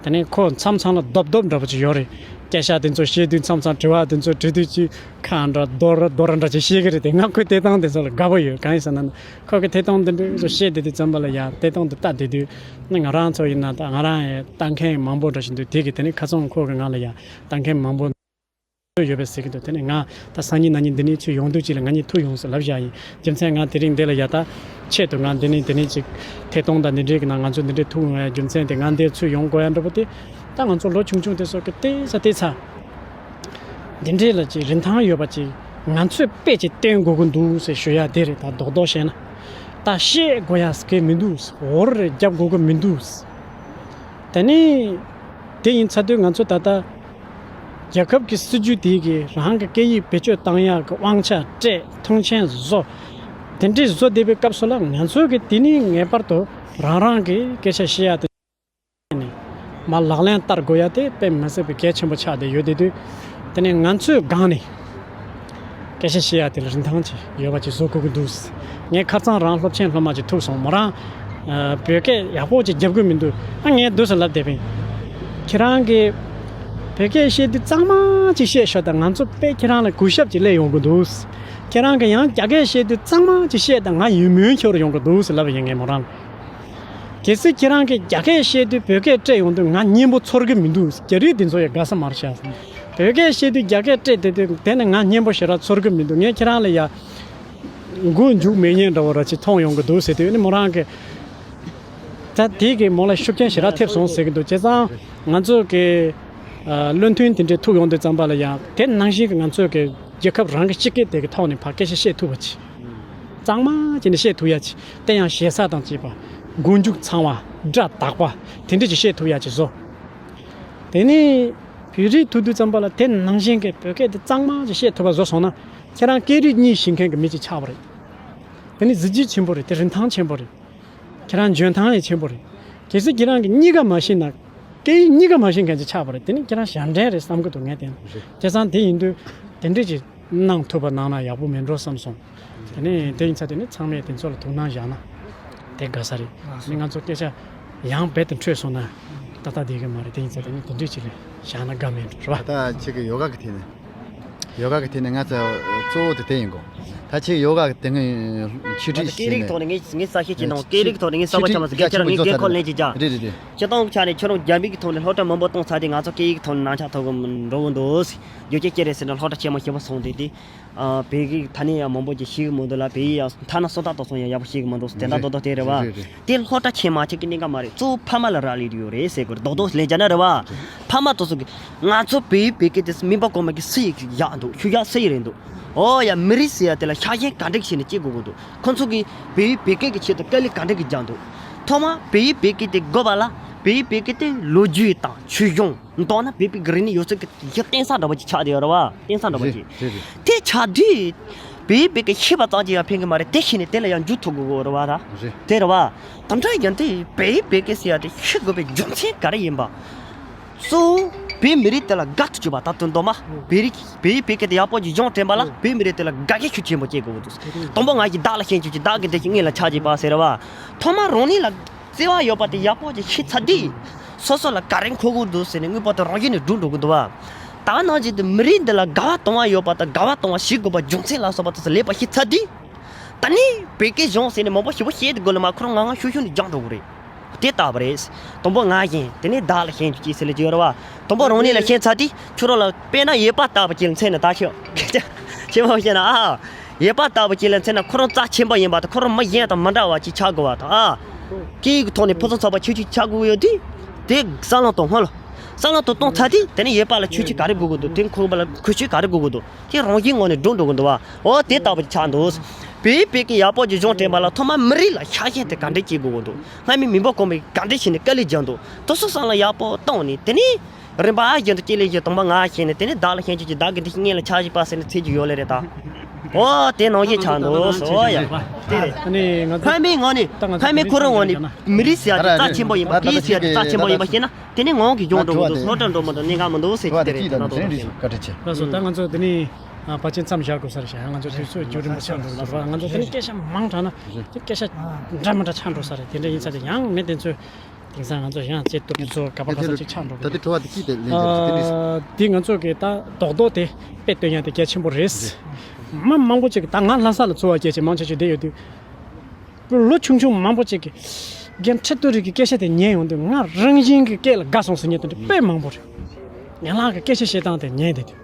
དེ་ནས་ཁོ་མཚམས་མཚམས་ལ་རྡོབ་རྡོབ་འདྲ་པོ་ཅིག་ཡོད་རེད། སྐད་ཆ་དེ་ཚོ་བཤད་དུས་མཚམས་མཚམས་དྲི་བ་དེ་ཚོ་དྲི་དུས་ཅིག་ཁ་འདྲ་རྡོ་ར་རྡོ་ར་འདྲ་ཅིག་བཤད་གི་རེད་དེ། ང་ཁོའི་ཐད་གཏོང་དེ་ཚོ་ལ་དགའ་པོ་ཡོད། གང་ཡིན་ཟེར་ན་ཁོ་གི་ཐད་གཏོང་དེ་འདྲ་ཚོ་བཤད་བསྡད་དུས་ཙམ་པ་ལ་ཡ་ཐད་གཏོང་དེ་ལྟ་བསྡད་དུས་ནི་ང་རང་ཚོ་ཡིན་ན་ད་ང་རང་ཡང་ལྟ་མཁན་མང་པོ་འདྲ་ཞིག་འདུག་དེ་གི་དེ་ནས་ཁ་སང་ཁོ་གི་ང་ལ་ཡ་ལྟ་མཁན་མང་པོ་ཡོད་པས་ཟེར་གི་འདུག་དེ་ནས་ང་ད་སང་ཉིན་གནངས་ཉིན་འདི་ནས་ཚུར་ཡོང་དུས་ཅིག་ལ་ང་གཉིས་ཐུག་ཡོང་ཟེར་ལབ་བཞག་ཡིན། རྒྱུ་མཚན་ང་དེ་རིང་འདི་ལ་ཡ་ད་ཆེད་དུ་ང་འདི་ནས་འདི་ནས་ཅིག་ཐད་གཏོང་དང་འདི་འདྲའི་གི་ནང་ང་ཚོ་འདི་འདྲའི་ཐུག་ཡོང་ཡ་རྒྱུ་མཚན་དེ། ང་འདིར་ཚུར་ཡོང་དགོས་ཡ་འདྲ་པོ་དེ། ད་ང་ཚོ་ལོ་ཆུང་ཆུང་དེ་ཚོ་གི་བལྟས་ས་བལྟས་ཚ། འདི་འདྲའི་ལ་ཅིག་རིན་ཐང་ཡོད་པ་ཅིག་ང་ཚོས་དཔེ་ཅིག་སྟོན་དགོས་ཀྱི་འདུག་ཟེར་ཞུ་ཡ་དེ་རེད། ད་རྡོག་རྡོག་བཤད་ན། ད་བཤད་དགོས་ཡ་ཟེར་གི་མི་འདུག་འོར་རེ་རྒྱབ་དགོས་ཀྱི་མི་འདུག་དེ་ནས་དེ་ཡིན་ཚར་དུས་ང་ཚོ་ད་ལྟ་རྒྱལ་ཁབ་ཀྱི་སྲིད་ཇུས་དེ་གིས་རང་གི་སྐད་ཡིག་བེད་སྤྱོད་བཏང་ཡག་གི་དབང་ཆ་སྤྲད། མཐོང་མཆན་བཟོ། དེ་འདྲའི་བཟོ་བསྡད་པའི་སྐབས་སུ་ལ་ང་ཚོ་གི་དེ་ནི་ངེས་པར་དུ་རང་རང་གི་སྐད་ཆ་བཤད་ཡག་དེ་ནས་མར་ལག་ལེན་བསྟར་དགོས་ཡ་དེ་དཔེ་མི་སྲིད་པའི་གལ་ཆེན་པོ་ཆགས་བསྡད་ཡོད་དེ་དུས། དེ་ནས་ང་ཚོའི་སྒང་ནས་སྐད་ཆ་བཤད་ཡ་དེ་ལ་རིན་ཐང་ཅིག་ཡོད་པ་ཅིག་བཟོ་དགོས་ཀྱི་འདུག་ངས་ཁ་སང་རང་སློབ་ཆེན་སློབ་མ་ཅིག་ཐུག་སོང་། མོ་རང་ཨ་བོད་སྐད་ཡག་པོ་ཅིག་རྒྱབ་ཀྱི་མི་འདུག་ཨ་ངས་སྡུག་ས་ལབ་བསྡད་པས། ཁྱེད་རང་གིས་བོད་སྐད་བཤད་དུས་གཙང་མ་ཅིག་བཤད་ཤོག་དང་། ང་ཚོ་དཔེ་ཁྱེད་རང་ལ་གུས་ཞབས་ཅིག་སླེབས་ཡོང་གི་འདུག་ཁྱེད་རང་གིས་ཡང་རྒྱ་སྐད་བཤད་དུས་གཙང་མ་ཅིག་བཤད་དང་། ང་ཡིད་སྨོན་འཆོར་ཡོང་གི་འདུག་ལབ་ཡིན་ངས་མོ་རང་ལ། གལ་སྲིད་ཁྱེད་རང་གིས་རྒྱ་སྐད་བཤད་དུས་བོད་སྐད་སྤྲད་ཡོང་དུས་ང་སྙན་པོ་ཚོར་གི་མི་འདུག་རྒྱ་རིགས་འདི་ཚོ་ཡང་དགའ་ས་མ་རེད་ཤག་བོད་སྐད་བཤད་དུས་རྒྱ་སྐད་སྤྲད་བསྡད་དུས་དེ་ནི་ང་སྙན་པོ་ཞེ་དྲག་ཚོར་གི་མི་འདུག་ངས་ཁྱེད་རང་ལ་ཡ་མགོ་མཇུག་མེད་མཁན་འདྲ་བོ་ར་ཅིག་མཐོང་ཡོང་གི་འདུག་ཟེར་དུས་ནི་མོ་རང་གིས། ད་དེ་གིས་མོ་ལ་ཤུགས་རྐྱེན་ཞེ་དྲག་ཐེབས་སོང་ཟེར་གི་འདུག་བྱས་ཙང་ང་ཚོ་གི་ཨ་བློ་མཐུན་དེ་འདྲའི་ཐུག་ཡོང་དུས་ཙམ་པ་ལ་ཡང་དེ་ནང་བཞིན་གྱི་ང་ཚོ་གི་རྒྱལ་ཁབ་རང་གི་སྤྱི་སྐད་དེ་གི་ཐོག་ནས་ཕར་སྐད་ཆ་བཤད་ཐུབ་པ་ཅིག་གཙང་མ་བྱས་ནས་བཤད་ཐུབ་ཡ་ཅིག་དེ་ཡང་ཞེ་ས་དང་བཅས་པ། མགོ་མཇུག་ཚང་བ། སྒྲ་དག་པ། དེ་འདྲ་ཅིག་བཤད་ཐུབ་ཡ་ཅིག་བཟོ། དེ་ནས་བོད་རིགས་ཐུག་དུས་ཙམ་པ་ལ་དེ་ནང་བཞིན་གྱི་བོད་སྐད་དེ་གཙང་མ་ཅིག་བཤད་ཐུབ་པ་བཟོ་སོང་ན། ཁྱེད་རང་སྐད་རིགས་གཉིས་ཤེས་མཁན་གྱི་མི་ཅིག་ཆགས་པ་རེད། དེ་ནི་གཟི་བརྗིད་ཆེན་པོ་རེད། དེ་རིན་ཐང་ཆེན་པོ་རེད། ཁྱེད་རང་འཇོན་ཐང་ཡང་ཆེན་པོ་རེད། གལ་སྲིད་ཁྱེད་རང་གིས་གཉིས་ཀ་མ་ཤེས་ན། སྐད་ཡིག་གཉིས་ཀ་མ་ཤེས་མཁན་ཅིག་ཆགས་པ་རེད། དེ་ནི་ཁྱེད་རང་ཞབས་འདྲེན་རེད་བསམ་གི་འདུག་ངས་བལྟས་ན། རེད། བྱས་ཙང་དེ་ཡིན་དུས་དེ་འདྲས་ཅིག་གནང་ཐུབ་པ་གནང་ན་ཡག་པོ་མེད་འགྲོ་བསམ་སོང་། དེ་ནས་དེ་ཡིན་ཚ་དེ་ནི་ཚང་མས་དེ་ཚོ་ལ་ཐུགས་སྣང་བཞག་ན་དེ་དགའ་ས་རེད། ནི་ང་ཚོ་སྐད་ཆ་ཡང་རྦད་དེ་འཕྲོད་སོང་ན་ཏག་ཏག་བསྡད་གི་མ་རེད། དེ་ཡིན་ཚ་དེ་ནི་དེ་འདྲས་ཅིག་ལ་བཞག་ན་དགའ་མེད་འགྲོ་རེད་བ། ད་ཁྱེད་ཀྱི་ཡོ་ག་གི་ཐད་ནས། ཡོ་ག་གི་ཐད་ནས་ང་ཚོ་གཙོ་བོ་དེ་དེ་ཡིན་གོ། ད་ཁྱེད་ཡོ་ག་གི་དེ་སྔའི་ཆོས་ཁྲིད་ཞིག་སྐད་རིགས་ནས། ཐོག་ནས་ངས་ངས་གསལ་བཤད་བྱས་ནང་སྐད་རིགས་ཐོག་ནས་ངས་གསལ་པོ་ཆ་མ་ཟིག་གལ་ཆེ་ར་ངས་རྒན་ཁོ་ལེན་གྱི་ཅག་རེད་རེད་རེད། སྤྱི་བཏང་ཆ་ནས་ཁྱོད་རང་རྒྱ་མི་གི་ཐོག་ནས་སློབ་གྲྭ་མང་པོ་གཏོང་ཚར་དུས་ང་ཚོ་སྐད་ཡིག་ཐོག་ནས་ནང་ཆ་ཐོབ་གི་འགྲོ་གི་འདུག་རྒྱུ་རྐྱེན་ཅི་རེད་ཟེར་ན་སློབ་གྲྭ་ཆེན་མོ་ཞེ་པོ་སོང་དུས་དེ། ཨ་བོད་ཡིག་ད་ནས་ཡང་མང་པོ་ཅིག་ཤེས་གི་མི་འདུག་ལ། བོད་ཡིག་ཡང་ཐ་ན་སོ་ཐར་དང་སོང་ཡང་ཡག་པོ་ཤེས་གི་མི་འདུག་དེ་འདྲ་རྡོག་རྡོག་དེ་རེད་བ། རེད་རེད། དེ་སློབ་གྲྭ་ཆེན་མ་ཅིག་གི་གནད་འགག་མ་རེད། གཙོ་བོ་ཕ་མ་ལ་རག་ལས་ཡོད་རེད་ཟེར་དགོས་རེད། རྡོག་རྡོག་ལན་བརྒྱབ་ན་རེད་བ། ཕ་མ་དེ་ཚོ་གི་ང་ཚོ་བོད་ཡིག་བོད་སྐད་དེ་སྨན་པ་གོང་མ་གི་སུ་ཡིག་ཡག་འདུག་ཤུ་ཡག་སུ་ཡིག་རེད་འདུག་ཨོ་ཡ་མི་རིགས་ཟེར་ཡ་དེ་ལ་ཤ་ཞེན་ག་འདྲ་བྱས་ནས་སྐྱེ་དགོས་གི་འདུག་ཁོ་ཚོ་གི་བོད་ཡིག་བོད་སྐད་ཀྱི་ཆེད་དུ་དཀའ་ལས་ག་འདྲ་གི་རྒྱག་འདུག་ཐོག་མ་བོད་ཡིག་བོད་སྐད་དེ་དགོས་པ་ལ་བོད་ཡིག་བོད་སྐད་དེ་ལོ་རྒྱུས་དང་ཆོས་གཞུང་མདོར་ན་བོད་པའི་རིག་གནས་ཡོད་ཚད་ཀྱི་ཡ་བརྟེན་ས་འདྲ་བོ་ཅིག་ཆགས་བསྡད་ཡོད་རེད་བ། བརྟེན་ས་འདྲ་བོ་ཅིག་རེད་རེད། དེ་ཆགས་དུས་བོད་ཡིག་བོད་སྐད་ཤེས་པ་ཙམ་གྱིས་ཡང་ཕན་གི་མ་རེད། དེ་ཤེས་ནས་དེ་ལ་ཡང་འཇུག་ཐུབ་དགོས་གི་རེད་བ་ད། རེད། དེ་རེད་བ། དེ་འདྲ་ཡིན་དུས་བོད་ཡིག་བོད་སྐད་ཟེར་ཡ་དེ་ཤེས་དགོས་པའི་རྒྱུ་མཚན་ག་རེ་ཡིན་པ། གཙོ་བོ་བོད་མི་རིགས་དེ་ལ་དགའ་ཐུབ་བྱེད་པ། ད་དོན་དུ་མ་བོད་རིགས་བོད་ཡིག་བོད་སྐད་དེ་ཡག་པོ་ཅིག་སྦྱོང་དྲན་པ་ལ་བོད་མི་རིགས་དེ་ལ་དགའ་ཞེན་ཤུགས་ཆེན་པོ་སྐྱེ་དགོས་འདུག་དང་པོ་ང་ཞིག་བདག་ལ་ཞེན་ཆེ་ཆེ་བདག་གི་དེ་ཞིག་ངེད་ལ་ཆགས་ཀྱི་པ་ཟེར་བ། ཐོག་མར་རང་ཉིད་ལ་བརྩེ་བ་ཡོད་པ་དེ་ཡག་པོ་ཅིག་ཤེས་ཚར་དུས། སོ་སོ་ལ་ག་རེ་མཁོ་དགོས་འདུག་ཟེར་ནས་དངོས་པོ་དེ་རང་བཞིན་ནས་སྒྲུབ་འགྲོ་གི་འདུག་བ། ད་ག་ནང་བཞིན་དུ་མི་རིགས་འདི་ལ་དགའ་བ་གཏོང་བ་ཡོད་པ་དང་དགའ་བ་གཏོང་བ་ཞིག་དགོས་པ་རྒྱུ་མཚན་ལ་སོགས་པ་དེ་ཚོ་ལེགས་པ་ཞིག་ཚར་དུས། ད་ནི་བོད་སྐད་སྦྱོང་ཟེར་ནས་མང་པོ་ཞེ་པོ་བཤད་དགོས་ལ་མ་ཁོ་རང་ངང་ངང་ཤུགས་ཤུགས་ནས་སྦྱང་འགྲོ་གི་རེད། དེ་ལྟ་བུ་རེད། དང་པོ་ང་ཤེས་དེ་ནས་བདག་ལ་ཤེས་རྒྱུ་ཅིག་ཟེར་ལེ་ཅིག་ཡོད་རེད་བ། དང་པོ་རང་ཉིད་ལ་ཤེས་ཚར་དུས་ཁྱོད་རང་ལ་དཔེར་ན་ཡོད་པ་ལྟ་བུ་ཅིག་ལ་མཚོན་ནས་ད་ཤོད། ཁྱེད་མ་བཤད་ན་ཨ། ཡོད་པ་ལྟ་བུ་ཅིག་ལ་མཚོན་ན་ཁོ་རང་རྩ་ཆེན་པོ་ཡིན་པ་དང་ཁོ་རང་མི་གཞན་དང་མི་འདྲ་བ་ཅིག་ཆགས་དགོས་བ་དང་ཨ། སྐད་ཡིག་གི་ཐོག་ནས་ཕུན་སུམ་ཚོགས་པ་ཆོས་ཅིག་ཆགས་དགོས་ཡོད་དུས། དེ་བསམ་བློ་གཏོང་སྔོན་ལ། བསམ་བློ་གཏོང་གཏོང་ཚར་དུས་དེ་ནས་ཡོད་པ་ལ་ཆོས་ཅིག་ག་རེ་དགོས་ཀྱི་འདུག་དེ་ཁོ་པ་ལ་ཁོ་ཆོས་ག་རེ་དགོས་ཀྱི་འདུག་དེ་རང་བཞིན་ངོས་ནས་སྒྲུབ་འགྲོ་གི་འདུག་བ། འོ་དེ་ལྟ་བུ་ཆགས་འདུག་བོད་བོད་ཀྱི་ཡག་པོ་ཅིག་སྦྱོང་དྲན་པ་ལ་ཐོག་མར་མི་རིགས་ལ་ཤ་ཞེན་དེ་ག་འདྲས་བྱེད་དགོས་ཀྱི་འདུག་སྔ་མའི་མི་འབོར་གོང་མས་ག་འདྲས་བྱས་ནས་དཀའ་ལས་བརྒྱབ་འདུག་དེ་ཚོ་བསམ་བློ་ཡག་པོ་བཏང་ནས་དེ་ནས། རིམ་པ་བཞིན་དུ་སྐྱེ་ལས་བཞིན་དང་པོ་ང་ཤེས་ནས་དེ་ནས་བདག་ལ་ཤེས་ཀྱི་བདག་གི་འདི་ཞིག་སྔོན་ལ་ཆགས་བཞིན་པ་ཟེར་ནས་ཚིག་ཅིག་ཡོད་ལེ་རེད་ད། ཨོ་དེ་ནང་བཞིན་ཆགས་འདུག་ཟེར་ཨོ་ཡ། དེ་རེད། ཨ་ནི་ང་ཚོ་ཕ་མའི་ངོས་ནས་ད་ང་ཚོ་ཕ་མའི་ཁོ་རང་ངོས་ནས་མི་རིགས་ཟེར་ཡ་དེ་རྩ་ཆེན་པོ་ཡིན་པ་སྐད་ཡིག་ཟེར་ཡ་དེ་རྩ་ཆེན་པོ་ཡིན་པ་ཤེས་ན་དེ་ནས་ངང་གིས་སྦྱོང་འགྲོ་མི་འདུག་སློབ་གྲྭ་འགྲོ་མི་འདུག་གནད་འགག་མི་འདུག་ཟེར་གྱི་དེ་རེད་ད་ནང་དུ་ལགས་སོ། ད་ང་ཚོ་དེ་ནས་ཕལ་ཆེར་རྒྱུན་རིང་པོ་ཆགས་འགྲོ་ལ་ར་ང་ཚོ་དེ་ཚོ་རྒྱུན་རིང་པོ་ཆགས་འགྲོ་ལ་ར་ང་ཚོ་དེ་ནས་སྐད་ཆ་མང་དྲགས་ན་དེ་སྐད་ཆ་འདྲ་མི་འདྲ་ཆགས་འགྲོ་ས་རེད། དེ་འདྲ་ཡིན་ས་དེ་ཡང་མི་དེ་ཚོས། དེང་སང་ང་ཚོ་ཡང་ཅིག་ཏུ་བཟོ་ག་པ་ག་ས་ཅིག་ཆགས་འགྲོ་གི་ད་དེ་འདུག་དྲི་བ་དེ་ཅི་དེ་ལན་འདེབས་དེ་འདྲ། ཨ་འདི་ང་ཚོ་གི་ད་རྡོག་རྡོག་དེ་དཔེ་སྟོན་ཡ་དེ་གལ་ཆེན་པོ་རེད། མི་མང་པོ་ཅིག་གི་ད་ང་ལྷ་ས་ལ་འཚོ་བ་སྐྱེལ་ཅིག་མང་ཆེ་ཤོས་བསྡད་ཡོད་དུས། ལོ་ཆུང་ཆུང་མང་པོ་ཅིག་གི་རྒན་ཁྲི་ཏུ་རིག་གི་སྐད་ཆ་དེ་ཉན་ཡོང་དུས་ང་རང་བཞིན་གྱི་སྐད་ལ་དགའ་སོང་ཟེར་མཁན་དེ་འདྲ་དཔེ་མང་པོ་རེད། ཡན་ལག་གི་སྐད་ཆ་བཤད་སྟངས་དེ་ཉན་བསྡད་དུས།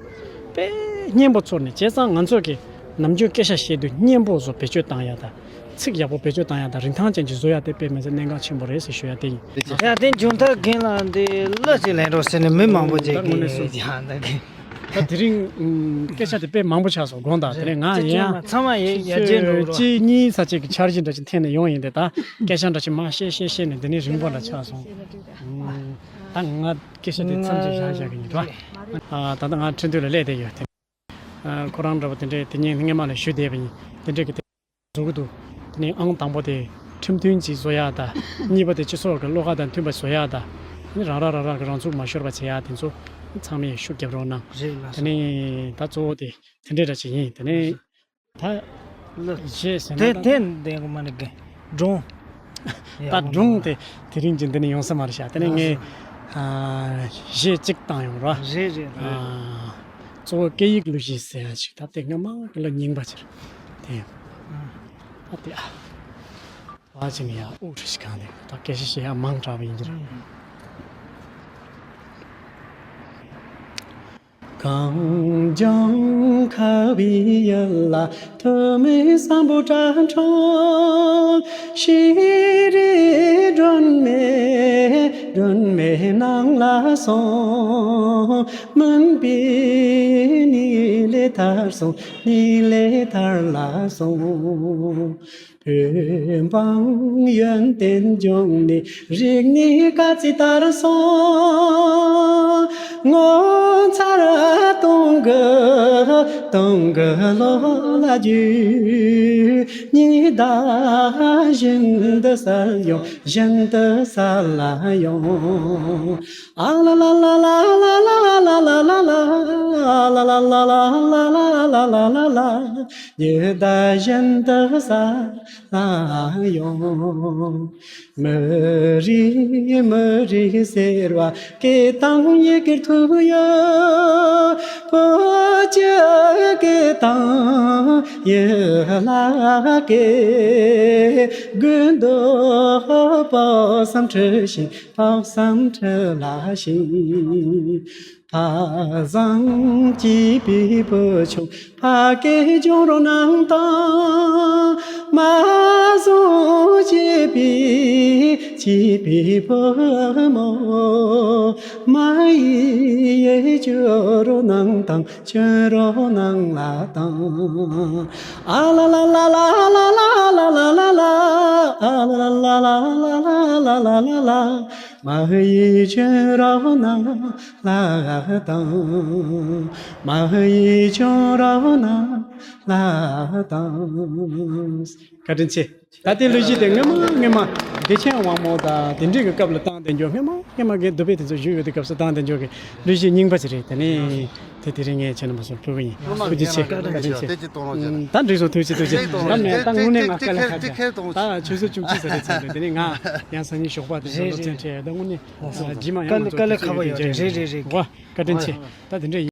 དཔེ་སྙན་པོ་ཚོར་ནས་བྱས་ཙང་ང་ཚོ་གི་ནམ་རྒྱུན་སྐད་ཆ་བཤད་དུས་སྙན་པོ་བཟོ་བེད་སྤྱོད་བཏང་ཡ་དང་། ཚིག་ཡག་པོ་བེད་སྤྱོད་བཏང་ཡ་དང་རིན་ཐང་ཅན་གྱི་བཟོ་ཡ་དེ་དཔེ་མི་སྲིད་གནད་འགག་ཆེན་པོ་རེད་ཟེར་ཞུ་ཡ་དེ་ཡིན། ཡ་དེ་མཇུག་མཐར་རྒན་ལགས་འདི་གླུ་ཅིག་ལེན་རོགས་ཟེར་ནས་མི་མང་པོ་ཅིག་ད་དངོས་གནས་གིས་སོ་ཡ་འདི་གི་ད་དེ་རིང་སྐད་ཆ་དེ་དཔེ་མང་པོ་ཆགས་སོང་དགོངས་དག་དེ་རིང་ང་ཡིན་ཡང་ཚང་མ་ཡ་ཡ་རྒྱན་འགྲོ་རོགས། གཅིག་གཉིས་ས་ཅིག་གི་འཆར་གཞི་འདྲ་ཅིག་འཐེན་ནས་ཡོང་ཡིན་ཏེ་ད་སྐད་ཆ་འདྲ་ཅིག་མ་བཤད་བཤད་བཤད་ནས་འདི་ནས་རིང་པོ་འདྲ་ཆགས་སོང་། ད་ང་སྐད་ཆ་དེ་མཚམས་ཅིག་བཞག་བཞག་གི་ཡིན་རོགས། ད་ལྟ་ང་ཁྲིན་ཏུའུ་ལ་སླེབས་བསྡད་ཡོད་དེ། ཁོ་རང་འདྲ་པོ་དེ་འདྲས་དེ་ཉིན་སྔས་མ་ལ་ཞུས་བསྡད་པ་ཡིན། དེ་འདྲས་ཀྱི་དེ་བཟོ་གི་འདུག་དེ་ནས་ཨང་དང་པོ་དེ་ཁྲིམས་མཐུན་ཅིག་བཟོ་ཡག་དང་། གཉིས་པ་དེ་སྤྱི་ཚོགས་ཀྱི་བློ་ཁ་དང་མཐུན་པ་བཟོ་ཡག་དང་། དེ་ནས་རང་རང་རང་རང་གི་རང་ཚུགས་མ་ཤོར་བ་བྱེད་ཡག་དེ་ཚོ་ཚང་མས་ཤུགས་རྒྱབ་རོགས་གནང་། རེད་ལགས་སོ། དེ་ནས་ད་གཙོ་བོ་དེ་དེ་འདྲས་འདྲ་ཅིག་ཡིན། དེ་ནས་ད་ལགས་སོ། གཞས་ཟེར་ན་དེ་ད་དེ་འདྲས་གི་མ་རེད་གི་སྒྲུང་། ད་སྒྲུང་དེ་དེ་རིང་གི་འདི་ནས་ཡོང་ས་མ་རེད་ཤག་དེ་ནས་ངས་ཨ་གཞས་གཅིག་བཏང་ཡོང་ར། རེད་རེད་རེད། ཨ་གཙོ་བོ་སྐད་ཡིག་གླུ་གཞས་ཟེར་ཡ་ཞིག་ད་དེ་སྔ་མ་གི་ལོ་རྙིང་པ་ཅིག་རེད་དེ། ཨ་དེ་ཨ་བ་ཅིག་ནས་ཡ་དབུགས་ཁྲི་ཞིག་གང་ནས་ད་སྐད་ཆ་བཤད་ཡ་མང་དྲགས་པ་ཡིན་གྱི་རེད། གངས་ལྗོངས་ཁ་བའི་ཡུལ་ལ་ཐོག་མའི་བསམ་པའི་སྒྲ་སྒྲོགས། ཤེས་རིག་སྒྲོན་མེ་སྒྲོན་མེ་ནང་ལ་སོང་། མུན་པའི་ནི་ལས་ཐར་སོང་། ནི་ལས་ཐར་ལ་སོང་། བོད་འབངས་ཡོན་ཏན་ལྗོངས་ནས་རིག་གནས་དཀའ་ཚེགས་དར་སོང་། ངོ་མཚར་སྟོང་གི་སྟོང་གི་ལོ་ལ་བརྒྱུད། ཉི་ཟླ་བཞིན་དུ་གསལ་ཡོང་། བཞིན་དུ་གསལ་ལ་ཡོང་། ཨ་ལ་ལ་ལ། ཉི་ཟླ་བཞིན་དུ་གསལ་ལ་ཡོང་། མི་རིགས་མི་རིགས་ཟེར་བ་སྐད་དང་ཡི་གེར་ཐུག་ཡོད། བོད་ཀྱི་སྐད་དང་ཡི་ལ་སྐད། དགོས་འདོད་དཔག་བསམ་འཁྲི་ཤིང་། དཔག་བསམ་འཁྲི་ལ་ཤིང་། ཕ་བཟང་གཅེས་པའི་བུ་ཆུང་ཕ་སྐད་སྦྱོང་རོགས་གནང་དང་། མ་བཟང་གཅེས་པའི་གཅེས་པའི་བུ་མོ་མ་ཡིས་སྐྱོར་རོགས་གནང་དང་། སྐྱོན་རོགས་གནང་ལ་དང་། ཨ་ལ་ལ་ལ། ཨ་ལ་ལ་ལ། མ་ཡིས་སྐྱོན་རོགས་གནང་ལ་དང་། མ་ཡིས་སྐྱོན་རོགས་གནང་ལ་དང་། བཀའ་དྲིན་ཆེ། ད་ལྟའི་གླུ་གཞས་དེ་སྔོན་མ་སྔོན་མ་བདེ་ཆེན་དབང་མོ་དང་དེ་འདྲའི་གི་སྐབས་ལ་བཏང་བསྡད་རྒྱུ། སྔོན་མ་སྔོན་མ་གི་འདུག་པའི་དེ་ཚོ་བཞུགས་ཡོད་དུས་སྐབས་སུ་བཏང་བསྡད་རྒྱུ་གི་གླུ་གཞས་རྙིང་པ་ཞིག་རེད། དེ་ནས་ དེ་དེ་རིང་ངས་བྱས་ན་མ་སོང་ཕུལ་གི་ཡིན། ཐུགས་རྗེ་ཆེ། བཀའ་དྲིན་ཆེ། ད་འགྲིག་སོང་། ཐུགས་རྗེ་ཆེ། ཐུགས་རྗེ་ཆེ། ད་མེད། ད་དངོས་གནས་ང་དཀའ་ལས་ཁག་ཅིག་ད་ཆུ་ཚོད་བཅུ་གཅིག་ཙམ་རེད་ཚར་འདུག་དེ་ནས་ང་ཡང་སང་ཉིན་ཞོགས་པ་དེ་ཚོ་སློབ་ཚན་ཁྲིད་ཡོད། ད་དངོས་གནས་རྗེས་མ་ཡང་ང་ཚོ་དཀའ་ལས་ཁག་པོ་ཡོད་རེད། རེད་རེད་རེད། ཝ་བཀའ་དྲིན་ཆེ། ད་དེ་འདྲས་ཡིན།